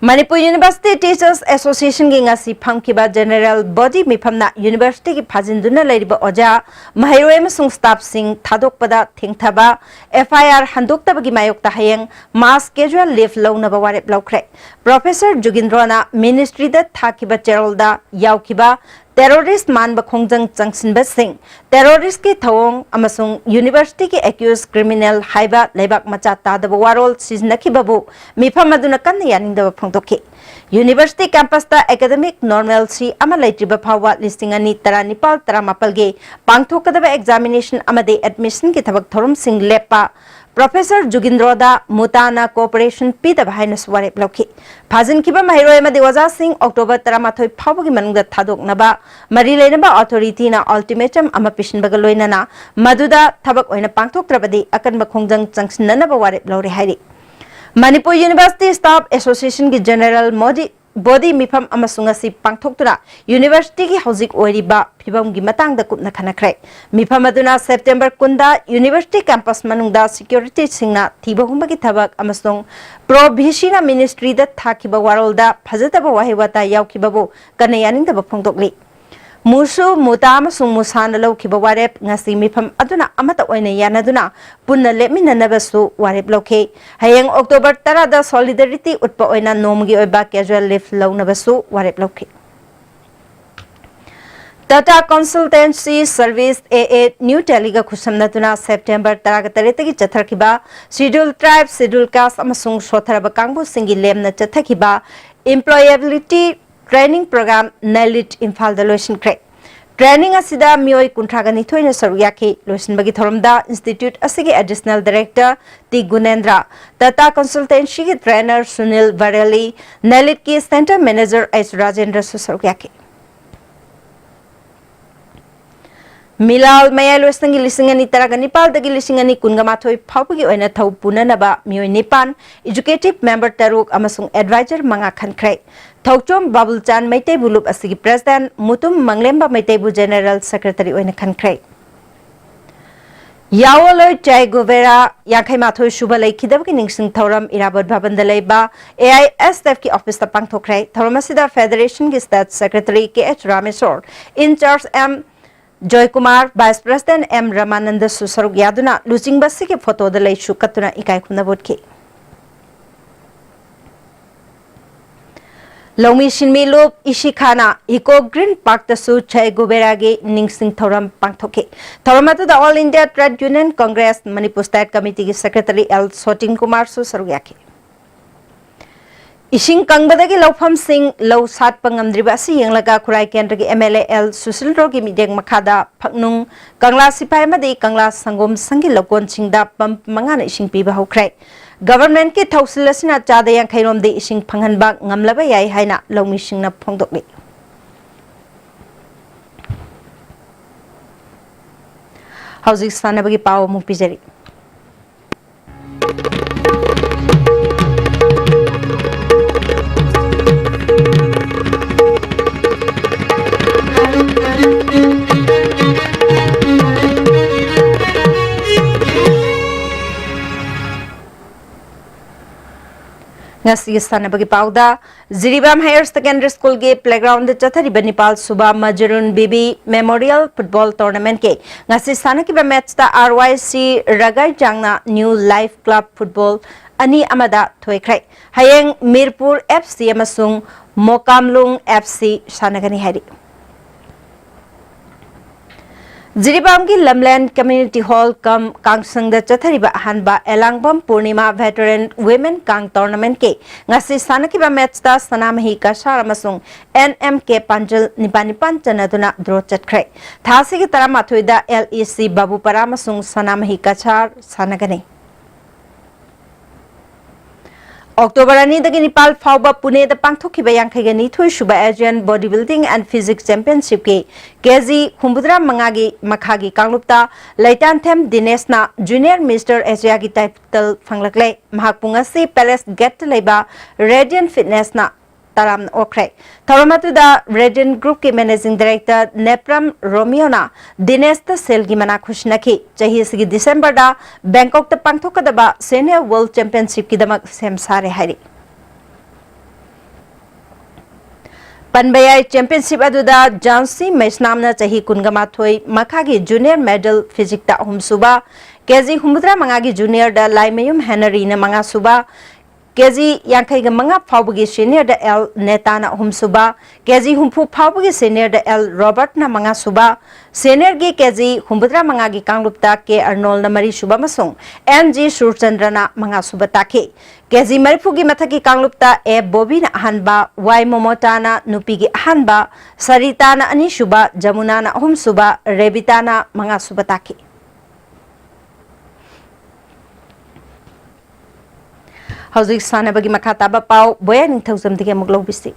ꯃꯅꯤꯄꯨꯔ ꯌꯨꯅꯤꯚꯔꯁꯤꯇꯤ ꯇꯤꯆꯔꯁ ꯑꯦꯁꯣꯁꯤꯌꯦꯁꯟꯒꯤ ꯉꯁꯤ ꯐꯝꯈꯤꯕ ꯖꯦꯅꯔꯦꯜ ꯕꯣꯗꯤ ꯃꯤꯐꯝꯅ ꯌꯨꯅꯤꯚꯔꯁꯤꯇꯤꯒꯤ ꯐꯥꯖꯤꯟꯗꯨꯅ ꯂꯩꯔꯤꯕ ꯑꯣꯖꯥ, ꯃꯍꯩꯔꯣꯏ ꯑꯃꯁꯨꯡ ꯁ꯭ꯇꯥꯐꯁꯤꯡ ꯊꯥꯗꯣꯛꯄꯗ ꯊꯦꯡꯊꯕ ꯑꯦꯐ ꯑꯥꯏ ꯑꯥꯔ ꯍꯟꯗꯣꯛꯇꯕꯒꯤ ꯃꯥꯌꯣꯛꯇ ꯍꯌꯦꯡ ꯃꯥꯁ ꯀꯦꯖꯨꯋꯦꯜ ꯂꯤꯐ ꯂꯧꯅꯕ ꯋꯥꯔꯦꯞ ꯂꯧꯈ꯭ꯔꯦ꯫ ꯄ꯭ꯔꯣꯐꯦꯁꯔ ꯖꯨꯒꯤꯟꯗ꯭ꯔꯣꯅ ꯃꯤꯅꯤꯁꯇ꯭ꯔꯤꯗ ꯊꯥꯈꯤꯕ ꯆꯦꯔꯣꯜꯗ ꯌꯥꯎꯈꯤꯕ ꯇꯦꯔꯣꯔꯤꯁ ꯃꯥꯟꯕ ꯈꯣꯡꯖꯪ ꯆꯪꯁꯤꯟꯕꯁꯤꯡ, ꯇꯦꯔꯣꯔꯤꯁꯀꯤ ꯊꯧꯑꯣꯡ ꯑꯃꯁꯨꯡ ꯌꯨꯅꯤꯚꯔꯁꯤꯇꯤꯒꯤ ꯑꯦꯀ꯭ꯌꯨꯖ ꯀ꯭ꯔꯤꯃꯤꯅꯦꯜ ꯍꯥꯏꯕ ꯂꯩꯕꯥꯛ ꯃꯆꯥ ꯇꯥꯗꯕ ꯋꯥꯔꯣꯜ ꯁꯤꯖꯤꯟꯅꯈꯤꯕꯕꯨ ꯃꯤꯐꯝ ꯑꯗꯨꯅ ꯀꯟꯅ ꯌꯥꯅꯤꯡꯗꯕ ꯐꯣꯡꯗꯣꯛꯈꯤ꯫ ꯌꯨꯅꯤꯚꯔꯁꯤꯇꯤ ꯀꯦꯝꯄꯁꯇ ꯑꯦꯀꯥꯗꯃꯤꯛ ꯅꯣꯔꯃꯦꯜꯁꯤ ꯑꯃ ꯂꯩꯇ꯭ꯔꯤꯕ ꯐꯥꯎꯕ ꯂꯤꯁꯤꯡ ꯑꯅꯤ ꯇꯔꯥꯅꯤꯄꯥꯜ ꯇꯔꯥꯃꯥꯄꯜꯒꯤ ꯄꯥꯡꯊꯣꯛꯀꯗꯕ ꯑꯦꯛꯖꯥꯃꯤꯅꯦꯁꯟ ꯑꯃꯗꯤ ꯑꯦꯗꯃꯤꯁꯟꯒꯤ ꯊꯕꯛ ꯊꯧꯔꯝꯁꯤꯡ ꯂꯦꯞꯄ ꯄ꯭ꯔꯣꯐꯦꯁꯔ ꯖꯨꯒꯤꯟꯗ꯭ꯔꯣꯗ ꯃꯨꯇꯥꯅ ꯀꯣꯑꯣꯄꯔꯦꯁꯟ ꯄꯤꯗꯕ ꯍꯥꯏꯅꯁꯨ ꯋꯥꯔꯦꯞ ꯂꯧꯈꯤ꯫ ꯐꯥꯖꯤꯟꯈꯤꯕ ꯃꯍꯩꯔꯣꯏ ꯑꯃꯗꯤ ꯑꯣꯖꯥꯁꯤꯡ ꯑꯣꯛꯇꯣꯕꯔ ꯇꯔꯥꯃꯥꯊꯣꯏ ꯐꯥꯎꯕꯒꯤ ꯃꯅꯨꯡꯗ ꯊꯥꯗꯣꯛꯅꯕ ꯃꯔꯤ ꯂꯩꯅꯕ ꯑꯣꯊꯣꯔꯤꯇꯤꯅ ꯑꯜꯇꯤꯃꯦꯇꯝ ꯑꯃ ꯄꯤꯁꯤꯟꯕꯒ ꯂꯣꯏꯅꯅ ꯃꯗꯨꯗ ꯊꯕꯛ ꯑꯣꯏꯅ ꯄꯥꯡꯊꯣꯛꯇ꯭ꯔꯕꯗꯤ ꯑꯀꯟꯕ ꯈꯣꯡꯖꯪ ꯆꯪꯁꯤꯟꯅꯅꯕ ꯋꯥꯔꯦꯞ ꯂꯧꯔꯦ ꯍꯥꯏꯔꯤ꯫ ꯃꯅꯤꯄꯨꯔ ꯌꯨꯅꯤꯚꯔꯁꯤꯇꯤ ꯁ꯭ꯇꯥꯐ ꯑꯦꯁꯣꯁꯤꯌꯦꯁꯟꯒꯤ ꯖꯦꯅꯔꯦꯜ ꯃꯣꯗꯤ ꯕꯣꯗꯤ ꯃꯤꯐꯝ ꯑꯃꯁꯨ ꯉꯁꯤ ꯄꯥꯡꯊꯣꯛꯇꯨꯅ ꯌꯨꯅꯤꯚꯔꯁꯤꯇꯤꯒꯤ ꯍꯧꯖꯤꯛ ꯑꯣꯏꯔꯤꯕ ꯐꯤꯕꯝꯒꯤ ꯃꯇꯥꯡꯗ ꯀꯨꯞꯅ ꯈꯟꯅꯈ꯭ꯔꯦ꯫ ꯃꯤꯐꯝ ꯑꯗꯨꯅ ꯁꯦꯞꯇꯦꯝꯕꯔ ꯀꯨꯟꯗ ꯌꯨꯅꯤꯚꯔꯁꯤꯇꯤ ꯀꯦꯝꯄꯁ ꯃꯅꯨꯡꯗ ꯁꯦꯀ꯭ꯌꯨꯔꯤꯇꯤꯁꯤꯡꯅ ꯊꯤꯕ ꯍꯨꯝꯕꯒꯤ ꯊꯕꯛ ꯑꯃꯁꯨꯡ ꯄ꯭ꯔꯣ ꯚꯤ ꯁꯤꯅ ꯃꯤꯅꯤꯁꯇ꯭ꯔꯤꯗ ꯊꯥꯈꯤꯕ ꯋꯥꯔꯣꯜꯗ ꯐꯖꯗꯕ ꯋꯥꯍꯩ ꯋꯥꯇꯥ ꯌꯥꯎꯈꯤꯕꯕꯨ ꯀꯟꯅ ꯌꯥꯅꯤꯡꯗꯕ ꯐꯣꯡꯗꯣꯛꯂꯤ꯫ ꯃꯨꯁꯨ, ꯃꯨꯇꯥ ꯑꯃꯁꯨꯡ ꯃꯨꯁꯥꯅ ꯂꯧꯈꯤꯕ ꯋꯥꯔꯦꯞ ꯉꯁꯤ ꯃꯤꯐꯝ ꯑꯗꯨꯅ ꯑꯃꯠꯇ ꯑꯣꯏꯅ ꯌꯥꯅꯗꯨꯅ ꯄꯨꯟꯅ ꯂꯦꯞꯃꯤꯟꯅꯅꯕꯁꯨ ꯋꯥꯔꯦꯞ ꯂꯧꯈꯤ꯫ ꯍꯌꯦꯡ ꯑꯣꯛꯇꯣꯕꯔ ꯇꯔꯥꯗ ꯁꯣꯂꯤꯗꯥꯔꯤꯇꯤ ꯎꯠꯄ ꯑꯣꯏꯅ ꯅꯣꯡꯃꯒꯤ ꯑꯣꯏꯕ ꯀꯦꯖꯨꯋꯦꯜ ꯂꯤꯐ ꯂꯧꯅꯕꯁꯨ ꯋꯥꯔꯦꯞ ꯂꯧꯈꯤ꯫ Tata Consultancy Service, A A, New Delhi-ꯒ ꯈꯨꯠꯁꯝꯅꯗꯨꯅ September ꯇꯔꯥꯒ ꯇꯔꯦꯠꯇꯒꯤ ꯆꯠꯊꯔꯛꯈꯤꯕ Scheduled Tribe, Scheduled Caste ꯑꯃꯁꯨꯡ ꯁꯣꯠꯊꯔꯕ ꯀꯥꯡꯕꯨꯁꯤꯡꯒꯤ ꯂꯦꯝꯅ ꯆꯠꯊꯈꯤꯕ Employability Training Program, NELIT, ꯏꯝꯐꯥꯜꯗ ꯂꯣꯏꯁꯤꯟꯈ꯭ꯔꯦ꯫ Training ꯑꯁꯤꯗ ꯃꯤꯑꯣꯏ ꯀꯨꯟꯊ꯭ꯔꯥꯒ ꯅꯤꯊꯣꯏꯅ ꯁꯔꯨꯛ ꯌꯥꯈꯤ꯫ ꯂꯣꯏꯁꯤꯟꯕꯒꯤ ꯊꯧꯔꯝꯗ institute ꯑꯁꯤꯒꯤ Additional Director T Gunendra, Tata Consultancy-ꯒꯤ trainer ꯁꯨꯅꯤꯜ ꯕꯔꯦꯂꯤ, NELIT-ꯀꯤ Center Manager ꯑꯩꯆ ꯔꯥꯖꯦꯟꯗ꯭ꯔꯁꯨ ꯁꯔꯨꯛ ꯌꯥꯈꯤ꯫ ꯃꯤꯂꯥꯜ ꯃꯌꯥꯏꯂꯣꯏꯁꯪꯒꯤ ꯂꯤꯁꯤꯡ ꯑꯅꯤ ꯇꯔꯥꯒ ꯅꯤꯄꯥꯜꯗꯒꯤ ꯂꯤꯁꯤꯡ ꯑꯅꯤ ꯀꯨꯟꯒ ꯃꯥꯊꯣꯏ ꯐꯥꯎꯕꯒꯤ ꯑꯣꯏꯅ ꯊꯧ ꯄꯨꯅꯅꯕ ꯃꯤꯑꯣꯏ ꯅꯤꯄꯥꯟ, executive member ꯇꯔꯨꯛ ꯑꯃꯁꯨꯡ advisor ꯃꯉꯥ ꯈꯟꯈ꯭ꯔꯦ꯫ ꯊꯧꯆꯣꯝ ꯕꯥꯕꯨꯜꯆꯥꯟ ꯃꯩꯇꯩꯕꯨ ꯂꯨꯞ ꯑꯁꯤꯒꯤ president, ꯃꯨꯇꯨꯝ ꯃꯪꯂꯦꯝꯕ ꯃꯩꯇꯩꯕꯨ general secretary ꯑꯣꯏꯅ ꯈꯟꯈ꯭ꯔꯦ꯫ ꯌꯥꯑꯣꯂꯣꯏ ꯆꯦ ꯒꯨꯕꯦꯔꯥ ꯌꯥꯡꯈꯩ ꯃꯥꯊꯣꯏ ꯁꯨꯕ ꯂꯩꯈꯤꯗꯕꯒꯤ ꯅꯤꯡꯁꯤꯡ ꯊꯧꯔꯝ ꯏꯔꯥꯕꯣꯠ ꯚꯕꯟꯗ ꯂꯩꯕ A I S F-ꯀꯤ office-ꯇ ꯄꯥꯡꯊꯣꯛꯈ꯭ꯔꯦ꯫ ꯊꯧꯔꯝ ꯑꯁꯤꯗ Federation-ꯒꯤ State Secretary K H Rameshor, in charge M Joykumar, Vice President M ꯔꯃꯥꯅꯟꯗꯁꯨ ꯁꯔꯨꯛ ꯌꯥꯗꯨꯅ ꯂꯨꯆꯤꯡꯕ ꯑꯁꯤꯒꯤ photo-ꯗ ꯂꯩꯁꯨ ꯀꯠꯇꯨꯅ ꯏꯀꯥꯏ ꯈꯨꯝꯅꯕ ꯎꯠꯈꯤ꯫ ꯂꯧꯃꯤ ꯁꯤꯟꯃꯤ ꯂꯨꯞ ꯏꯁꯤꯈꯥꯅ Eco Green Park-ꯇꯁꯨ ꯆꯦ ꯒꯨꯕꯦꯔꯥꯒꯤ ꯅꯤꯡꯁꯤꯡ ꯊꯧꯔꯝ ꯄꯥꯡꯊꯣꯛꯈꯤ꯫ ꯊꯧꯔꯝ ꯑꯗꯨꯗ All India Trade Union Congress Manipur State Committee-ꯒꯤ Secretary ꯑꯦꯜ ꯁꯣꯇꯤꯟ ꯀꯨꯃꯥꯔꯁꯨ ꯁꯔꯨꯛ ꯌꯥꯈꯤ꯫ ꯏꯁꯤꯡ ꯀꯪꯕꯗꯒꯤ ꯂꯧꯐꯝꯁꯤꯡ ꯂꯧ ꯁꯥꯠꯄ ꯉꯝꯗ꯭ꯔꯤꯕ ꯑꯁꯤ ꯌꯦꯡꯂꯒ ꯈꯨꯔꯥꯏ ꯀꯦꯟꯗ꯭ꯔꯒꯤ M L A L Sushil ꯔꯣꯒꯤ ꯃꯤꯠꯌꯦꯡ ꯃꯈꯥꯗ ꯐꯛꯅꯨꯡ, ꯀꯪꯂꯥ ꯁꯤꯐꯥꯏ ꯑꯃꯗꯤ ꯀꯪꯂꯥ ꯁꯪꯒꯣꯝ ꯁꯪꯒꯤ ꯂꯧꯀꯣꯟꯁꯤꯡꯗ pump ꯃꯉꯥꯅ ꯏꯁꯤꯡ ꯄꯤꯕ ꯍꯧꯈ꯭ꯔꯦ꯫ Government-ꯀꯤ ꯊꯧꯁꯤꯜ ꯑꯁꯤꯅ ꯆꯥꯗ ꯌꯥꯡꯈꯩ ꯔꯣꯝꯗꯤ ꯏꯁꯤꯡ ꯐꯪꯍꯟꯕ ꯉꯝꯂꯕ ꯌꯥꯏ ꯍꯥꯏꯅ ꯂꯧꯃꯤꯁꯤꯡꯅ ꯐꯣꯡꯗꯣꯛꯂꯤ꯫ ꯍꯧꯖꯤꯛ ꯁꯥꯟꯅꯕꯒꯤ ꯄꯥꯎ ꯑꯃꯨꯛ ꯄꯤꯖꯔꯤ꯫ ꯉꯁꯤꯒꯤ ꯁꯥꯟꯅꯕꯒꯤ ꯄꯥꯎꯗ, ꯖꯤꯔꯤꯕꯥꯝ Higher Secondary School-ꯒꯤ playground-ꯗ ꯆꯠꯊꯔꯤꯕ ꯅꯤꯄꯥꯜ ꯁꯨꯕ ꯃꯖꯔꯨꯟ ꯕꯤꯕꯤ Memorial Football Tournament-ꯀꯤ ꯉꯁꯤ ꯁꯥꯟꯅꯈꯤꯕ match-ꯇ R Y C ꯔꯒꯥꯏꯖꯥꯡꯅ New Life Club Football ꯑꯅꯤ ꯑꯃꯗ ꯊꯣꯏꯈ꯭ꯔꯦ꯫ ꯍꯌꯦꯡ ꯃꯤꯔꯄꯨꯔ F C ꯑꯃꯁꯨꯡ ꯃꯣꯀꯥꯝꯂꯨꯡ F C ꯁꯥꯟꯅꯒꯅꯤ ꯍꯥꯏꯔꯤ꯫ ꯖꯤꯔꯤꯕꯥꯝꯒꯤ ꯂꯝꯂꯦꯟ ꯀꯝꯃ꯭ꯌꯨꯅꯤꯇꯤ ꯍꯣꯜ ꯀꯝ ꯀꯥꯡꯁꯪꯗ ꯆꯠꯊꯔꯤꯕ ꯑꯍꯥꯟꯕ ꯑꯦꯂꯥꯡꯕꯝ ꯄꯨꯔꯅꯤꯃꯥ ꯚꯦꯇꯔꯟ ꯋꯤꯃꯦꯟ ꯀꯥꯡ ꯇꯣꯔꯅꯥꯃꯦꯟꯠꯀꯤ ꯉꯁꯤ ꯁꯥꯟꯅꯈꯤꯕ ꯃꯦꯠꯆꯇ ꯁꯅꯥꯃꯍꯤ ꯀꯁꯥꯔ ꯑꯃꯁꯨꯡ ꯑꯦꯟ ꯑꯦꯝ ꯀꯦ ꯄꯥꯟꯖꯜ ꯅꯤꯄꯥꯟ ꯅꯤꯄꯥꯟ ꯆꯟꯅꯗꯨꯅ ꯗ꯭ꯔꯣ ꯆꯠꯈ꯭ꯔꯦ꯫ ꯊꯥ ꯑꯁꯤꯒꯤ ꯇꯔꯥꯃꯥꯊꯣꯏꯗ ꯑꯦꯜ ꯏ ꯁꯤ ꯕꯥꯕꯨꯄꯥꯔꯥ ꯑꯃꯁꯨꯡ ꯁꯅꯥꯃꯍꯤ ꯀꯁꯥꯔ ꯁꯥꯟꯅꯒꯅꯤ꯫ ꯑꯣꯛꯇꯣꯕꯔ ꯑꯅꯤꯗꯒꯤ ꯅꯤꯄꯥꯟ ꯐꯥꯎꯕ ꯄꯨꯅꯦꯗ ꯄꯥꯡꯊꯣꯛꯈꯤꯕ ꯌꯥꯡꯈꯩꯒ ꯅꯤꯊꯣꯏ ꯁꯨꯕ ꯑꯦꯖꯤꯌꯥꯟ ꯕꯣꯗꯤ ꯕꯤꯜꯗꯤꯡ ꯑꯦꯟ ꯐꯤꯖꯤꯛꯁ ꯆꯦꯝꯄꯤꯌꯟꯁꯤꯞꯀꯤ ꯀꯦꯖꯤ ꯍꯨꯝꯐꯨꯇꯔꯥ ꯃꯉꯥꯒꯤ ꯃꯈꯥꯒꯤ ꯀꯥꯡꯂꯨꯞꯇ ꯂꯩꯇꯥꯟꯊꯦꯝ ꯗꯤꯅꯦꯁꯅ ꯖꯨꯅꯤꯌꯔ ꯃꯤꯁꯇꯔ ꯑꯦꯁꯤꯌꯥꯒꯤ ꯇꯥꯏꯇꯜ ꯐꯪꯂꯛꯂꯦ꯫ ꯃꯍꯥꯛꯄꯨ ꯉꯁꯤ ꯄꯦꯂꯦꯁ ꯒꯦꯠꯇ ꯂꯩꯕ ꯔꯦꯗꯤꯌꯟ ꯐꯤꯠꯅꯦꯁꯅ ꯇꯔꯥꯝꯅ ꯑꯣꯛꯈ꯭ꯔꯦ꯫ ꯊꯧꯔꯝ ꯑꯗꯨꯗ ꯔꯦꯗꯤꯌꯟ ꯒ꯭ꯔꯨꯞꯀꯤ ꯃꯦꯅꯦꯖꯤꯡ ꯗꯥꯏꯔꯦꯛꯇꯔ ꯅꯦꯄ꯭ꯔꯝ ꯔꯣꯃꯤꯌꯣꯅ ꯗꯤꯅꯦꯁꯇ ꯁꯦꯜꯒꯤ ꯃꯅꯥ ꯈꯨꯠꯁꯤꯟꯅꯈꯤ꯫ ꯆꯍꯤ ꯑꯁꯤꯒꯤ ꯗꯤꯁꯦꯝꯕꯔꯗ ꯕꯦꯡꯀꯣꯛꯇ ꯄꯥꯡꯊꯣꯛꯀꯗꯕ ꯁꯦꯅꯤꯌꯔ ꯋꯥꯔꯜꯗ ꯆꯦꯝꯄꯤꯌꯟꯁꯤꯞꯀꯤꯗꯃꯛ ꯁꯦꯝ ꯁꯥꯔꯦ ꯍꯥꯏꯔꯤ꯫ ꯄꯟꯕ ꯌꯥꯏ, ꯆꯦꯝꯄꯤꯌꯟꯁꯤꯞ ꯑꯗꯨꯗ ꯖꯥꯟꯁꯤ ꯃꯩꯁꯅꯥꯝꯅ ꯆꯍꯤ ꯀꯨꯟꯒ ꯃꯥꯊꯣꯏ ꯃꯈꯥꯒꯤ ꯖꯨꯅꯤꯌꯔ ꯃꯦꯗꯜ ꯐꯤꯖꯤꯛꯇ ꯑꯍꯨꯝꯁꯨꯕ, ꯀꯦꯖꯤ ꯍꯨꯝꯐꯨꯇꯔꯥ ꯃꯉꯥꯒꯤ ꯖꯨꯅꯤꯌꯔꯗ ꯂꯥꯏꯃꯌꯨꯝ ꯍꯦꯅꯔꯤꯅ ꯃꯉꯥꯁꯨꯕ, ꯀꯦꯖꯤ ꯌꯥꯡꯈꯩꯒ ꯃꯉꯥ ꯐꯥꯎꯕꯒꯤ ꯁꯦꯅꯤꯌꯔꯗ ꯑꯦꯜ ꯅꯦꯇꯥꯅ ꯑꯍꯨꯝꯁꯨꯕ, ꯀꯦꯖꯤ ꯍꯨꯝꯐꯨ ꯐꯥꯎꯕꯒꯤ ꯁꯦꯅꯤꯌꯔꯗ ꯑꯦꯜ ꯔꯣꯕꯔꯠꯅ ꯃꯉꯥꯁꯨꯕ, ꯁꯦꯅꯤꯌꯔꯒꯤ ꯀꯦꯖꯤ ꯍꯨꯝꯐꯨꯇꯔꯥ ꯃꯉꯥꯒꯤ ꯀꯥꯡꯂꯨꯞꯇ ꯀꯦ ꯑꯔꯅꯣꯜꯅ ꯃꯔꯤꯁꯨꯕ ꯑꯃꯁꯨꯡ ꯑꯦꯟ ꯖꯤ ꯁꯨꯔꯆꯟꯗ꯭ꯔꯅ ꯃꯉꯥꯁꯨꯕ ꯇꯥꯈꯤ꯫ ꯀꯦꯖꯤ ꯃꯔꯤꯐꯨꯒꯤ ꯃꯊꯛꯀꯤ ꯀꯥꯡꯂꯨꯞꯇ ꯑꯦ ꯕꯣꯕꯤꯅ ꯑꯍꯥꯟꯕ, ꯋꯥꯏ ꯃꯣꯃꯣꯇꯥꯅ ꯅꯨꯄꯤꯒꯤ ꯑꯍꯥꯟꯕ, ꯁꯔꯤꯇꯥꯅ ꯑꯅꯤꯁꯨꯕ, ꯖꯃꯨꯅꯥꯅ ꯑꯍꯨꯝꯁꯨꯕ, ꯔꯦꯕꯤꯇꯥꯅ ꯃꯉꯥꯁꯨꯕ ꯇꯥꯈꯤ꯫ ꯍꯧꯖꯤꯛ ꯁꯥꯟꯅꯕꯒꯤ ꯃꯈꯥ ꯇꯥꯕ ꯄꯥꯎ ꯕꯣꯌꯥ ꯅꯤꯡꯊꯧꯖꯝꯗꯒꯤ ꯑꯃꯨꯛ ꯂꯧꯕꯤꯁꯤ꯫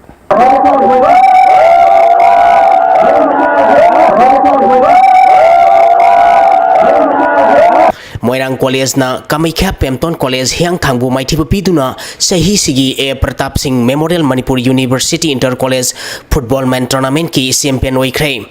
ꯃꯣꯏꯔꯥꯡ ꯀꯣꯂꯦꯖꯅ ꯀꯥꯃꯩꯈ꯭ꯌꯥ ꯄꯦꯝꯇꯣꯟ ꯀꯣꯂꯦꯖ ꯍꯤꯌꯥꯡꯊꯥꯡꯕꯨ ꯃꯥꯏꯊꯤꯕ ꯄꯤꯗꯨꯅ ꯆꯍꯤꯁꯤꯒꯤ A Pratap Singh memorial Manipur university inter college football men ꯇꯣꯔꯅꯥꯃꯦꯟꯠꯀꯤ ꯆꯦꯝꯄꯤꯌꯟ ꯑꯣꯏꯈ꯭ꯔꯦ꯫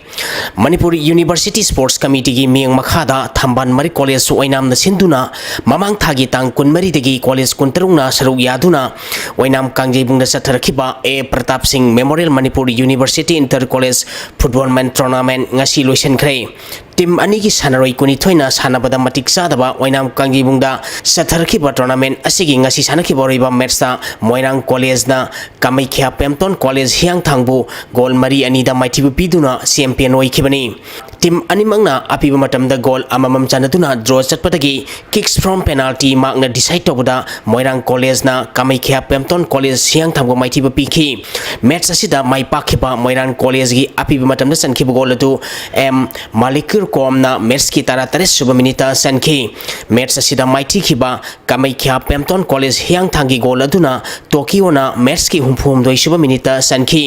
ꯃꯅꯤꯄꯨꯔ ꯌꯨꯅꯤꯚꯔꯁꯤꯇꯤ ꯁ꯭ꯄꯣꯔꯠꯁ ꯀꯃꯤꯇꯤꯒꯤ ꯃꯤꯠꯌꯦꯡ ꯃꯈꯥꯗ ꯊꯝꯕꯥꯜ ꯃꯔꯤ ꯀꯣꯂꯦꯖꯁꯨ ꯑꯣꯏꯅꯥꯝꯅ ꯁꯤꯟꯗꯨꯅ ꯃꯃꯥꯡ ꯊꯥꯒꯤ ꯇꯥꯡ ꯀꯨꯟꯃꯔꯤꯗꯒꯤ ꯀꯣꯂꯦꯖ ꯀꯨꯟꯇꯔꯨꯛꯅ ꯁꯔꯨꯛ ꯌꯥꯗꯨꯅ ꯑꯣꯏꯅꯥꯝ ꯀꯥꯡꯖꯩꯕꯨꯡꯗ ꯆꯠꯊꯔꯛꯈꯤꯕ A Pratap Singh memorial Manipur university inter college football men tournament ꯉꯁꯤ ꯂꯣꯏꯁꯤꯟꯈ꯭ꯔꯦ꯫ ꯇꯤꯝ ꯑꯅꯤꯒꯤ ꯁꯥꯟꯅꯔꯣꯏ ꯀꯨꯟꯅꯤꯊꯣꯏꯅ ꯁꯥꯟꯅꯕꯗ ꯃꯇꯤꯛ ꯆꯥꯗꯕ ꯑꯣꯏꯅꯥꯝ ꯀꯥꯡꯖꯩꯕꯨꯡꯗ ꯆꯠꯊꯔꯛꯈꯤꯕ ꯇꯣꯔꯅꯥꯃꯦꯟꯠ ꯑꯁꯤꯒꯤ ꯉꯁꯤ ꯁꯥꯟꯅꯈꯤꯕ ꯑꯔꯣꯏꯕ ꯃꯦꯠꯆꯇ ꯃꯣꯏꯔꯥꯡ ꯀꯣꯂꯦꯖꯅ ꯀꯥꯃꯩꯈ꯭ꯌꯥ ꯄꯦꯝꯇꯣꯟ ꯀꯣꯂꯦꯖ ꯍꯤꯌꯥꯡꯊꯥꯡꯕꯨ ꯒꯣꯜ ꯃꯔꯤ ꯑꯅꯤꯗ ꯃꯥꯏꯊꯤꯕ ꯄꯤꯗꯨꯅ ꯆꯦꯝꯄꯤꯌꯟ ꯑꯣꯏꯈꯤꯕꯅꯤ꯫ Team ꯑꯅꯤꯃꯛꯅ ꯑꯄꯤꯕ ꯃꯇꯝꯗ goal ꯑꯃꯃꯝ ꯆꯟꯅꯗꯨꯅ draw ꯆꯠꯄꯗꯒꯤ kicks from penalty markꯅ decide ꯇꯧꯕꯗ ꯃꯣꯏꯔꯥꯡ Collegeꯅ ꯀꯥꯃꯩꯈ꯭ꯌꯥ ꯄꯦꯝꯇꯣꯟ College ꯍꯤꯌꯥꯡꯊꯥꯡꯕꯨ ꯃꯥꯏꯊꯤꯕ ꯄꯤꯈꯤ꯫ Match ꯑꯁꯤꯗ ꯃꯥꯏ ꯄꯥꯛꯈꯤꯕ ꯃꯣꯏꯔꯥꯡ Collegeꯒꯤ ꯑꯄꯤꯕ ꯃꯇꯝꯗ ꯆꯟꯈꯤꯕ goal ꯑꯗꯨ ꯑꯦꯝ ꯃꯥꯂꯤꯀꯨꯔ ꯀꯣꯝꯅ matchꯀꯤ ꯇꯔꯥ ꯇꯔꯦꯠ ꯁꯨꯕ minuteꯇ ꯆꯟꯈꯤ꯫ Match ꯑꯁꯤꯗ ꯃꯥꯏꯊꯤꯈꯤꯕ ꯀꯥꯃꯩꯈ꯭ꯌꯥ ꯄꯦꯝꯇꯣꯟ College ꯍꯤꯌꯥꯡꯊꯥꯡꯒꯤ goal ꯑꯗꯨꯅ ꯇꯣꯀꯤꯌꯣꯅ matchꯀꯤ ꯍꯨꯝꯐꯨ ꯍꯨꯝꯗꯣꯏ ꯁꯨꯕ minuteꯇ ꯆꯟꯈꯤ꯫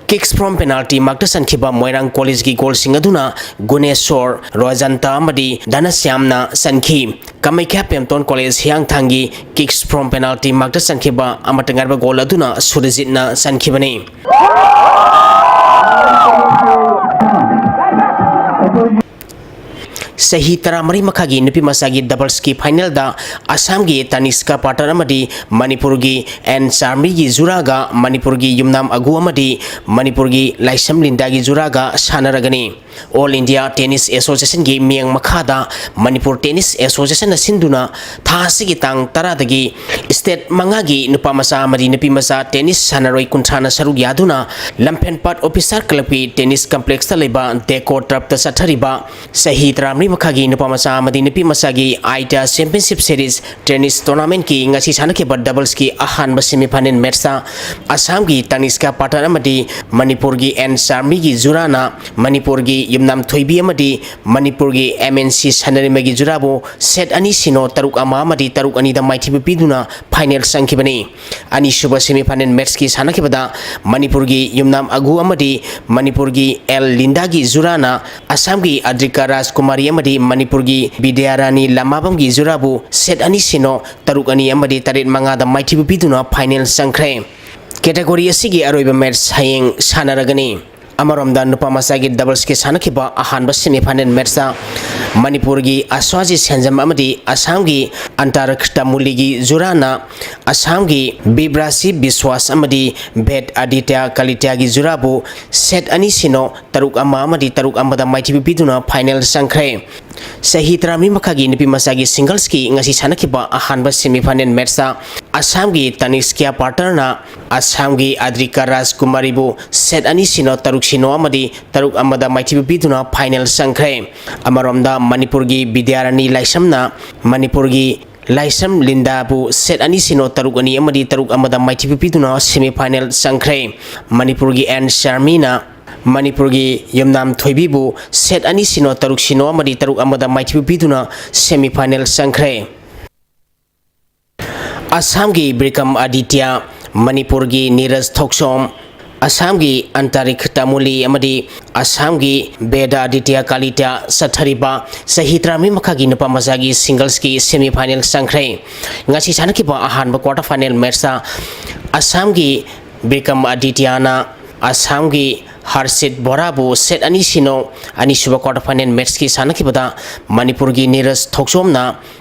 Kicks from penalty markꯇ ꯆꯟꯈꯤꯕ ꯃꯣꯏꯔꯥꯡ Collegeꯀꯤ goalꯁꯤꯡ ꯑꯗꯨꯅ ꯒꯨꯅꯦꯁꯣꯔ, ꯔꯣꯖꯟꯇ ꯑꯃꯗꯤ ꯙꯅꯁ꯭ꯌꯥꯝꯅ ꯆꯟꯈꯤ꯫ ꯀꯥꯃꯩꯈ꯭ꯌꯥ ꯄꯦꯝꯇꯣꯟ College ꯍꯤꯌꯥꯡꯊꯥꯡꯒꯤ kicks from penalty markꯇ ꯆꯟꯈꯤꯕ ꯑꯃꯠꯇ ꯉꯥꯏꯔꯕ goal ꯑꯗꯨꯅ ꯁꯨꯔꯖꯤꯠꯅ ꯆꯟꯈꯤꯕꯅꯤ꯫ ꯆꯍꯤ ꯇꯔꯥꯃꯔꯤ ꯃꯈꯥꯒꯤ ꯅꯨꯄꯤ ꯃꯆꯥꯒꯤ doublesꯀꯤ finalꯗ ꯑꯁꯥꯝꯒꯤ ꯇꯥꯅꯤꯁꯀꯥ ꯄꯥꯇꯔ ꯑꯃꯗꯤ ꯃꯅꯤꯄꯨꯔꯒꯤ ꯑꯦꯟ ꯆꯥꯔꯃꯤꯒꯤ ꯖꯨꯔꯥꯒ ꯃꯅꯤꯄꯨꯔꯒꯤ ꯌꯨꯝꯅꯥꯝ ꯑꯒꯨ ꯑꯃꯗꯤ ꯃꯅꯤꯄꯨꯔꯒꯤ ꯂꯥꯏꯁ꯭ꯔꯝ ꯂꯤꯟꯗꯥꯒꯤ ꯖꯨꯔꯥꯒ ꯁꯥꯟꯅꯔꯒꯅꯤ꯫ All India Tennis Associationꯒꯤ ꯃꯤꯠꯌꯦꯡ ꯃꯈꯥꯗ ꯃꯅꯤꯄꯨꯔ Tennis Associationꯅ ꯁꯤꯟꯗꯨꯅ ꯊꯥ ꯑꯁꯤꯒꯤ ꯇꯥꯡ ꯇꯔꯥꯗꯒꯤ state ꯃꯉꯥꯒꯤ ꯅꯨꯄꯥ ꯃꯆꯥ ꯑꯃꯗꯤ ꯅꯨꯄꯤ ꯃꯆꯥ tennis ꯁꯥꯟꯅꯔꯣꯏ ꯀꯨꯟꯊ꯭ꯔꯥꯅ ꯁꯔꯨꯛ ꯌꯥꯗꯨꯅ ꯂꯝꯐꯦꯟꯄꯥꯠ Officer Clubꯀꯤ tennis complexꯇ ꯂꯩꯕ Decor Turfꯇ ꯆꯠꯊꯔꯤꯕ ꯆꯍꯤ ꯇꯔꯥꯃꯔꯤ ꯃꯈꯥꯒꯤ ꯅꯨꯄꯥ ꯃꯆꯥ ꯑꯃꯗꯤ ꯅꯨꯄꯤ ꯃꯆꯥꯒꯤ ITIA Championship Series Tennis Tournamentꯀꯤ ꯉꯁꯤ ꯁꯥꯟꯅꯈꯤꯕ doublesꯀꯤ ꯑꯍꯥꯟꯕ semifinal matchꯇ ꯑꯁꯥꯝꯒꯤ ꯇꯥꯅꯤꯁꯀꯥ ꯄꯥꯇꯔ ꯑꯃꯗꯤ ꯃꯅꯤꯄꯨꯔꯒꯤ ꯑꯦꯟ ꯆꯥꯔꯃꯤꯒꯤ ꯖꯨꯔꯥꯅ ꯃꯅꯤꯄꯨꯔꯒꯤ ꯌꯨꯝꯅꯥꯝ ꯊꯣꯏꯕꯤ ꯑꯃꯗꯤ ꯃꯅꯤꯄꯨꯔꯒꯤ MNC ꯁꯅꯔꯤꯃꯒꯤ ꯖꯨꯔꯥꯕꯨ set ꯑꯅꯤ ꯁꯤꯅꯣ, ꯇꯔꯨꯛ ꯑꯃ ꯑꯃꯗꯤ ꯇꯔꯨꯛ ꯑꯅꯤꯗ ꯃꯥꯏꯊꯤꯕ ꯄꯤꯗꯨꯅ final ꯆꯪꯈꯤꯕꯅꯤ꯫ ꯑꯅꯤꯁꯨꯕ semifinal matchꯀꯤ ꯁꯥꯟꯅꯈꯤꯕꯗ ꯃꯅꯤꯄꯨꯔꯒꯤ ꯌꯨꯝꯅꯥꯝ ꯑꯒꯨ ꯑꯃꯗꯤ ꯃꯅꯤꯄꯨꯔꯒꯤ ꯑꯦꯜ ꯂꯤꯟꯗꯥꯒꯤ ꯖꯨꯔꯥꯅ ꯑꯁꯥꯝꯒꯤ ꯑꯗ꯭ꯔꯤꯀꯥ ꯔꯥꯖꯀꯨꯃꯥꯔꯤ ꯑꯃꯗꯤ ꯃꯅꯤꯄꯨꯔꯒꯤ ꯕꯤꯗ꯭ꯌꯥꯔꯥꯅꯤ ꯂꯃꯥꯕꯝꯒꯤ ꯖꯨꯔꯥꯕꯨ set ꯑꯅꯤ ꯁꯤꯅꯣ, ꯇꯔꯨꯛ ꯑꯅꯤ ꯑꯃꯗꯤ ꯇꯔꯦꯠ ꯃꯉꯥꯗ ꯃꯥꯏꯊꯤꯕ ꯄꯤꯗꯨꯅ final ꯆꯪꯈ꯭ꯔꯦ꯫ Category ꯑꯁꯤꯒꯤ ꯑꯔꯣꯏꯕ match ꯍꯌꯦꯡ ꯁꯥꯟꯅꯔꯒꯅꯤ꯫ ꯑꯃꯔꯣꯝꯗ ꯅꯨꯄꯥ ꯃꯆꯥꯒꯤ doublesꯀꯤ ꯁꯥꯟꯅꯈꯤꯕ ꯑꯍꯥꯟꯕ semifinal matchꯇ ꯃꯅꯤꯄꯨꯔꯒꯤ ꯑꯁ꯭ꯋꯥꯖꯤ ꯁꯦꯟꯖꯝ ꯑꯃꯗꯤ ꯑꯁꯥꯝꯒꯤ ꯑꯟꯇꯔ ꯈ꯭ꯔꯤꯇꯥꯃꯨꯂꯤꯒꯤ ꯖꯨꯔꯥꯅ ꯑꯁꯥꯝꯒꯤ ꯕꯤꯕ꯭ꯔꯥꯁꯤ ꯕꯤꯁ꯭ꯋꯥꯁ ꯑꯃꯗꯤ ꯚꯦꯠ ꯑꯗꯤꯇ꯭ꯌ ꯀꯂꯤꯇ꯭ꯌꯒꯤ ꯖꯨꯔꯥꯕꯨ set ꯑꯅꯤ ꯁꯤꯅꯣ, ꯇꯔꯨꯛ ꯑꯃ ꯑꯃꯗꯤ ꯇꯔꯨꯛ ꯑꯃꯗ ꯃꯥꯏꯊꯤꯕ ꯄꯤꯗꯨꯅ final ꯆꯪꯈ꯭ꯔꯦ꯫ ꯆꯍꯤ ꯇꯔꯥꯃꯔꯤ ꯃꯈꯥꯒꯤ ꯅꯨꯄꯤ ꯃꯆꯥꯒꯤ singlesꯀꯤ ꯉꯁꯤ ꯁꯥꯟꯅꯈꯤꯕ ꯑꯍꯥꯟꯕ semifinal matchꯇ ꯑꯁꯥꯝꯒꯤ ꯇꯥꯅꯤꯁꯀ꯭ꯌꯥ ꯄꯥꯇꯔꯅ ꯑꯁꯥꯝꯒꯤ ꯑꯗ꯭ꯔꯤꯀꯥ ꯔꯥꯖꯀꯨꯃꯥꯔꯤꯕꯨ ꯁꯦꯠ ꯑꯅꯤ ꯁꯤꯅꯣ, ꯇꯔꯨꯛ ꯁꯤꯅꯣ ꯑꯃꯗꯤ ꯇꯔꯨꯛ ꯑꯃꯗ ꯃꯥꯏꯊꯤꯕ ꯄꯤꯗꯨꯅ ꯐꯥꯏꯅꯦꯜ ꯆꯪꯈ꯭ꯔꯦ꯫ ꯑꯃꯔꯣꯝꯗ ꯃꯅꯤꯄꯨꯔꯒꯤ ꯕꯤꯗ꯭ꯌꯥꯔꯥꯅꯤ ꯂꯥꯏꯁ꯭ꯔꯝꯅ ꯃꯅꯤꯄꯨꯔꯒꯤ ꯂꯥꯏꯁ꯭ꯔꯝ ꯂꯤꯟꯗꯥꯕꯨ ꯁꯦꯠ ꯑꯅꯤ ꯁꯤꯅꯣ, ꯇꯔꯨꯛ ꯑꯅꯤ ꯑꯃꯗꯤ ꯇꯔꯨꯛ ꯑꯃꯗ ꯃꯥꯏꯊꯤꯕ ꯄꯤꯗꯨꯅ ꯁꯦꯃꯤ ꯐꯥꯏꯅꯦꯜ ꯆꯪꯈ꯭ꯔꯦ꯫ ꯃꯅꯤꯄꯨꯔꯒꯤ ꯑꯦꯟ ꯁꯔꯃꯤꯅ ꯃꯅꯤꯄꯨꯔꯒꯤ ꯌꯨꯝꯅꯥꯝ ꯊꯣꯏꯕꯤꯕꯨ ꯁꯦꯠ ꯑꯅꯤ ꯁꯤꯅꯣ, ꯇꯔꯨꯛ ꯁꯤꯅꯣ ꯑꯃꯗꯤ ꯇꯔꯨꯛ ꯑꯃꯗ ꯃꯥꯏꯊꯤꯕ ꯄꯤꯗꯨꯅ ꯁꯦꯃꯤ ꯐꯥꯏꯅꯦꯜ ꯆꯪꯈ꯭ꯔꯦ꯫ ꯑꯁꯥꯝꯒꯤ ꯕꯤꯀ꯭ꯔꯝ ꯑꯗꯤꯇ꯭ꯌ, ꯃꯅꯤꯄꯨꯔꯒꯤ ꯅꯤꯔꯖ ꯊꯣꯛꯆꯣꯝ, ꯑꯁꯥꯝꯒꯤ ꯑꯟꯇꯥꯔꯤꯛ ꯇꯥꯃꯨꯂꯤ ꯑꯃꯗꯤ ꯑꯁꯥꯝꯒꯤ ꯕꯦꯗ ꯑꯗꯤꯇ꯭ꯌ ꯀꯥꯂꯤꯇꯥ ꯆꯠꯊꯔꯤꯕ ꯆꯍꯤ ꯇꯔꯥꯃꯔꯤ ꯃꯈꯥꯒꯤ ꯅꯨꯄꯥ ꯃꯆꯥꯒꯤ ꯁꯤꯡꯒꯜꯁꯀꯤ ꯁꯦꯃꯤ ꯐꯥꯏꯅꯦꯜ ꯆꯪꯈ꯭ꯔꯦ꯫ ꯉꯁꯤ ꯁꯥꯟꯅꯈꯤꯕ ꯑꯍꯥꯟꯕ ꯀ꯭ꯋꯥꯇꯔ ꯐꯥꯏꯅꯦꯜ ꯃꯦꯠꯆꯇ ꯑꯁꯥꯝꯒꯤ ꯕꯤꯀ꯭ꯔꯝ ꯑꯗꯤꯇ꯭ꯌꯅ ꯑꯁꯥꯝꯒꯤ ꯍꯔꯁꯤꯠ ꯕꯣꯔꯥꯕꯨ ꯁꯦꯠ ꯑꯅꯤ ꯁꯤꯅꯣ, ꯑꯅꯤꯁꯨꯕ ꯀ꯭ꯋꯥꯇꯔ ꯐꯥꯏꯅꯦꯜ ꯃꯦꯠꯆꯀꯤ ꯁꯥꯟꯅꯈꯤꯕꯗ ꯃꯅꯤꯄꯨꯔꯒꯤ ꯅꯤꯔꯖ ꯊꯣꯛꯆꯣꯝꯅ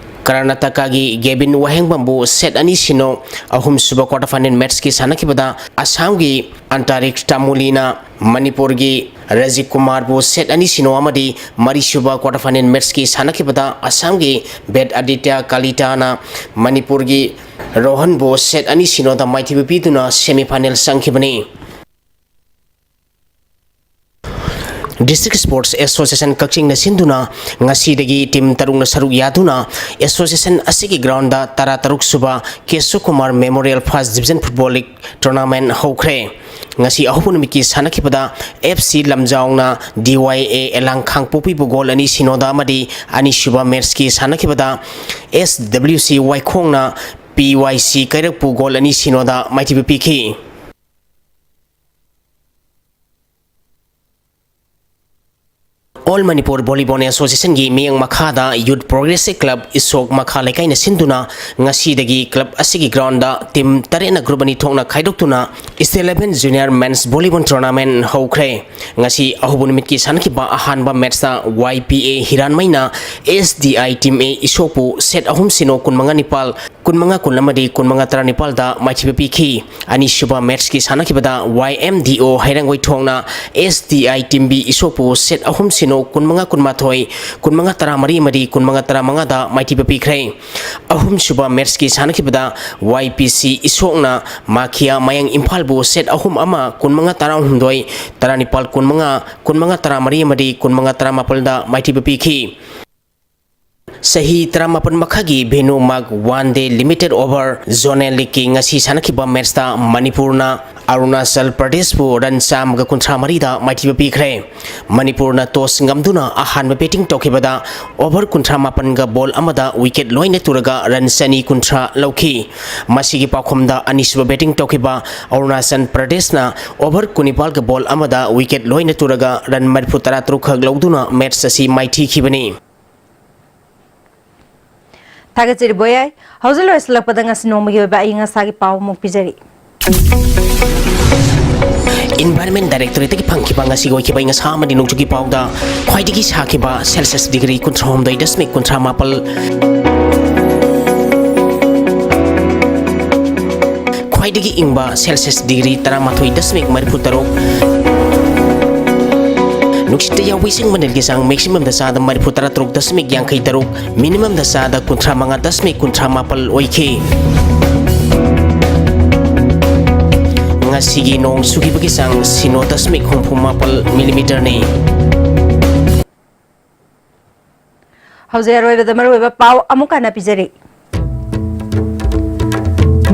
ꯀꯔꯅꯥꯇꯀꯥꯒꯤ ꯒꯦꯕꯤꯟ ꯋꯥꯍꯦꯡꯕꯝꯕꯨ ꯁꯦꯠ ꯑꯅꯤ ꯁꯤꯅꯣ, ꯑꯍꯨꯝꯁꯨꯕ ꯀ꯭ꯋꯥꯇꯔ ꯐꯥꯏꯅꯦꯜ ꯃꯦꯠꯆꯀꯤ ꯁꯥꯟꯅꯈꯤꯕꯗ ꯑꯁꯥꯝꯒꯤ ꯑꯟꯇꯥꯔꯤꯛ ꯇꯥꯃꯨꯂꯤꯅ ꯃꯅꯤꯄꯨꯔꯒꯤ ꯔꯖꯤꯛ ꯀꯨꯃꯥꯔꯕꯨ ꯁꯦꯠ ꯑꯅꯤ ꯁꯤꯅꯣ ꯑꯃꯗꯤ ꯃꯔꯤꯁꯨꯕ ꯀ꯭ꯋꯥꯇꯔ ꯐꯥꯏꯅꯦꯜ ꯃꯦꯠꯆꯀꯤ ꯁꯥꯟꯅꯈꯤꯕꯗ ꯑꯁꯥꯝꯒꯤ ꯕꯦꯗ ꯑꯗꯤꯇ꯭ꯌ ꯀꯥꯂꯤꯇꯥꯅ ꯃꯅꯤꯄꯨꯔꯒꯤ ꯔꯣꯍꯟꯕꯨ ꯁꯦꯠ ꯑꯅꯤ ꯁꯤꯅꯣꯗ ꯃꯥꯏꯊꯤꯕ ꯄꯤꯗꯨꯅ ꯁꯦꯃꯤ ꯐꯥꯏꯅꯦꯜ ꯆꯪꯈꯤꯕꯅꯤ꯫ District Sports Association ꯀꯛꯆꯤꯡꯅ ꯁꯤꯟꯗꯨꯅ ꯉꯁꯤꯗꯒꯤ ꯇꯤꯝ ꯇꯔꯨꯛꯅ ꯁꯔꯨꯛ ꯌꯥꯗꯨꯅ ꯑꯦꯁꯣꯁꯤꯌꯦꯁꯟ ꯑꯁꯤꯒꯤ ꯒ꯭ꯔꯥꯎꯟꯗ ꯇꯔꯥꯇꯔꯨꯛ ꯁꯨꯕ Kesho Kumar memorial first division football league tournament ꯍꯧꯈ꯭ꯔꯦ꯫ ꯉꯁꯤ ꯑꯍꯧꯕ ꯅꯨꯃꯤꯠꯀꯤ ꯁꯥꯟꯅꯈꯤꯕꯗ ꯑꯦꯐ ꯁꯤ ꯂꯝꯖꯥꯎꯅ ꯗꯤ ꯋꯥꯏ ꯑꯦ ꯑꯦꯂꯥꯡ ꯈꯥꯡꯄꯣꯛꯄꯤꯕꯨ ꯒꯣꯜ ꯑꯅꯤ ꯁꯤꯅꯣꯗ ꯑꯃꯗꯤ ꯑꯅꯤꯁꯨꯕ ꯃꯦꯠꯆꯀꯤ ꯁꯥꯟꯅꯈꯤꯕꯗ ꯑꯦꯁ ꯗꯕ꯭ꯂꯤꯎ ꯁꯤ ꯋꯥꯏꯈꯣꯡꯅ ꯄꯤ ꯋꯥꯏ ꯁꯤ ꯀꯩꯔꯛꯄꯨ ꯒꯣꯜ ꯑꯅꯤ ꯁꯤꯅꯣꯗ ꯃꯥꯏꯊꯤꯕ ꯄꯤꯈꯤ꯫ All Manipur Volleyball Associationꯒꯤ ꯃꯤꯠꯌꯦꯡ ꯃꯈꯥꯗ Youth Progressive Club ꯏꯁꯣꯛ ꯃꯈꯥ ꯂꯩꯀꯥꯏꯅ ꯁꯤꯟꯗꯨꯅ ꯉꯁꯤꯗꯒꯤ ꯀ꯭ꯂꯕ ꯑꯁꯤꯒꯤ ꯒ꯭ꯔꯥꯎꯟꯗ ꯇꯤꯝ ꯇꯔꯦꯠꯅ ꯒ꯭ꯔꯨꯞ ꯑꯅꯤ ꯊꯣꯛꯅ ꯈꯥꯏꯗꯣꯛꯇꯨꯅ State Level Junior Men's Volleyball Tournament ꯍꯧꯈ꯭ꯔꯦ꯫ ꯉꯁꯤ ꯑꯍꯧꯕ ꯅꯨꯃꯤꯠꯀꯤ ꯁꯥꯟꯅꯈꯤꯕ ꯑꯍꯥꯟꯕ ꯃꯦꯠꯆꯇ ꯋꯥꯏ ꯄꯤ ꯑꯦ ꯍꯤꯔꯥꯟꯃꯩꯅ S D I team A ꯏꯁꯣꯛꯄꯨ set ꯑꯍꯨꯝ ꯁꯤꯅꯣ, ꯀꯨꯟꯃꯉꯥ ꯅꯤꯄꯥꯜ, ꯀꯨꯟꯃꯉꯥ ꯀꯨꯟ ꯑꯃꯗꯤ ꯀꯨꯟꯃꯉꯥ ꯇꯔꯥꯅꯤꯄꯥꯜꯗ ꯃꯥꯏꯊꯤꯕ ꯄꯤꯈꯤ꯫ ꯑꯅꯤꯁꯨꯕ ꯃꯦꯠꯁꯀꯤ ꯁꯥꯟꯅꯈꯤꯕꯗ ꯋꯥꯏ ꯑꯦꯝ ꯗꯤ ꯑꯣ ꯍꯩꯔꯥꯡꯒꯣꯏꯊꯣꯡꯅ ꯑꯦꯁ ꯗꯤ ꯑꯥꯏ ꯇꯤꯝꯕꯤ ꯏꯁꯣꯛꯄꯨ ꯁꯦꯠ ꯑꯍꯨꯝ ꯁꯤꯅꯣ, ꯀꯨꯟꯃꯉꯥ ꯀꯨꯟꯃꯥꯊꯣꯏ, ꯀꯨꯟꯃꯉꯥ ꯇꯔꯥꯃꯔꯤ ꯑꯃꯗꯤ ꯀꯨꯟꯃꯉꯥ ꯇꯔꯥꯃꯉꯥꯗ ꯃꯥꯏꯊꯤꯕ ꯄꯤꯈ꯭ꯔꯦ꯫ ꯑꯍꯨꯝꯁꯨꯕ ꯃꯦꯠꯁꯀꯤ ꯁꯥꯟꯅꯈꯤꯕꯗ ꯋꯥꯏ ꯄꯤ ꯁꯤ ꯏꯁꯣꯛꯅ ꯃꯥꯈꯤꯌꯥ ꯃꯌꯥꯡ ꯏꯝꯐꯥꯜꯕꯨ ꯁꯦꯠ ꯑꯍꯨꯝ ꯑꯃ, ꯀꯨꯟꯃꯉꯥ ꯇꯔꯥꯍꯨꯝꯗꯣꯏ, ꯇꯔꯥꯅꯤꯄꯥꯜ ꯀꯨꯟꯃꯉꯥ, ꯀꯨꯟꯃꯉꯥ ꯇꯔꯥꯃꯔꯤ ꯑꯃꯗꯤ ꯀꯨꯟꯃꯉꯥ ꯇꯔꯥꯃꯥꯄꯜꯗ ꯃꯥꯏꯊꯤꯕ ꯄꯤꯈꯤ꯫ ꯆꯍꯤ ꯇꯔꯥꯃꯥꯄꯜ ꯃꯈꯥꯒꯤ ꯚꯦꯅꯨ ꯃꯥꯛ one day limited over zonal ꯂꯤꯒꯀꯤ ꯉꯁꯤ ꯁꯥꯟꯅꯈꯤꯕ ꯃꯦꯠꯁꯇ ꯃꯅꯤꯄꯨꯔꯅ ꯑꯔꯨꯅꯥꯆꯜ ꯄ꯭ꯔꯗꯦꯁꯄꯨ ꯔꯟ ꯆꯥꯝꯃꯒ ꯀꯨꯟꯊ꯭ꯔꯥ ꯃꯔꯤꯗ ꯃꯥꯏꯊꯤꯕ ꯄꯤꯈ꯭ꯔꯦ꯫ ꯃꯅꯤꯄꯨꯔꯅ ꯇꯣꯁ ꯉꯝꯗꯨꯅ ꯑꯍꯥꯟꯕ ꯕꯦꯇꯤꯡ ꯇꯧꯈꯤꯕꯗ ꯑꯣꯚꯔ ꯀꯨꯟꯊ꯭ꯔꯥ ꯃꯥꯄꯟꯒ ꯕꯣꯜ ꯑꯃꯗ ꯋꯤꯀꯦꯠ ꯂꯣꯏꯅ ꯇꯨꯔꯒ ꯔꯟ ꯆꯅꯤ ꯀꯨꯟꯊ꯭ꯔꯥ ꯂꯧꯈꯤ꯫ ꯃꯁꯤꯒꯤ ꯄꯥꯎꯈꯨꯝꯗ ꯑꯅꯤꯁꯨꯕ ꯕꯦꯇꯤꯡ ꯇꯧꯈꯤꯕ ꯑꯔꯨꯅꯥꯆꯜ ꯄ꯭ꯔꯗꯦꯁꯅ ꯑꯣꯚꯔ ꯀꯨꯟꯅꯤꯄꯥꯜꯒ ꯕꯣꯜ ꯑꯃꯗ ꯋꯤꯀꯦꯠ ꯂꯣꯏꯅ ꯇꯨꯔꯒ ꯔꯟ ꯃꯔꯤꯐꯨ ꯇꯔꯥ ꯇꯔꯨꯛ ꯈꯛ ꯂꯧꯗꯨꯅ ꯃꯦꯠꯁ ꯑꯁꯤ ꯃꯥꯏꯊꯤꯈꯤꯕꯅꯤ꯫ ꯊꯥꯒꯠꯆꯔꯤ ꯕꯣꯌꯥꯏ꯫ ꯍꯧꯖꯤꯛ ꯂꯣꯏꯁꯤꯜꯂꯛꯄꯗ ꯉꯁꯤ ꯅꯣꯡꯃꯒꯤ ꯑꯣꯏꯕ ꯑꯏꯪ ꯑꯁꯥꯒꯤ ꯄꯥꯎ ꯑꯃꯨꯛ ꯄꯤꯖꯔꯤ꯫ ꯏꯟꯚꯥꯏꯔꯟꯃꯦꯟ ꯗꯥꯏꯔꯦꯛꯇꯣꯔꯦꯠꯇꯒꯤ ꯐꯪꯈꯤꯕ ꯉꯁꯤꯒꯤ ꯑꯣꯏꯈꯤꯕ ꯑꯏꯪ ꯑꯁꯥ ꯑꯃꯗꯤ ꯅꯣꯡꯖꯨꯒꯤ ꯄꯥꯎꯗ ꯈ꯭ꯋꯥꯏꯗꯒꯤ ꯁꯥꯈꯤꯕ ꯁꯦꯜꯁꯤꯌꯁ ꯗꯤꯒ꯭ꯔꯤ ꯀꯨꯟꯊ꯭ꯔꯥꯍꯨꯝꯗꯣꯏ ꯗꯁꯃꯤꯛ ꯀꯨꯟꯊ꯭ꯔꯥ ꯃꯥꯄꯜ, ꯈ꯭ꯋꯥꯏꯗꯒꯤ ꯏꯪꯕ ꯁꯦꯜꯁꯤꯌꯁ ꯗꯤꯒ꯭ꯔꯤ ꯇꯔꯥꯃꯥꯊꯣꯏ ꯗꯁꯃꯤꯛ ꯃꯔꯤꯐꯨ ꯇꯔꯨꯛ, ꯅꯨꯡꯁꯤꯠꯇ ꯌꯥꯎꯕ ꯏꯁꯤꯡ ꯃꯅꯤꯜꯒꯤ ꯆꯥꯡ ꯃꯦꯛꯁꯤꯃꯝꯗ ꯆꯥꯗ ꯃꯔꯤꯐꯨ ꯇꯔꯥ ꯇꯔꯨꯛ ꯗꯁꯃꯤꯛ ꯌꯥꯡꯈꯩ ꯇꯔꯨꯛ, ꯃꯤꯅꯤꯃꯝꯗ ꯆꯥꯗ ꯀꯨꯟꯊ꯭ꯔꯥ ꯃꯉꯥ ꯗꯁꯃꯤꯛ ꯀꯨꯟꯊ꯭ꯔꯥ ꯃꯥꯄꯜ ꯑꯣꯏꯈꯤ꯫ ꯉꯁꯤꯒꯤ ꯅꯣꯡ ꯆꯨꯈꯤꯕꯒꯤ ꯆꯥꯡ ꯁꯤꯅꯣ ꯗꯁꯃꯤꯛ ꯍꯨꯝꯐꯨ ꯃꯥꯄꯜ ꯃꯤꯂꯤꯃꯤꯇꯔꯅꯤ꯫ ꯍꯧꯖꯤꯛ ꯑꯔꯣꯏꯕꯗ ꯃꯔꯨꯑꯣꯏꯕ ꯄꯥꯎ ꯑꯃꯨꯛ ꯍꯟꯅ ꯄꯤꯖꯔꯤ꯫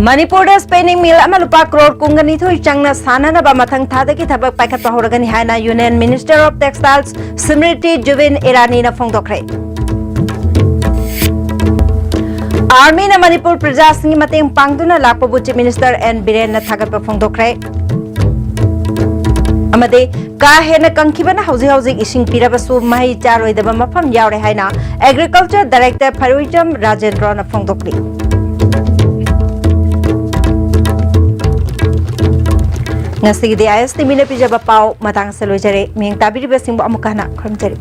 ꯃꯅꯤꯄꯨꯔꯗ spinning mill ꯑꯃ ꯂꯨꯄꯥ ꯀ꯭ꯔꯣꯔ ꯀꯨꯟꯒ ꯅꯤꯊꯣꯏ ꯆꯪꯅ ꯁꯥꯟꯅꯅꯕ ꯃꯊꯪ ꯊꯥꯗꯒꯤ ꯊꯕꯛ ꯄꯥꯏꯈꯠꯄ ꯍꯧꯔꯒꯅꯤ ꯍꯥꯏꯅ Union Minister of Textiles ꯁ꯭ꯃ꯭ꯔꯤꯇꯤ ꯖꯨꯕꯤꯟ ꯏꯔꯥꯅꯤꯅ ꯐꯣꯡꯗꯣꯛꯈ꯭ꯔꯦ꯫ ꯑꯥꯔꯃꯤꯅ Manipur ꯄ꯭ꯔꯖꯥꯁꯤꯡꯒꯤ ꯃꯇꯦꯡ ꯄꯥꯡꯗꯨꯅ ꯂꯥꯛꯄꯕꯨ Chief Minister ꯑꯦꯟ ꯕꯤꯔꯦꯟꯅ ꯊꯥꯒꯠꯄ ꯐꯣꯡꯗꯣꯛꯈ꯭ꯔꯦ꯫ ꯑꯃꯗꯤ ꯀꯥ ꯍꯦꯟꯅ ꯀꯪꯈꯤꯕꯅ ꯍꯧꯖꯤꯛ ꯍꯧꯖꯤꯛ ꯏꯁꯤꯡ ꯄꯤꯔꯕꯁꯨ ꯃꯍꯩ ꯆꯥꯔꯣꯏꯗꯕ ꯃꯐꯝ ꯌꯥꯎꯔꯦ ꯍꯥꯏꯅ Agriculture Director ꯐꯔꯨꯏꯖꯝ ꯔꯥꯖꯦꯟꯗ꯭ꯔꯣꯅ ꯐꯣꯡꯗꯣꯛꯂꯤ꯫ ꯉꯁꯤꯒꯤꯗꯤ ꯑꯥꯏ ꯑꯦꯁ ꯇꯤ ꯚꯤꯅ ꯄꯤꯖꯕ ꯄꯥꯎ ꯃꯇꯥꯡ ꯑꯁꯤꯗ ꯂꯣꯏꯖꯔꯦ꯫ ꯃꯤꯌꯦꯡ ꯇꯥꯕꯤꯔꯤꯕꯁꯤꯡꯕꯨ ꯑꯃꯨꯛꯀ ꯍꯟꯅ ꯈꯨꯔꯨꯝꯖꯔꯤ꯫